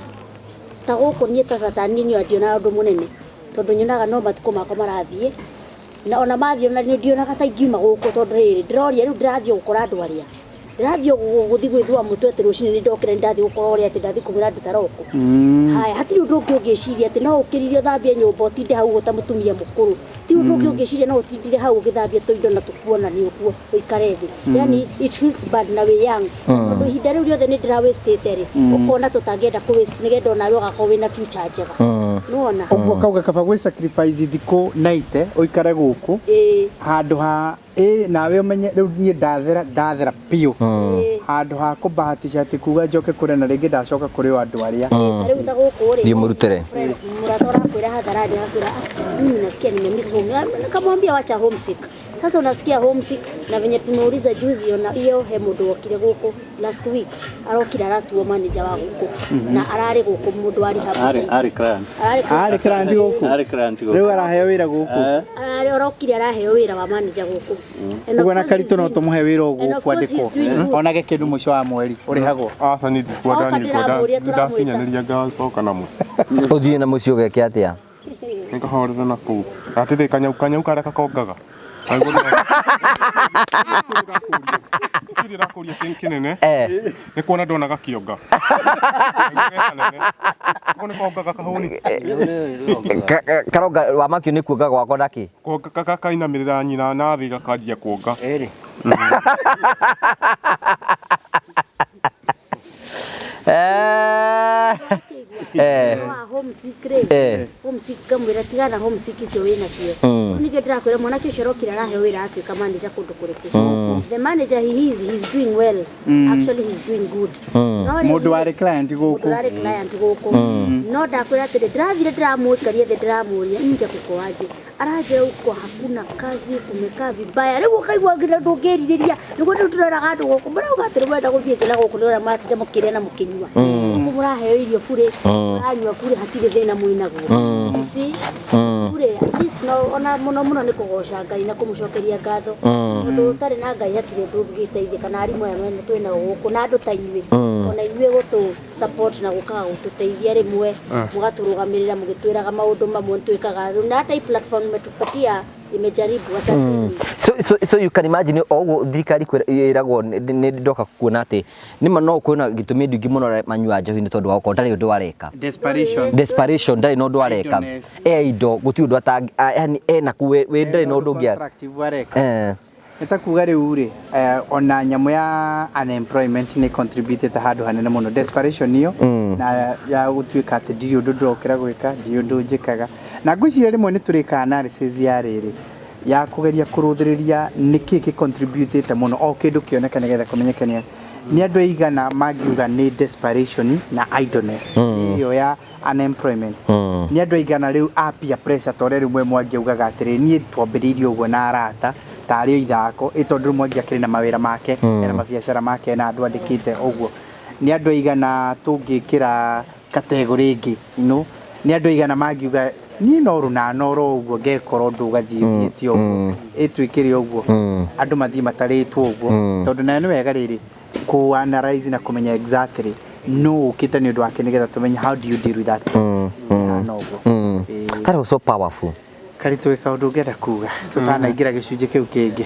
ta gũkũ, niĩ ta satani niĩ ndionaga ũndũ mũnene, tondũ nyonaga no matukũ makwa marathiĩ, na ona mathiĩ ona ndionaga ta ingiuma gũkũ, tondũ rĩrĩ ndĩroria rĩu ndĩrathiĩ gũkora andũ arĩa ndĩrathiĩ gũthiĩ gwĩthua mũtwe atĩ rũcinĩ nĩ ndokĩra, nĩ ndathiĩ gũkora ũrĩa atĩ ndathiĩ kũmwĩra nduta roko. Haya, hatirĩ ũndũ ũngĩ ũngĩciria atĩ no ũkĩrire ũthambie nyũmba ũtinde hau ũguo ta mũtumia mũkũrũ. Ti ũndũ ũngĩ ũngĩciria no ũtindire hau ũgĩthambia tũindo na tũkuona nĩ ũguo ũikare thĩ. Yani it feels bad na wĩ young, tondũ ihinda rĩu rĩothe nĩ ndĩra wastĩte rĩ, ũkona tũtangĩenda kũ waste nĩgetha onawe ũgakorwo wĩna future njega, nĩwona? Ũguo kauga kaba gwĩ sacrifice thikũ 90 ũikare gũkũ Ĩĩ. handũ ha ĩ nawe ũmenye rĩu niĩ ndathera, ndathera biũ, handũ ha kũbahatisha atĩ kuga njoke kũrĩa na rĩngĩ ndacoka kũrĩ o andũ arĩa. Ta rĩu ta gũkũ rĩ, Thiĩ mũrutĩre. Friends, mũrata ũrakwĩra hadharani, agakwĩra, "Ah, mimi nasikia nimemiss home." Ah, nikamwambia, "Wacha homesick." Sasa unasikia homesick na venye tumeuliza juzi, ona hiyo he mũndũ wokire gũkũ last week, arokire aratuo manager wa gũkũ, na ararĩ gũkũ mũndũ wa rehab. Arĩ client. Ararĩ. Arĩ client gũkũ? Arĩ client gũkũ. Rĩu araheo wĩra gũkũ? Ararĩ, orokire araheo wĩra wa manager gũkũ. And of Ũguo na course Karitũ no he's tũmũhe wĩra o And of gũkũ course he's andĩkwo doing good. onage kĩndũ mũico wa mweri ũrĩhagwo. Aca, niĩ ndikwenda. Oka Niĩ ndĩramũria, tũramwĩta. ndakinyanĩria ngacoka na mũciĩ. Ũthiĩ na mũciĩ ũgeke atĩa? Nĩngahorera na kũu atĩrĩ kanyau kanyau karĩa kakongaga. Kĩrĩa ndakũria kĩnene nĩ kuona ndona gakĩonga kanene, ũguo nĩ kongaga kahũni. Karonga wa makio nĩ kuonga gwako na kĩ? Kuonga kainamĩrĩra nyina na thĩ gakanjia kuonga. Ĩrĩ. Wa homesick rĩ, homesick ngamwĩra, "Tigana homesick icio wĩ nacio." Ningĩ ndĩrakwĩra mwanake ũcio arokire araheo wĩra atuĩka manager kũndũ kũrĩkũ. The manager he is, he's doing well. Actually, he's doing good. No rĩu Mũndũ warĩ client mũndũ gũkũ? ũrarĩ client gũkũ, no ndakwĩra atĩrĩ, ndĩrathire ndĩramũikaria thĩ, ndĩramũria, "Nje kuko aje?" Aranjĩra, "Huko hakuna kazi, kumekaa vibaya." Rĩu ũkaigua nginya ndũngĩrirĩria nĩguo. Rĩu tũreraga andũ gũkũ, marauga atĩrĩ, mwenda gũthiĩ njĩra gũkũ nĩ ũrĩa mũratinda mũkĩrĩa na mũkĩnyua. Gũkũ mũraheo irio burĩ, mũranyua burĩ, hatirĩ thĩna mwĩnaguo. You see? Burĩ, at least no ona mũno mũno nĩ kũgoca Ngai na kũmũcokeria ngatho, tondũ ũtarĩ na Ngai hatirĩ ũndũ ũngĩgĩteithĩka. Na arimũ aya mwene twĩnao gũkũ na andũ ta inyuĩ, ona inyuĩ gũtũ support na gũkaga gũtũteithia rĩmwe, mũgatũrũgamĩrĩra mũgĩtwĩraga maũndũ mamwe twĩkaga rĩu, na hata hii platform imetupatia. Nimejaribu, asanteni. So you can imagine o ũguo thirikari ĩragwo nĩ ndoka kuona atĩ nĩma no kwĩna gĩtũmi andũ aingĩ mũno arĩa manyuaga njohi nĩ tondũ wa gũkorwo ndarĩ ũndũ areka. Desperation. Desperation, ndarĩ na ũndũ areka. Idleness. E indo gũtirĩ ũndũ yani ena ku wĩ ndarĩ na ũndũ ũngĩ Constructive areka. Eh. Nĩ ta kuga rĩu rĩ, ona nyamũ ya unemployment nĩ contributĩte handũ hanene mũno desperation ĩyo na ya gũtuĩka atĩ ndirĩ ũndũ ndĩrokĩra gwĩka, ndirĩ ũndũ njĩkaga. Na ngwĩciria rĩmwe nĩ tũrĩkaga analysis ya rĩrĩ ya kũgeria kũrũthĩrĩria nĩkĩ kĩ contributĩte mũno o kĩndũ kĩoneke nĩgetha kũmenyeke nĩ nĩ andũ aigana mangiuga nĩ desperation na idleness ĩyo ya unemployment. Nĩ andũ aigana rĩu a peer pressure ta ũrĩa rĩmwe Mwangi augaga atĩrĩ niĩ twambĩrĩirie ũguo na arata tarĩ o ithako ĩ tondũ rĩu Mwangi akĩrĩ na mawĩra make ena mabiacara make na andũ andĩkĩte ũguo. Nĩ andũ aigana tũngĩkĩra category ĩngĩ, you know? Nĩ andũ aigana mangiuga niĩ no rũnana oro ũguo ngekora ũndũ ũgathiĩ ũthiĩte ũguo ĩtuĩkĩre ũguo andũ mathiĩ matarĩtwo ũguo tondũ nayo nĩ wega rĩrĩ kũ analyze na kũmenya exactly no ũkĩte nĩ ũndũ wake nĩgetha tũmenye how do you deal with that hana ũguo. Ĩĩ. That was so powerful. Karitũ kaũndũ ũngĩenda kuga tũtanaingĩra gĩcunjĩ kĩu kĩngĩ?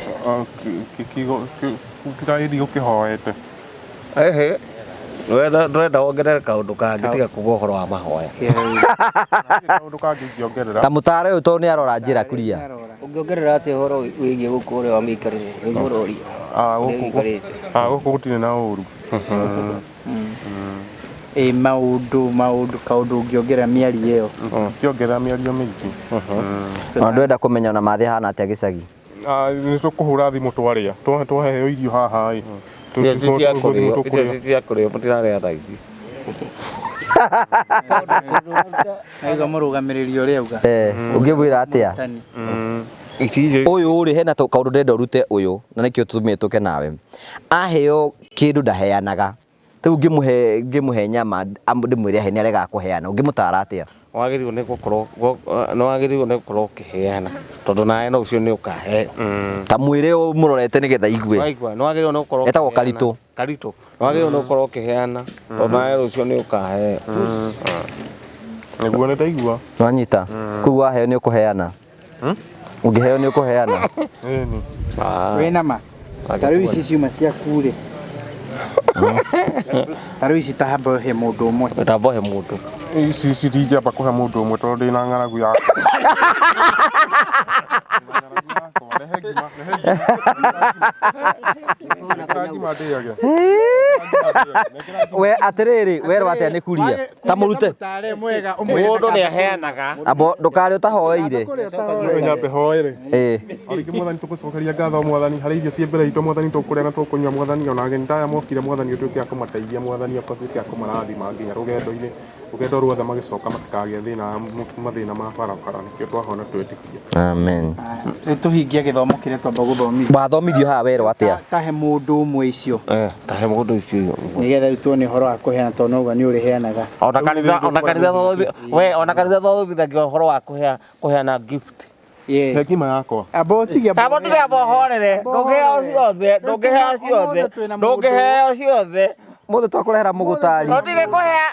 Kĩraĩri ũkĩhoete. Ehe. Ndũrenda wongerere kaũndũ kangĩ tiga kuga ũhoro wa mahoya. Kaũndũ kangĩ ingĩongerera. Ta mũtare ũyũ tondũ nĩ arora njĩra kuria. Ũngĩongerera atĩa ũhoro wĩgiĩ gũkũ ũrĩa wa mĩikarĩre nĩguo ũroria? Ũrĩa wĩikarĩte. Gũkũ gũtirĩ na ũru. Ĩ maũndũ kaũndũ ũngĩongerera mĩario ĩyo? Ingĩongerera mĩario mĩingĩ. Ona ndwenda kũmenya ona mathĩ hana atĩa gĩcagi? Nĩ tũkũhũra thimũ twarĩa. Twaheo irio haha ĩ. Icio cia kũrĩo mũtirarĩa thaa ici. Naigua mũrũgamĩrĩri ũrĩa auga. Ũngĩmwĩra atĩa? Ũyũ rĩ hena kaũndũ ndĩrenda ũrute ũyũ na nĩkĩo tũtũmire tũke nawe. Aheo kĩndũ ndaheanaga. Rĩu ngĩmũhe nyama ndĩmwĩre ahe nĩ aregaga kũheana. Ũngĩmũtara atĩa? Wagĩrĩirwo nĩ gũkorwo nĩ wagĩrĩirwo nĩ gũkorwo ũkĩheana tondũ nawe no ũcio nĩ ũkaheo. Ta mwĩre ũmũrorete nĩgetha aigue. Waigua, nĩ wagĩrĩirwo nĩ gũkorwo Etagwo ũkĩheana. Karitũ. Karitũ. Nĩ wagĩrĩirwo nĩ gũkorwo ũkĩheana tondũ nawe rũciũ nĩ ũkaheo. Nĩguo nĩ ndaigua. Nĩwanyita? Kũu waheo nĩ ũkũheana. Ũngĩheo nĩ ũkũheana. Ĩni. Wĩna ma? Ta rĩu ici ciuma ciaku rĩ. Ta rĩu ici ta hamba ũhe mũndũ ũmwe. Tamba ũhe mũndũ. Ici ici ndingĩamba kũhe mũndũ ũmwe tondũ ndĩna ng'aragu yakwa. Rehe ngima, rehe ngima. Nengera ngima ndĩage. We atĩrĩrĩ, werwo atĩa nĩ kuria? Ta mũrute. Mũndũ nĩ aheanaga. Abo ndũkarĩe ũtahoeire. Nyambe hoere. Ĩĩ. O rĩngĩ mwathani tũgũcokeria ngatho mwathani harĩ irio ciĩ mbere itũ mwathani tũkũrĩa na tũkũnyua mwathani ona ageni ta aya mokire mwathani ũtuĩke a kũmateithia mwathani ũtuĩke a kũmarathima nginya rũgendo-inĩ rũgendo ruothe magĩcoka matikagĩe thĩna mathĩna ma barabara nĩkĩo twahona twĩtĩkie. Amen. Rĩu tũhingie gĩthomo kĩrĩa twamba gũthomithia. Wathomithio haha werwo atĩa? Tahe mũndũ ũmwe icio. Tahe mũndũ icio. Nĩgetha rĩu tuone ũhoro wa kũheana tondũ no uga nĩ ũrĩheanaga. Ona kanitha ona kanitha we ona kanitha thomithagio ũhoro wa kũheana gift. He ngima yakwa. Amba ũtige Amba ũtige amba ũhorere. Ndũngĩheo ciothe, ndũngĩheo ciothe. Ndũngĩheo ciothe. Mũthĩ twakũrehera mũgũtari. Ndũtige kũhea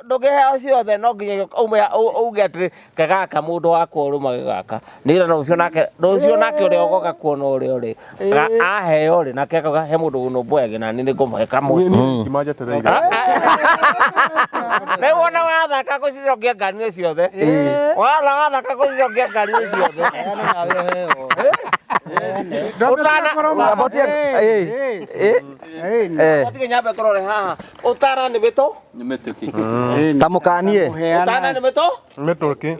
ndũngĩheo ciothe no nginya ume uge atĩrĩ kegaka mũndũ wakwa ũrũmage gaka. Nĩgetha rũciũ nake rũciũ nake ũrĩa ũgoka kuona ũrĩa ũrĩ. Aheo rĩ nake akauga he mũndũ ũnũmbũyagia na niĩ nĩngũmũhe kamwe. Ngima njetereire. Rĩu ona wathaka gũcicokia ngari-inĩ ciothe. Watha wathaka gũcicokia ngari-inĩ ciothe. Ũtige nyambe kũrore haha. Ũtara nĩ mĩtũ? Nĩ mĩtũkĩ. Ta mũkanie. Ũtana nĩ mĩtũ? Mĩtũkĩ.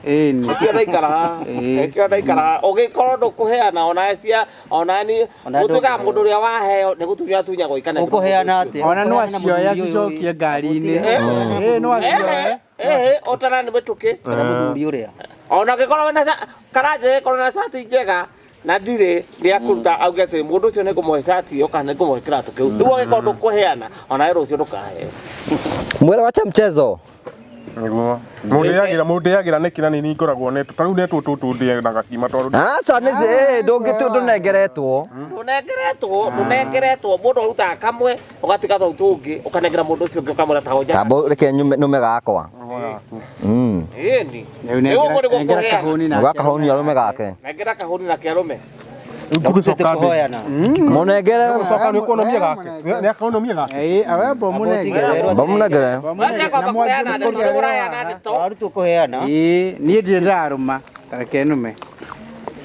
Ĩni. Nĩkĩo ndaikara haha. Nĩkĩo ndaikara haha. Ũgĩkorwo ndũkũheana ona cia ona ni gũtuĩkaga mũndũ ũrĩa waheo nĩ gũtunya atunyagwo ikanengwo. Ũkũheana atĩa? Ona no acioya cicokie ngari-inĩ. Ĩĩ no acioe. Ũtara nĩ mĩtũkĩ. Kana mũthuri ũrĩa. Ona ũngĩkorwo wĩna karanja ĩkorwo na cati njega na ndirĩ nĩ akũruta auge atĩ mũndũ ũcio nĩ ngũmũhe cati ĩyo kana nĩ ngũmũhe kĩratũ kĩu. Rĩu ũngĩkorwo ndũkũheana ona we rũciũ ndũkaheo. Mwĩra wacha mchezo. Nĩguo. Mũndĩagĩra mũndĩagĩra nĩkĩ na nĩ ngoragwo netwo ta rĩu netwo tũtũ ndĩaga gakima tondũ Aca nĩ ndũngĩ ndũnengeretwo. Ndũnengeretwo ndũnengeretwo mũndũ arutaga kamwe ũgatiga tũu tũngĩ ũkanengera mũndũ ũcio ũngĩ ũkamwĩra ta hoja. Tambo reke nũme gakwa. yaku. Ĩni. Rĩu nengera kahũni nake. Ũgakahũnia arũme gake. Nengera kahũni nake arũme. Ngũgĩcoka Kũhoyana. Mũnengere. Gũcoka nĩ ũkuonomia gake. Nĩ akonomia gake. Ĩĩ, awe mbomũnengere. Mbomũnengere. Na mwanjie kũrĩa Kũrayana ndeto. Warutwo kũheana. Ĩĩ, niĩ ndirĩ ndarũma. Tareke nũme.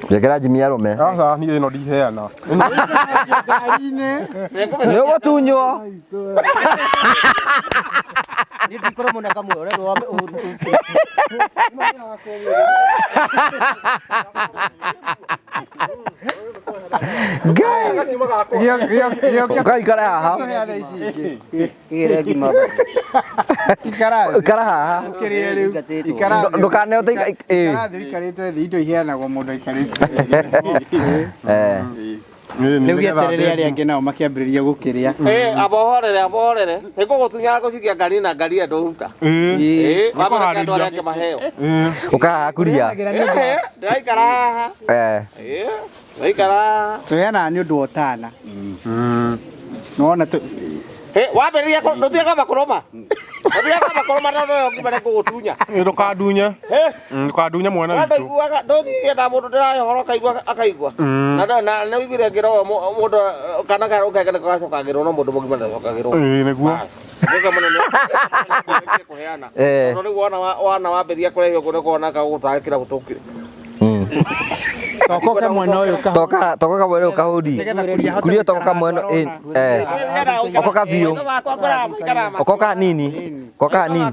Njengera Jimmy arũme. Aca niĩ ĩno ndiheana. Ngari-inĩ. Nĩ ũgũtunywo. Niĩ ndikorwo na kamwe ũrĩa wambe Ngai. Ũkaikara haha. Tũheane ici ingĩ. igĩre ngima. Ikara thĩ. Ikara haha. Ũkĩrĩe rĩu. Ikara thĩ. Ndũkane ũte ĩĩ. Ikara thĩ ũikarĩte thĩ, indo iheanagwo mũndũ aikarĩte thĩ. Eh. Rĩu gĩeterere arĩa angĩ nao makĩambĩrĩria gũkĩrĩa. Ĩ, abohorere abohorere. Nĩngũgũtunyana ngũcikia ngari na ngari ĩyo ndũruta. Ĩĩ. Ĩ, wamũreke andũ arĩa angĩ maheo. Ũkahaha kuria. Ĩ, ndĩraikara haha. Eh. Ĩ, ndĩraikara haha. Tũheanaga nĩ ũndũ wa ũtana. Nĩwona tũ Ĩ, wambĩrĩria ndũtige kwamba kũrũma. Ndũtige kwamba kũrũma tondũ ĩyo ngima nĩngũgũtunya. Ndũkandunye. Ndũkandunye mwana We witũ. ndũiguaga ndũthiĩ mũndũ ndĩrahe ũhoro akaigua akaigua. Na na nĩ ũiguire ngĩrwo mũndũ kana karũkenge nĩko gacokagĩrwo no mũndũ mũgima ndacokagĩrwo. Ĩĩ nĩguo. Nĩguo mũnene kũheana. Eh. Tondũ rĩu wona wana wambĩrĩria kũrehe ũguo nĩkuona kagũgũtangĩkĩra gũtũkire. Toka kamwena ũyũ kahũni. Toka toka kamwena ũyũ kahũni. Nĩgetha kuria ahote Kuria toka gũikara kamwena handũ ĩ arona. eh. Okoka biũ. Okoka hanini. Okoka hanini.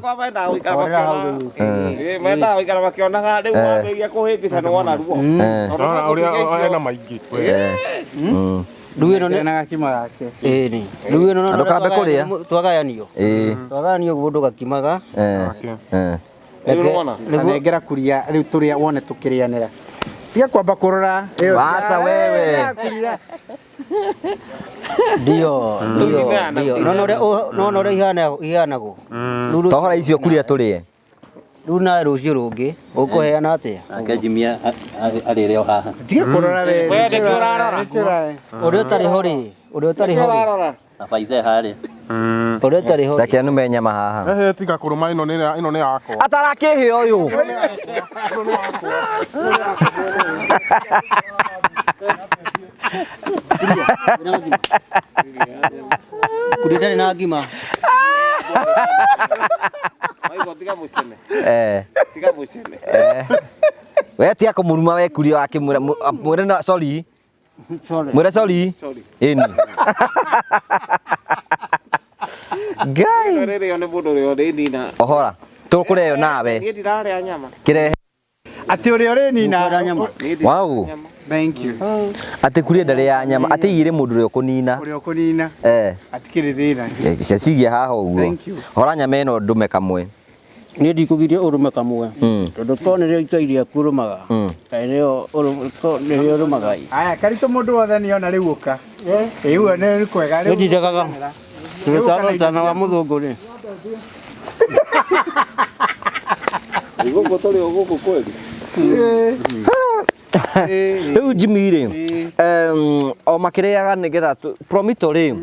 Mendaga gũikara makĩonaga rĩu wambĩrĩria kũhĩngĩca nĩ wona ruo. Eh. Ndona ũrĩa ena maingĩ. Eh. Rĩu ĩno nĩ Na gakima gake. ĩĩ nĩ. Rĩu ĩno Na ndũkambe kũrĩa. Twagayanio. Ĩĩ. Twagayanio ũguo mũndũ gakimaga. Eh. Eh. Rĩu nĩwona? Kanengera kuria rĩu tũrĩa wone tũkĩrĩanĩra. Tiga kwamba kũrora. Ĩyo. Waca wewe. Eh, kuria. Ndio, ndio, ndio. Nona ũrĩa nona ũrĩa ihanagwo. Rĩu Tohora icio kuria tũrĩe. Rĩu nawe rũciũ rũngĩ ũkũheana atĩa? Nake Jimmy arĩre o haha. Tiga kũrora we. We, nĩkĩo ũrarora? Nĩkĩo ũrarora? Ũrĩa ũtarĩ ho rĩ, ũrĩa ũtarĩ ho rĩ, Ũrarora. Na Faiza harĩa. ũrĩa ũtarĩ ho rĩ. Reke anume nyama haha. Ehe tiga kũrũma ĩno nĩ ĩno nĩ yakwa. Atarakĩhĩa ũyũ. Kuria ndarĩ na ngima. Waigua tiga mũcene. Eh. Tiga mũcene. Eh. We tiga kũmũruma we kuria wakĩmwĩra mwĩre no sorry. Mwĩre sorry. Sorry. Ĩni. Ngai. Rĩrĩo nĩ mũndũ ũrĩa ũrĩnina. Ohora. Tũkũrĩa ĩyo nawe. Niĩ ndirarĩa nyama. Kĩrehe. Atĩ ũrĩa ũrĩnina. Niĩ ndirarĩa Wow. nyama. Thank you. Atĩ kuria ndarĩ nyama. Atĩ igĩrĩ mũndũ ũrĩa ũkũnina. Ũrĩa ũkũnina. Eh. Atikĩrĩ thĩna. Cigie haha ũguo. Thank you. Hora nyama ĩno ndũme kamwe. Niĩ ndikũgiria ũrũme kamwe. Tondũ korwo nĩrĩo itai rĩaku ũrũmaga. Kaĩ nĩyo nĩrĩo ũrũmaga ĩ. Aya, karitũ mũndũ wothe nĩona rĩu ũka. Ĩĩ ũguo nĩ kwega Niĩ rĩu. ndindagaga. Tondũ ũtana wa mũthũngũ rĩ. Gũkũ tũrĩ o gũkũ kweli. Ĩĩ. Rĩu Jimmy rĩ, o makĩrĩaga nĩgetha Promito rĩ,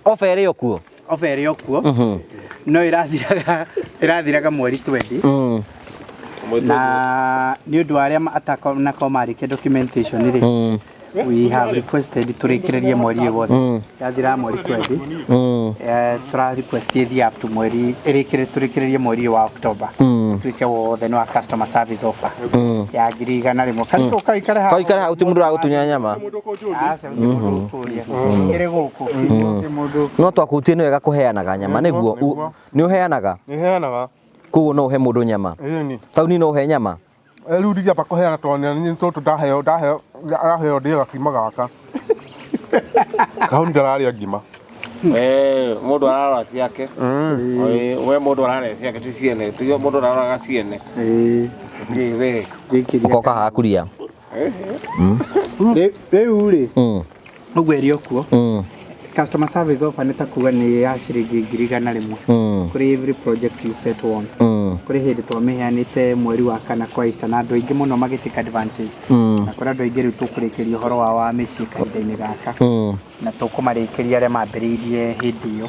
ofa ĩrĩ o kuo. Ofa ĩrĩ o kuo. No ĩrathiraga ĩrathiraga mweri 20. Na nĩ ũndũ wa arĩa atanakorwo marĩkia documentation rĩ, we have requested tũrĩkĩrĩrie mweri ũyũ wothe. Yathiraga mweri 20. Tũra request ĩthiĩ up to mweri ĩrĩkĩrĩ tũrĩkĩrĩrie mweri ũyũ wa October. Tuĩke wothe nĩ wa customer service offer ya 100,000. Karitũ ũkaikare haha. Kaikare hau ti mũndũ ũragũtunya nyama. Aca, gũtirĩ mũndũ ũkũria. Ĩrĩ gũkũ. Gũtirĩ mũndũ No twakutie nĩ wega kũheanaga nyama nĩguo nĩ ũheanaga Nĩ heanaga. koguo no ũhe mũndũ nyama. Ĩni. Tauni no ũhe nyama. Rĩu ndingĩamba kũheana tondũ nĩ tũtũ ndaheo ndaheo araheo ndĩe gakima gaka. Kahũni ndararĩa ngima. Eh, mũndũ ararora ciake. Ĩ, we mũndũ ararĩa ciake ti ciene. Ti mũndũ ũraroraga ciene. Ĩĩ. Ĩ, we. Gĩkĩria. Ũkoka haha kuria. Rĩu rĩ, ũguo ĩrĩ o kuo. Customer service offer nĩ ta kuga nĩ ya ciringi 100,000. Kũrĩ every project you set on. Kũrĩ hĩndĩ twamĩheanĩte mweri wa kana kwa Easter na andũ aingĩ mũno magĩ take advantage. Na kũrĩ andũ aingĩ rĩu tũkũrĩkĩria ũhoro wao wa mĩciĩ kahinda-inĩ gaka. Na tũkũmarĩkĩria arĩa mambĩrĩirie hĩndĩ ĩyo,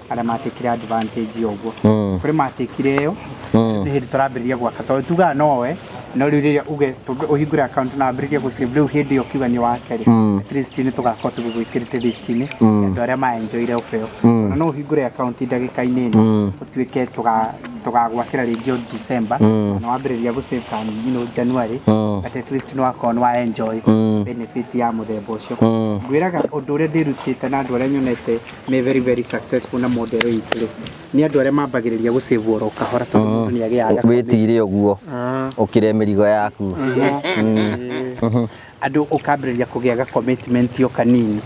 arĩa matekire advantage ũguo. Kũrĩ matekire ĩyo, nĩ hĩndĩ tũrambĩrĩria gwaka, tondũ tugaga nowe no rĩu rĩrĩa uge ũhingũre account na wambĩrĩrie gũ save rĩu hĩndĩ ĩyo ũkiuga nĩ wake rĩ, at least nĩ tũgakorwo tũgĩgwĩkĩrĩte list-inĩ ya andũ arĩa ma enjoyire offer ĩyo. Ona no ũhingũre account ndagĩka-inĩ ĩno, ũtuĩke tũgagwakĩra rĩngĩ o December, na wambĩrĩria gũ save kan January, but at least nĩ wakorwo nĩ wa enjoy benefit ya mũthemba ũcio. Ngwĩraga ũndũ ũrĩa ndĩrutĩte na andũ arĩa nyonete me very very successful na model itũ rĩ, nĩ andũ arĩa mambagĩrĩria gũ save oro kahora, tondũ mũndũ nĩ agĩaga Wĩtire ũguo ũkĩre mĩrigo yaku. Andũ ũkambĩrĩria kũgĩa commitment o kanini,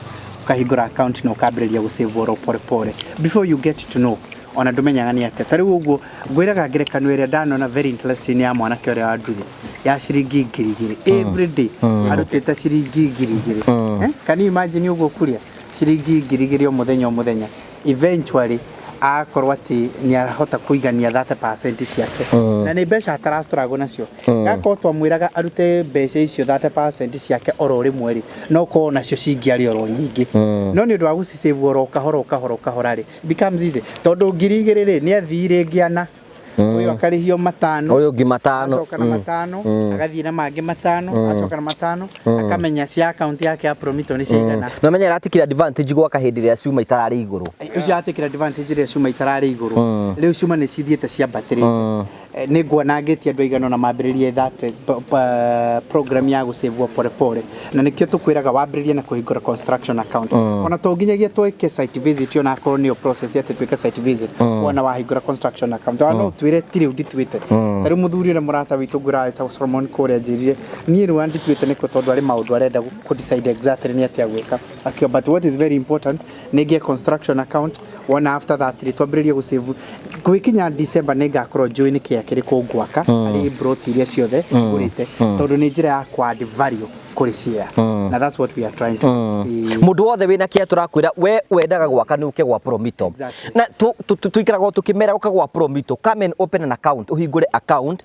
ũkahingũra account na ũkambĩrĩria gũ save oro pole pole, before you get to know ona ndũmenyaga nĩ atĩa. Ta rĩu ũguo ngwĩraga ngerekano ĩrĩa ndanona very interesting ya mwanake ũrĩa wa nduthi ya ciringi 2000 every day, arutĩte ciringi 2000. Can you imagine ũguo kuria ciringi 2000 o mũthenya o mũthenya? Eventually akorwo atĩ nĩ arahota kũigania 30% ciake, na nĩ mbeca atarastruggle nacio. Gakorwo twamwĩraga arute mbeca icio 30% ciake oro rĩmwe rĩ, no korwo nacio cingĩarĩ oro nyingĩ, no nĩ ũndũ wa gũcisave oro kahora o kahora o kahora rĩ, becomes easy, tondũ 2000 rĩ, nĩ athii rĩngĩ ana, ũyũ akarĩhio 5, Ũyũ ũngĩ 5. Acoka na 5, agathiĩ na mangĩ 5, acoka na 5, akamenya cia account yake ya Promito nĩ ciaigana. No menya ĩratikire advantage gwaka hĩndĩ ĩrĩa cuma itararĩ igũrũ. Ũcio atikire advantage ĩrĩa cuma itararĩ igũrũ. Rĩu cuma nĩ cithiĩte ciambatĩrĩte. Nĩ nguona ngĩtie andũ aigana ũna mambĩrĩrie that program ya gũsave pole pole, na nĩkĩo tũkwĩraga wambĩrĩrie na kũhingũra construction account, ona to nginyagia twĩke site visit, ona akorwo nĩyo process atĩ twĩke site visit wona wahingũra construction account. Ona no ũtwĩre ti rĩu ndituĩte. Ta rĩu mũthuri ũrĩa mũrata witũ ngwĩraga wĩtagwo Solomon kũrĩa anjĩrire niĩ rĩu ndituĩte nĩkũ, tondũ arĩ maũndũ arenda kũ decide exactly nĩ atĩa gwĩka akĩo. But what is very important nĩ ngĩe construction account, wona after that rĩ, twambĩrĩrie gũsave. Gwĩkinya December nĩ ngakorwo njũĩ nĩ kĩa kĩrĩkũ ngwaka harĩ plot iria ciothe ngũrĩte, tondũ nĩ njĩra ya kũ add value kũrĩ share, na that's what we are trying to. Mundu wothe wina kia turakwira we wendaga gwaka ni uke gwa Promito. Na tuikaragwo tukimera uka gwa Promito, come and open an account, uhingure account.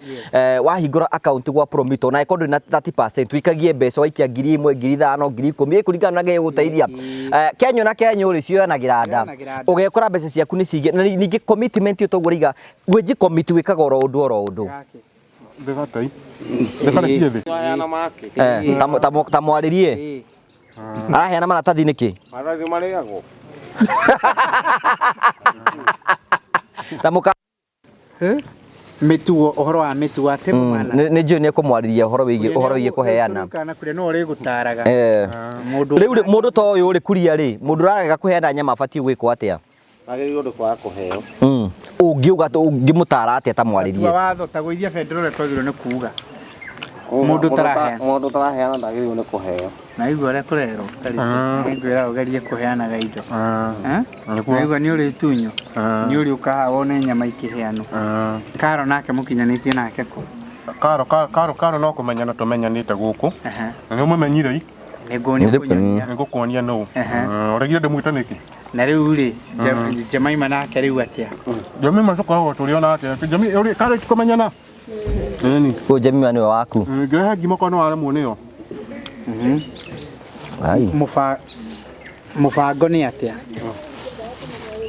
Wahingura account gwa Promito na ĩkorwo na 30%, wikagie mbeca, waikia 1000, 5000, 10,000, ĩkũringana na gĩgũteithia. Kenyo na kenyo rĩ, cioyanagĩra nda. Cioyanagĩra nda. Ũgekora mbeca ciaku nĩ cingĩ. Na ningĩ commitment ĩyo toguo rĩiga gwĩji commit wĩkaga oro ũndũ oro ũndũ. Gake. Ndĩgatei ndĩkarekie thĩ. Maheana make. Ta mwarĩrie. Araheana maratathi nĩkĩ? Maratathi marĩagwo. Ta mũka Mĩtugo, ũhoro wa mĩtugo atĩ mana. Nĩ njũĩ nĩ ekũmwarĩria ũhoro wĩgiĩ kũheana. Kana kũrĩa no ũrĩgũtaraga mũndũ. Rĩu rĩ, mũndũ ta ũyũ rĩ, kuria rĩ, mũndũ ũrarega kũheana nyama abatiĩ gwĩkwo atĩa? Magĩrĩirwo nĩ kwaga kũheo. Ũngiuga ũngĩmũtara atĩa ta mwarĩrie? Tua watho ta gũithia bendera ũrĩa twagĩrĩirwo nĩ kuga Mũndũ ũtaraheana. Mũndũ ũtaraheana ndagĩrĩirwo nĩ kũheo. Na igua ũrĩa kũrerwo nĩngwĩra ũgerie kũheanaga indo. Eh? Naigua nĩ ũrĩtunywo, nĩ ũrĩũka haha wone nyama ikĩheanwo. Karo nake mũkinyanĩtie nake kũ? Karo, karo, karo, karo, no kũmenyana tũmenyanĩte gũkũ. Na nĩ ũmũmenyire i? Nĩguo nĩkũnyonia. Nĩ ngũkuonia nũ. Ehe. Ũregire ndĩmwĩte nĩkĩ? Na rĩu rĩ, Jemaima nake rĩu atĩa? Jemima tũkoragwo tũrĩ ona atĩa Jemi ũrĩ karo kũmenyana ĩni. Ũyũ Jemima nĩwe waku? Ngĩrehe ngima kwa nĩ waremwo nĩyo. Ai. Mũbango nĩ atĩa?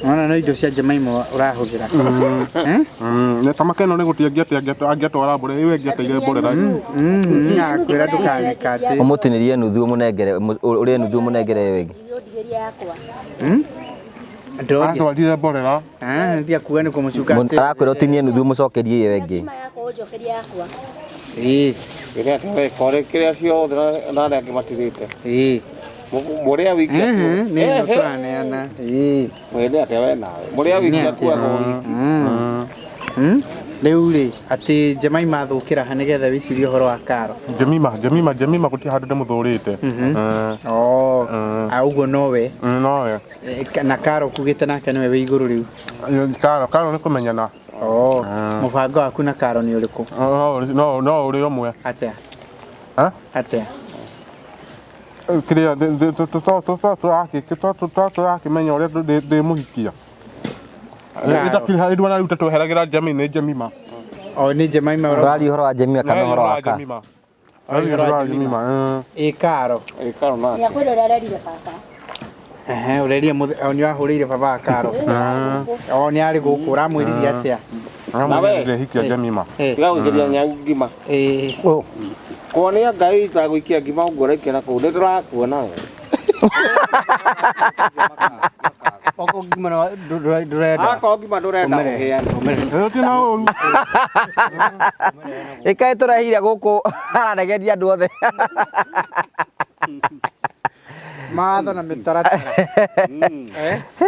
Ona no indo cia Jemaima ũrahũthĩra. Eh? Nĩ tamaka ĩno nĩ gũtia angĩatwara mborera ĩyo ĩngĩateire mborera. Akwĩra ndũkaneka atĩ. Ũmũtinĩrie nuthu ũmũnengere, ũrĩe nuthu ũmũnengere ĩyo ĩngĩ. Ũndigĩrie yakwa. Ndĩroria. Atwarire mborera. Ah, ndia kuga nĩ kũmũcuka atĩ. Arakwĩra ũtinie nuthu ũmũcokerie ĩyo ĩngĩ. Ngima yakwa ũnjokerie yakwa. Kĩrĩa atĩ weka ũrĩ kĩrĩa ciothe na arĩa angĩ matirĩte. Mũrĩa wiki. Nĩ ĩno tũraneana. Mwende atĩa we nawe. Mũrĩa wiki Nĩ atĩa? akuaga o wiki. Rĩu rĩ, atĩ Jemaima athũkĩra ha nĩgetha wĩcirie ũhoro wa karo? Jemima, Jemima, Jemima gũtirĩ handũ ndĩmũthũrĩte. Oh, ah, ũguo nowe. Nowe. Na karo kugĩte nake nĩwe wĩ igũrũ rĩu? Karo, karo nĩ kũmenyana. Oh, mũbango waku na karo nĩ ũrĩkũ? No ũrĩ ũmwe. Atĩa? Ha? Atĩa? Kĩrĩa tũrakĩmenya ũrĩa ndĩmũhikia. Ĩtakĩrĩ rĩu tatweheragĩra Jemi nĩ Jemima. O nĩ Jemaima ũrauga? Ũraria ũhoro wa Jemima kana ũhoro wa ka? Jemima. Ũraria ũhoro wa Jemima. Ĩ karo. Ĩ karo nake. Nĩakwĩra ũrĩa arerire baba. Ehe, ũreria nĩ wahũrĩire baba wa Karo. O nĩ arĩ gũkũ ũramwĩririe atĩa? Aramwĩrire hikia Jemima. Tiga gũikĩria nyau ngima. Kuonia Ngai ta gũikia ngima ũguo ũraikia na kũu nĩ ndĩrakuona we. Okorwo ngima ndũrenda. Akorwo ngima ndũrenda ũheane. Rĩu ti na ũru. Ĩkaĩ tũrehire gũkũ araregeria andũ othe. Mawatho na mĩtaratara.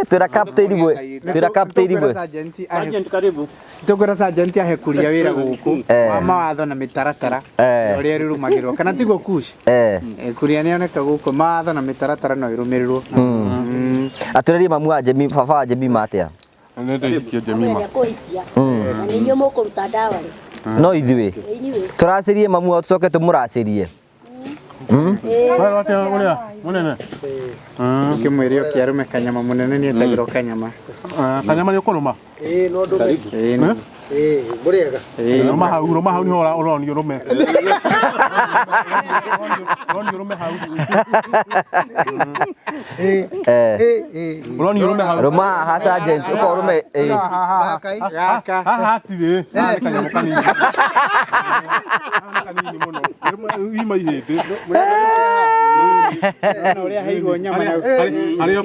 Twĩra captain bwe. Twĩra captain bwe. Sergeant karibu. Tũkwĩra sergeant ahe kuria wĩra gũkũ wa mawatho na mĩtaratara ũrĩa ĩrũmagĩrĩrwo kana tiguo kush? Kuria nĩoneka gũkũ mawatho na mĩtaratara no ĩrũmĩrĩrwo. Atũrerie mamu wa Jemima, baba wa Jemima atĩa? Nĩndĩ hikie Jemima. Kũhikia. Na nĩ inyuĩ mũkũruta ndawa rĩ. No ithuĩ. Inyuĩ. Tũracĩrie mamu wao tũcoke tũmũracĩrie. Ũrĩa mũnene. Ũkĩmwĩre oke arũme kanyama mũnene nĩ etagĩrwo kanyama. Kanyama nĩ ũkũrũma? Ĩĩ no ndũme. Ĩĩ mũrĩega. Rũma hau, rũma hau nĩho ũronio rũme. Ũronio rũme hau. Ũronio rũme hau. Rũma haha sergeant, ũkorwo rũme. Gaka. Haha hatirĩ. Haha nĩ kanyamũ kanini. Haha nĩ kanini mũno. Ima ihĩndĩ. Ũrĩa aheirwo nyama. Harĩa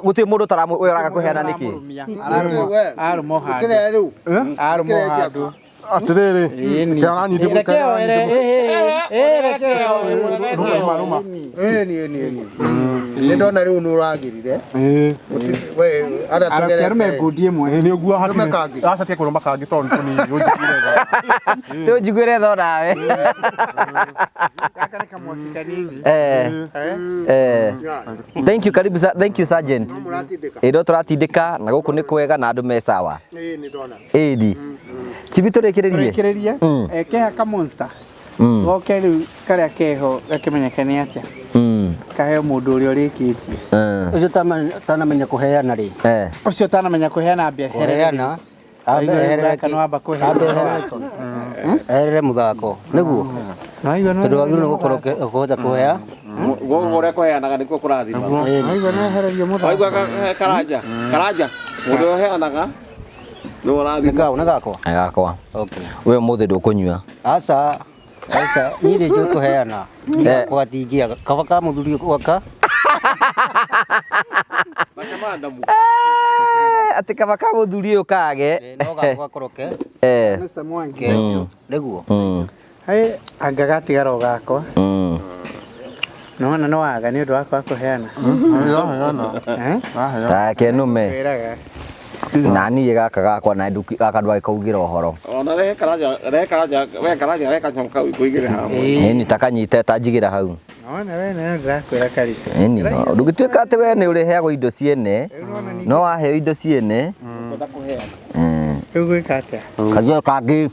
gũtirĩ mũndũ ũtaramũ ũraga kũheana nĩkĩ? Arũma handũ. Arũma handũ. Atĩrĩrĩ. Reke oere. Reke oere. Rũma rũma. Ĩni ĩni ĩni. Nĩ ndona rĩu nĩ ũragĩrire. Arume ngundi ĩmwe. Nĩ ũguo hatirĩ. Aca tiga kũrũma kangĩ tondũ nĩ tũnini ũnjiguĩre tha. Tũnjiguĩre tha onawe. Gaka nĩ kamwaki kanini. Thank you, karibu, thank you sergeant. Ĩ no tũratindĩka na gũkũ nĩ kwega na andũ me sawa. Ĩĩ nĩ ndona. Ĩni. Chibi tũrĩkĩrĩrie. Tũrĩkĩrĩrie. Keha ka monster. Goke rĩu karĩa keho gakĩmenyeke nĩ atĩa. Kaheo mũndũ ũrĩa ũrĩkĩtie. Ũcio ũtanamenya kũheana rĩ. Ũcio ũtanamenya kũheana ambia Kũheana. Eherere mũthako. Nĩguo. Tondũ wagĩrĩirwo nĩ gũkorwo ũkĩhota kũhea. Gũkũ ũrĩa kũheanaga nĩkuo kũrathima. Waigua nĩ wehererio mũthako. Waigua karanja. Karanja. Mũndũ ũrĩa ũheanaga nĩ ũrathima. Nĩ gakwa? Nĩ gakwa. We ũmũthĩ ndũkũnyua. Aca. Aca, niĩ nĩ njũĩ kũheana. Gakwa gatingĩaga. Kaba ka mũthuri gwaka. Atĩ kaba ka mũthuri ũyũ kage. No gakwa gakorwo ke. Mr. Mwangi. Nĩguo. Anga gatigara o gakwa. Nĩwona nĩ waga nĩ ũndũ wa kwaga kũheana. Take nũme. Na niĩ gaka gakwa na gaka ndwagĩkaugĩra ũhoro. Ona rehe karanja, rehe karanja, we karanja rehe kanyamũ kau ngũigĩre haha. Ĩni ta kanyite ta njigĩra hau. Nĩwona we nĩ ndĩrakwĩra karitũ. Ĩni ndũngĩtuĩka atĩ we nĩ ũrĩheagwo indo ciene. No waheo indo ciene. Rĩu gwĩka atĩa? Karia kangĩ.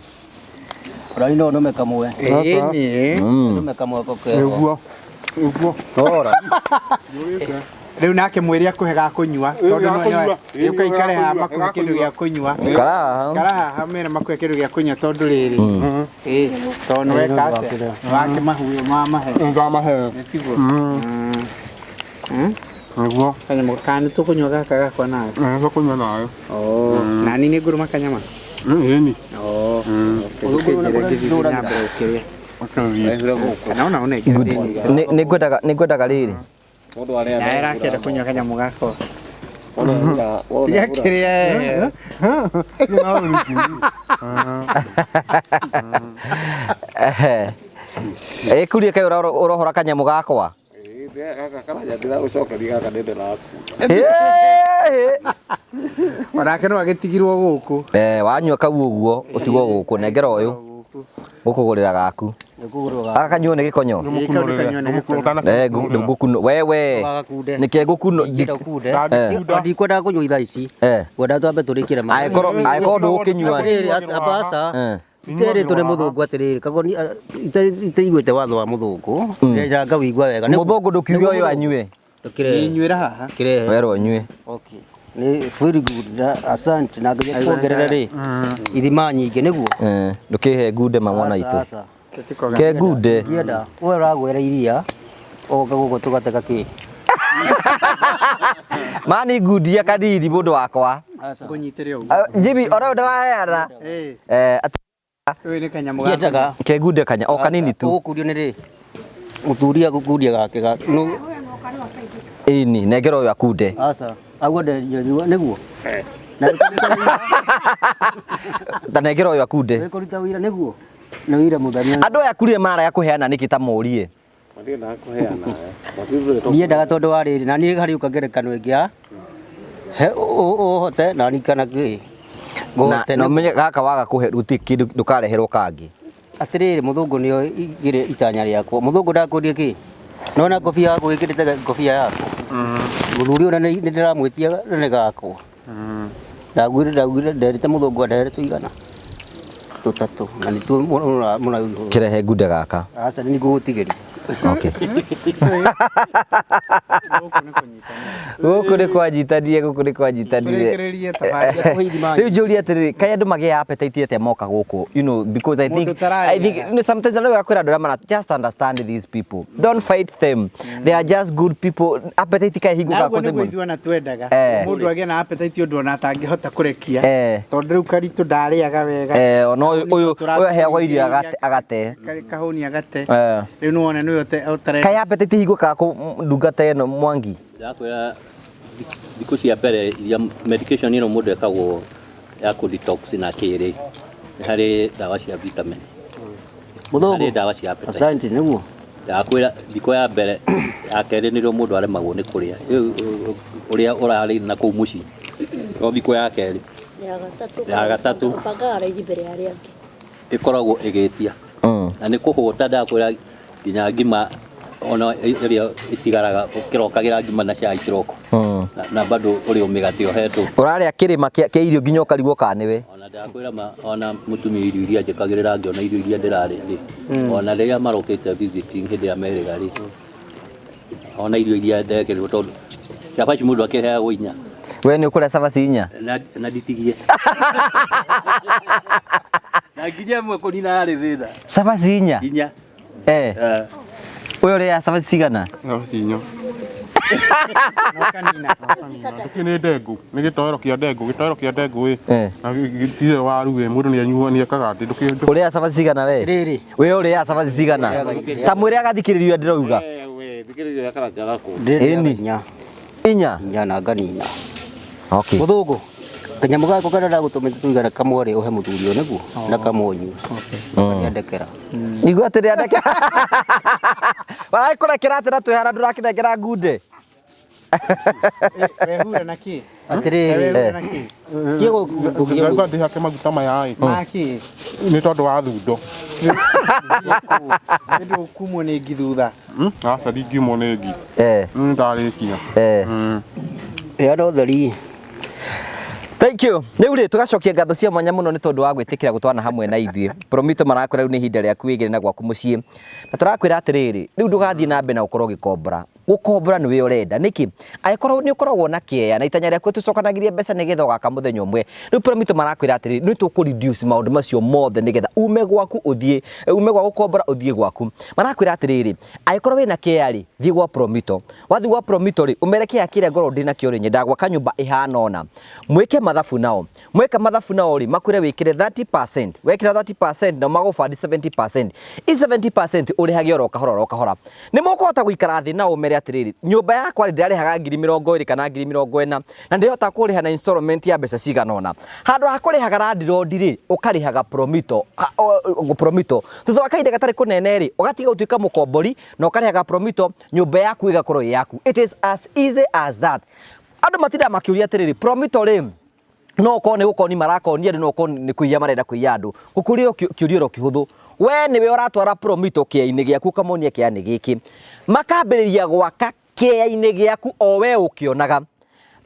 Ũrani no nũme kamwe. Ĩni. Nũme kamwe ko keho. Nĩguo. Nĩguo. Ora. Rĩu nake mwĩre akũhe ga kũnyua tondũ no ũka ikare haha makũhe kĩndũ gĩa kũnyua. Ikara haha. Ikara haha mwĩre makũhe kĩndũ gĩa kũnyua tondũ rĩrĩ. Ĩĩ tondũ nĩ weka atĩa? Wakĩmahuyo mamahe. Ndamahe. Tiguo. Nĩguo. Kanyamũ kana nĩ tũkũnyua gaka gakwa nawe? Nĩ tũkũnyua nawe. Na niĩ nĩ ngũrũma kanyama? Ĩni. Ũkĩnjĩre ngĩthiĩ na mbere ũkĩrĩa. Naona ũnengere thĩinĩ. Nĩ ngwendaga rĩrĩ. Mũndũ arĩa Nawe arakĩenda kũnyua kanyamũ gakwa. Tiga kĩrĩa. Ĩ kuria kaĩ ũrohora kanyamũ gakwa. Gaka karanja ndĩragũcokeria gaka nĩ ndĩrakua. Onake no agĩtigirwo gũkũ. Wanyua kau ũguo ũtigwo gũkũ nengera ũyũ. Ngũkũgũrĩra gaku. Gaka kanyuo nĩ gĩkonyo. Ngũkuno wewe. Nĩkĩ ngũkuno. Ndikwendaga kũnyua ithaa ici. Ngwendaga twambe tũrĩkĩre maĩ. Angĩkorwo ndũgũkĩnyua. Atĩrĩrĩ aca. Iterĩtwo nĩ mũthũngũ atĩrĩrĩ kagoni itaiguĩte watho wa mũthũngũ. Ndĩrenda ngawĩigua wega. Mũthũngũ ndũkiuge ũyũ anyue. Inyuĩra haha. Werwo nyue. Okay. Nĩ very good. Asante na nginya kuongerera rĩ. Ithima nyingĩ nĩguo. Ndũkĩhe ngunde mamwana itũ. Ke ngunde. Ndienda. We ũragwĩra iria ũgoka gũkũ tũgatega kĩ. Mani ngundia kanini mũndũ wakwa. Ngũnyitĩre ũguo. Ah, Jimmy ora ũyũ ndaraheana. Eh, Eh, ũyũ nĩ kanyamũ gaka. Ndiendaga. Kengunde kanya o kanini tu. Ũgũkundio nĩ rĩ? Mũthuri agũkundia gake ga. No Ĩni, nengera ũyũ akunde. aca. Aguo ndenyua nĩguo. Na Ta nengera ũyũ akunde. wĩkũruta wĩra nĩguo. Nĩ wĩra mũthania. Andũ aya kurire maraya kũheana nĩkĩ ta morie? Matiendaga kũheana. Ndiendaga tondũ wa rĩrĩ na niĩ harĩ ũka ngerekano ĩngĩ ya he ũhote na niĩ kana kĩ Na ngũhote na ũmenye gaka waga kũhe gũtirĩ kĩndũ ndũkareherwo kangĩ. Atĩrĩrĩ, mũthũngũ nĩo igĩrĩ itanya rĩakwa. Mũthũngũ ndakũrie kĩ? Nona ngobia yakwa ĩkĩrĩte ngobia yakwa. Mũthuri ũyũ nĩ ndĩramwĩtia nĩ gakwa. Ndaugire ndaugire nderĩte mũthũngũ andehere tũigana tũtatũ na nĩtuo mũraigua. Kĩrehe ngunde gaka. Aca nĩ ngũgũtigĩria. Okay. Gũkũ nĩ kũnyitanĩra. Gũkũ nĩ kwanyitanire, gũkũ nĩ kwanyitanire. Tũrĩkĩrĩrie tabarĩra. Rĩu njũrie atĩrĩrĩ, kaĩ andũ magĩaga appetite atĩa moka gũkũ? You know, because I think Mũndũ ũtararĩaga. I think you know, sometimes andũ gakwĩra andũ arĩa mara just understand these people. Don't fight them. They are just good people. Appetite kaĩ Na hingũkaga ũguo kũ nĩguo Simon? ithuĩ ona twendaga. Eh. Mũndũ agĩe na appetite ũndũ ona atangĩhota kũrekia. Eh. Tondũ rĩu karitũ ndarĩaga wega. Eh, ona ũyũ ũyũ Tũratũringĩrĩria ũyũ aheagwo irio agate agate. Kahũni agate. Eh. Rĩu nĩwona nĩwe ũtarenda. Kaĩ appetite hingũkaga kũ ndungata ĩno Mwangi? Ndakwĩra thikũ cia mbere iria medication ĩno mũndũ ekagwo ya kũ detox na kĩrĩ nĩ harĩ ndawa cia vitamin, harĩ Mũthũngũ. ndawa cia appetite. Asante nĩguo. Ndakwĩra thikũ ya mbere ya kerĩ nĩrĩo mũndũ aremagwo nĩ kũrĩa. Rĩu ũrĩa ũrarĩ na kũu mũciĩ no thikũ ya kerĩ Ya gatatũ. Ya gatatũ. Ũbangaga raithi mbere ya arĩa angĩ. ĩkoragwo ĩgĩtia na nĩ kũhũta ndakwĩra nginya ngima ona ĩrĩa ĩtigaraga ũkĩrokagĩra ngima na cai kĩroko na bado ũrĩ o mĩgate ũhetwo. Ũrarĩa kĩrĩma kĩa kĩa irio nginya ũkarigwo kana nĩwe. Ona ndakwĩra ma ona mũtumia irio iria njĩkagĩrĩra ngĩona irio iria ndĩrarĩa rĩ, ona rĩrĩa marokĩte visiting hĩndĩ ĩrĩa merĩga rĩ, ona irio iria ndekĩrĩrwo tondũ cabaci mũndũ akĩheagwo inya We nĩ ũkũrĩa cabaci inya? na nditigie na nginya ĩmwe kũnina yarĩ thĩna. Cabaci inya? Inya. Eh. Eh. Ũyũ ũrĩaga cabaci cigana? Cabaci inya. Ũkanina. Gĩkĩ nĩ ndengũ, nĩ gĩtoero kĩa ndengũ, gĩtoero kĩa ndengũ ĩ. Eh. Na gĩtirĩ waru ĩ, mũndũ nĩ anyua nĩ ekaga atĩ ndũkĩ Ũrĩaga cabaci cigana we? Rĩrĩ. We ũrĩaga cabaci cigana? Ta mwĩre agathikĩrĩria ũrĩa ndĩrauga. Thikĩrĩria karanja gaku. Ndĩrĩaga Ĩni. inya. Inya? Inya na nganina. Okay. Mũthũngũ. Kanyamũ gako karĩa ndagũtũmĩte tũigana kamwe rĩ ũhe mũthuri ũyũ nĩguo na kamwe ũnyue. Ndekera. Igua atĩrĩ andeke. Warakũrekera atĩ na twĩ hara ndũrakĩnengera ngunde. Wehura na kĩ? Atĩrĩrĩ. Wehura na kĩ? Tiĩ gũkũ. Ndauga ndĩhake maguta maya ĩ. Ma kĩ? Nĩ tondũ wa thundo. Nĩ ndũkumwo nĩ ngi thutha. Aca ndingiumwo nĩ ngi. Eh. Nĩ ndarĩkia. Eh. Heana ũtheri. Thank you. Rĩu rĩ tũgacokia ngatho cia mwanya mũno nĩ tondũ wa gwĩtĩkĩra gũtwana hamwe na ithuĩ. Promito marakwĩra rĩu nĩ ihinda rĩaku wĩgĩre na gwaku mũciĩ. Na tũrakwĩra atĩrĩrĩ, rĩu ndũgathiĩ na mbere na gũkorwo ũgĩkombora. Gũkombora nĩwe ũrenda. Nĩkĩ? Angĩkorwo nĩ ũkoragwo na kĩeya na itanya rĩaku tũcokanagĩrie mbeca nĩgetha ũgaka mũthenya ũmwe. Rĩu Promito marakwĩra atĩrĩrĩ, nĩ tũkũ reduce maũndũ macio mothe nĩgetha ume gwaku ũthiĩ, ume gwa gũkombora ũthiĩ gwaku. Marakwĩra atĩrĩrĩ, angĩkorwo wĩna kĩeya rĩ, thiĩ gwa Promito. Wathiĩ gwa Promito rĩ, ũmere kĩeya kĩrĩa ngorwo ndĩnakĩo rĩ, nyendaga gwaka nyũmba ĩhana ũna. Mwĩke mathabu nao. Mweka mathabu nao rĩ, makwĩre wĩkĩre 30%. Wekĩra 30% nao magũbandi 70%. I 70% ũrĩhage oro kahora oro kahora. Nĩ mũkũhota gũikara thĩ nao ũmere atĩrĩrĩ, nyũmba yakwa rĩ, ndĩrarĩhaga ngiri mĩrongo ĩrĩ kana ngiri mĩrongo ĩna, na ndĩrahota kũrĩha na installment ya mbeca cigana ũna. Handũ ha kũrĩhaga landlord rĩ, ũkarĩhaga Promito, Promito. Thutha wa kahinda gatarĩ kũnene rĩ, ũgatiga gũtuĩka mũkombori na ũkarĩhaga Promito, nyũmba yaku ĩgakorwo ĩ yaku. It is as easy as that. Andũ matindaga makĩũria atĩrĩrĩ, Promito rĩ, no ũkorwo nĩ gũkoni marakonia andũ, no ũkorwo nĩ kũiya marenda kũiya andũ. Gũkũria kĩũria oro kĩhũthũ. We nĩwe ũratwara Promito kĩea-inĩ gĩaku ũkamonia kĩea nĩ gĩkĩ. Makambĩrĩria gwaka kĩea-inĩ gĩaku o we ũkĩonaga.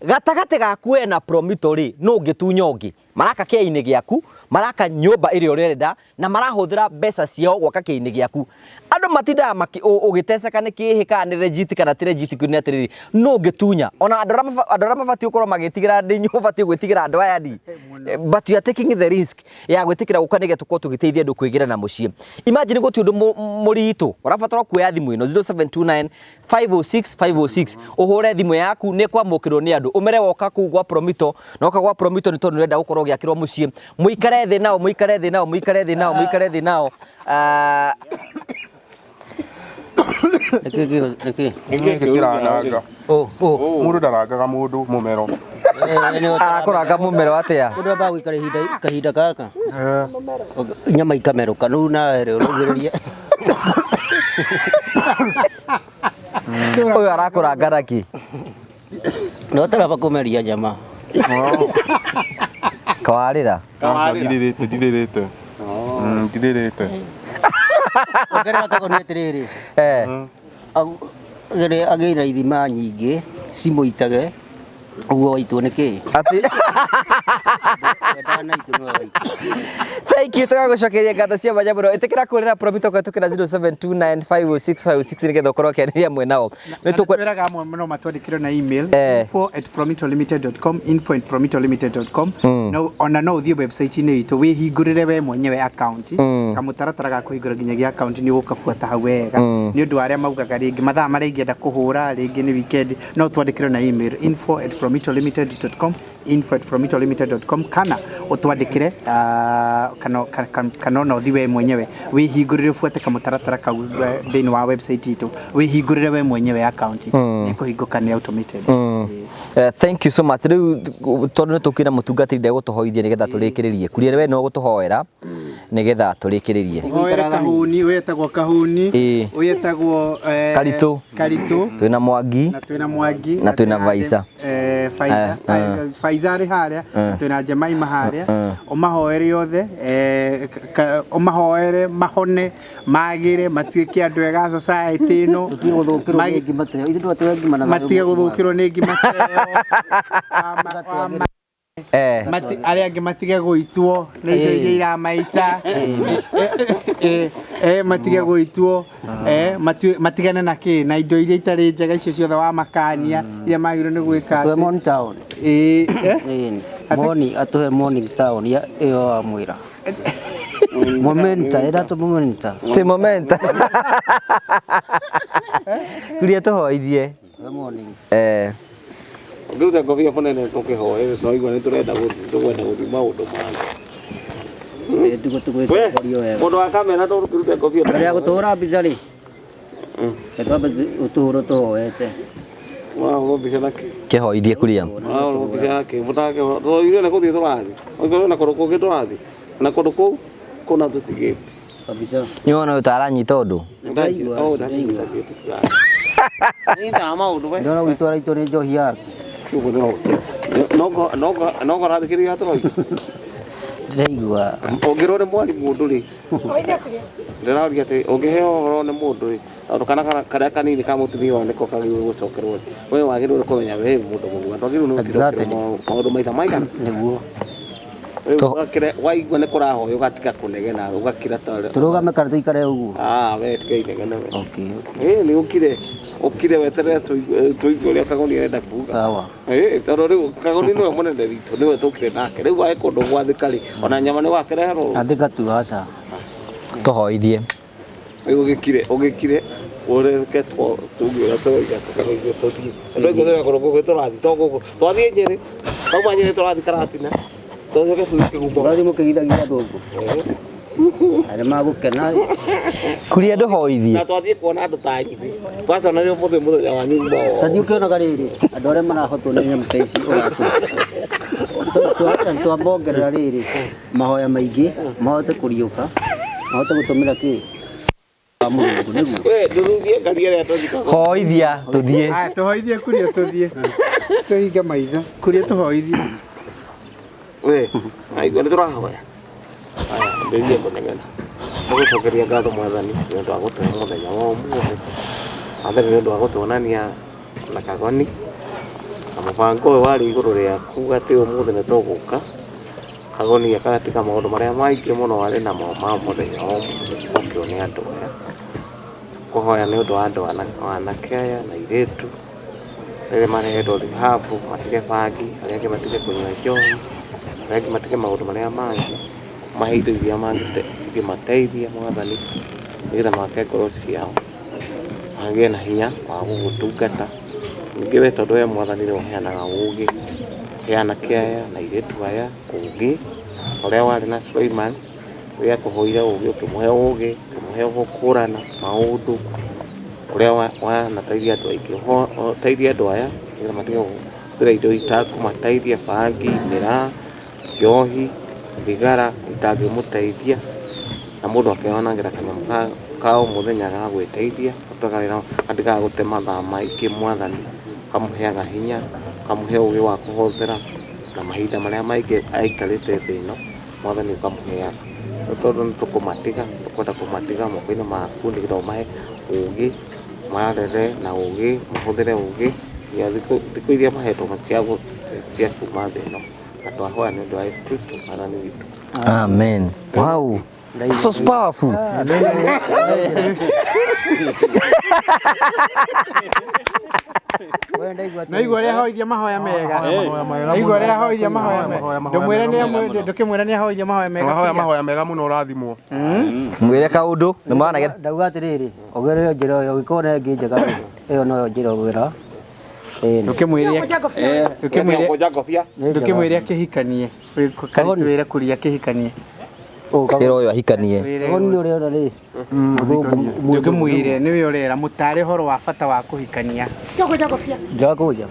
Gatagatĩ gaku we na Promito rĩ, nũ ũngĩtunya ũngĩ? Maraka kĩainĩ gĩaku, maraka nyũmba ĩrĩa ũrenda na marahũthĩra mbeca ciao gwaka kĩainĩ gĩaku. Andũ matindaga ũgĩteceka nĩ kĩhĩ kana nĩ legit kana ti legit nĩ atĩrĩrĩ, nũ ũngĩtunya? Ona andũ arĩa mabatiĩ gũkorwo magĩtigĩra nĩ inyuĩ mũbatiĩ gwĩtigĩra andũ aya ni. But you are taking the risk ya gwĩtĩkĩra gũka nĩgetha tũkorwo tũgĩteithia andũ kwĩgĩra na mũciĩ. Imagine gũtirĩ ũndũ mũritũ, ũrabatara kuoya thimũ ĩno 0729 506 506 ũhũre thimũ yaku nĩ kwamũkĩrwo nĩ andũ ũmere woka kũu gwa Promito na woka gwa Promito nĩ tondũ nĩũrenda gũkorwo ũgĩakĩrwo mũciĩ mũikare thĩ nao mũikare thĩ nao mũikare thĩ nao mũikare thĩ nao. Nĩkĩ Nĩkĩ kĩrananga? Mũndũ ndarangaga mũndũ mũmero. Arakũranga mũmero atĩa? Mũndũ ambaga gũikara ihinda kahinda gaka nyama ikamerũka rĩu nawe rĩ ũraugĩrĩria. Ũyũ arakũranga naki? No taraba kũmeria nyama. Kawarĩra? Aca ndirĩrĩte ndirĩrĩte. Ndirĩrĩte. Ongerera kagoni atĩrĩrĩ. Agĩre na ithima nyingĩ cimũitage ũguo waitwo nĩ kĩ? Atĩ Thank you tũgagũcokeria ngatho cia mwanya mũno. Ĩtĩkĩra kũhũrĩra Promito kũhetũkĩra 0729506506 nĩgetha ũkorwo ũkĩaranĩria hamwe nao. Nĩ twĩraga amwe no matwandĩkĩre na email info@promitolimited.com info@promitolimited.com. No ona no ũthiĩ website-inĩ itũ wĩhingũrĩre we mwenyewe account kamũtaratara ga kũhingũra nginyagia account nĩ ũgũkabuata hau wega nĩ ũndũ wa arĩa maugaga rĩngĩ mathaa marĩa ingĩenda kũhũra rĩngĩ nĩ weekend no twandĩkĩre na email info@promitolimited.com info@promitolimited.com kana ũtwandĩkĩre kana ona ũthiĩ we mwenyewe wĩhingũrĩre ũbuate kamũtaratara kau thĩinĩ wa website itũ wĩhingũrĩre we mwenyewe account nĩ kũhingũka nĩ automated. Thank you so much. Rĩu tondũ nĩ tũkĩra mũtungatĩri ndegũtũhoithia nĩgetha tũrĩkĩrĩrie. Kuria we no gũtũhoera nĩgetha tũrĩkĩrĩrie. Hoere Kahuni, ũyũ etagwo Kahuni, ũyũ etagwo Karitũ. Karitũ. Twĩna Mwangi. Na twĩna Mwangi. Na twĩna Faiza. Faiza. Faiza arĩ harĩa, na twĩna Jemaima harĩa. Ũmahoere othe, ũmahoere mahone, magĩre, matuĩke andũ ega society ĩno. Tũtige gũthũkĩrwo nĩ ngima ta ĩyo. Ithuĩ twatũhe ngima na thayũ Matige gũthũkĩrwo nĩ ngima ta ĩyo. Arĩa angĩ matige gũitwo nĩ indo iria iramaita. Matige gũitwo, matigane na kĩ na indo iria itarĩ njega icio ciothe wa makania iria magĩrĩirwo nĩ gwĩka Atũhe atĩ. Morning Town. Moni atũhe Morning Town ĩyo wamwĩra. Momenta, ĩra tũ momenta. Ti momenta. Kuria tũhoithie. Ũngĩruta ngobia mũnene tũkĩhoe no igua nĩ tũrenda gũthiĩ tũkwenda gũthiĩ maũndũ mangĩ. Mũndũ wa kamera tũrute ngobia. Mbere ya gũtũhũra mbica rĩ, twambe ũtũhũre tũhoete. Ũrahũrwo mbica na kĩ? Kĩhoithie kuria. Ũrahũrwo mbica na kĩ? Mũtakĩhũra. Tũroire nĩ gũthiĩ tũrathiĩ. Okorwo na kũndũ kũngĩ tũrathiĩ. Na kũndũ kũu kũna tũtigĩte. Kabisa. Nĩ wona ũyũ ta aranyita ũndũ. Ndona gwitũ araitwo nĩ njohi yake. No korathikĩrĩria tũroiga. Ndĩraigua. Ũngĩrwo nĩ mwarimũ ũndũ rĩ, ndĩraũria atĩ ũngĩheo ũhoro nĩ mũndũ rĩ, tondũ kana karĩa kanini ka mũtumia wao nĩko kagĩrĩirwo gũcokerwo rĩ, we wagĩrĩirwo nĩ kũmenya we mũndũ mũgima ndwagĩrĩirwo nĩ gũtinda ũkĩrwo maũndũ maita maigana. Nĩguo. Rĩu waigua nĩ kũrahoya ũgatiga kũnegena ũgakira ta ũrĩa. Tũrũgame kana tũikare ũguo? We tiga inegene we. Nĩ ũkire ũkire weterere tũigue ũrĩa Kagoni arenda kuga. Sawa. Tondũ rĩu Kagoni nĩwe mũnene witũ nĩwe tũkire nake rĩu wae kũndũ gwathĩka rĩ ona nyama nĩ wakereherwo rũciũ. Athĩka tu aca. Tũhoithie. Rĩu ũgĩkire ũgĩkire ũreke tuge ũrĩa tũroiga tũkaigua tũthiĩ. Andũ aingĩ tũrĩ kũndũ kũngĩ tũrathiĩ to gũkũ twathiĩ Nyĩrĩ twauma Nyĩrĩ tũrathiĩ Karatina tũcoke tũthiĩ Kĩgumo. Ũrathiĩ mũkĩgithagia andũ ũguo. Arĩa magũkena. Kuria ndũhoithie. Na twathiĩ kuona andũ ta nyuthi. Kwanza na rĩo mũthĩ mũthenya wanyu uma wao. Tathiĩ ũkĩonaga rĩrĩ andũ arĩa marahotwo nĩ nyamũ ta ici ũratũra. Twambongerera rĩrĩ mahoya maingĩ mahote kũriũka mahote gũtũmĩra kĩ wa Mũrungu nĩguo. We ndũrũgie ngari ĩrĩa tũthikaga. Hoithia tũthiĩ. Aya tũhoithie kuria tũthiĩ. Tũhinge maitho. Kuria tũhoithie. We, aigua nĩ tũrahoya. Aya, ambĩrĩria kũnegena. Nĩgũcokeria ngatho Mwathani nĩ ũndũ wa gũtũhe mũthenya wa ũmũthĩ. Wa mbere nĩ ũndũ wa gũtuonania na Kagoni na mũbango ũyũ warĩ igũrũ rĩaku atĩ ũmũthĩ nĩ tũgũka. Kagoni agatiga maũndũ marĩa maingĩ mũno arĩ namo ma mũthenya o mũthenya okĩo nĩ andũ aya. Kũhoya nĩ ũndũ wa andũ anake aya na airĩtu rĩrĩa marehetwo rehab matige bangi, arĩa angĩ matige kũnyua njohi, arĩa angĩ matige maũndũ marĩa mangĩ, mahe indo iria cingĩmateithia Mwathani, nĩgetha make ngoro ciao, magĩe na hinya wa gũgũtungata. Ningĩ we tondũ we Mwathani nĩwe ũheanaga ũgĩ, he anake aya na airĩtu aya ũgĩ ũrĩa warĩ na Suleiman, rĩrĩa akũhoire ũgĩ ũkĩmũhe ũgĩ, ũkĩmũhe gũkũrana maũndũ ũrĩa wanateithia andũ aingĩ. Ũteithie andũ aya nĩgetha matige kũhũthĩra indo itakũmateithia, bangi, mĩraa, njohi, thigara itangĩmũteithia, na mũndũ akeyonagĩra kanyamũ ka o mũthenya ga gwĩteithia, gatigaga gũte mathaa maingĩ Mwathani, ũkamũheaga hinya, ũkamũhe ũgĩ wa kũhũthĩra na mahinda marĩa maingĩ aikarĩte thĩ ĩno, Mwathani ũkamũheaga. Rĩu tondũ nĩ tũkũmatiga, tũkwenda kũmatiga moko-inĩ maku nĩgetha ũmahe ũgĩ, marere na ũgĩ, mahũthĩre ũgĩ nginya thikũ iria mahetwo cia kuma thĩ ĩno. Na twahoya nĩ ũndũ wa Yesu Kristo Mwathani witũ. Amen. Wow. That's so powerful. Naigua ũrĩa ahoithia mahoya mega. Naigua ũrĩa ahoithia mahoya mega. Ndũmwĩre nĩ ndũkĩmwĩre nĩ ahoithia mahoya mega. Mahoya mahoya mega mũno ũrathimwo. Mwĩre kaũndũ nĩ mwanagera. Ndauga atĩrĩrĩ, ũgerere njĩra ĩyo ũngĩkorwo ĩngĩ njega rĩ, ĩyo noyo njĩra ũgera. Ndũkĩmwĩre ndũkĩmwĩre akĩhikanie. Karĩtwĩre kũria akĩhikanie. Ĩra ũyũ ahikanie. Kagoni nĩ ũrĩa rĩ. Ndũkĩmwĩre nĩwe ũrera mũtare ũhoro wa bata wa kũhikania. Ndĩrakũnja.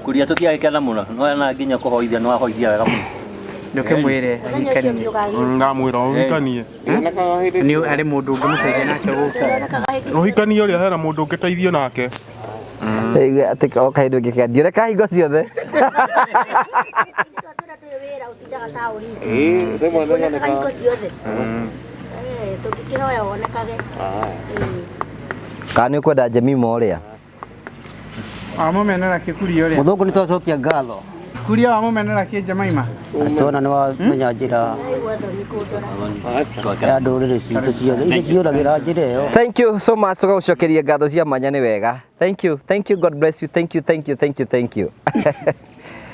Kuria tũtiagĩkena mũno no na nginya kũhoithia nĩ wahoithia wega mũno. Ndũkĩmwĩre ahikanie. Ndamwĩra ũhikanie. Nĩ arĩ mũndũ ũngĩmũteithia nake gũkũ. Ũhikanie ũrĩa hena mũndũ ũngĩteithio nake. Atĩ o kahinda ũngĩkega ndioreka hingo ciothe. Ĩĩ, rĩmwe nĩ Wonekaga hingo ciothe. Tũngĩkĩhoya wonekage. Kana nĩ ũkwenda Jemima ũrĩa? Wamũmenera kĩ kuria ũrĩa? Mũthũngũ nĩ twacokia ngatho. Kuria wamũmenera kĩ Jemima? Tuona nĩ wamenya njĩra ya ndũrĩrĩ citũ ciothe iria ciũragĩra njĩra ĩyo. Thank you so much tũgagũcokeria ngatho cia mwanya nĩ wega. Thank you. Thank you. God bless you. Thank you. Thank you. Thank you. Thank you.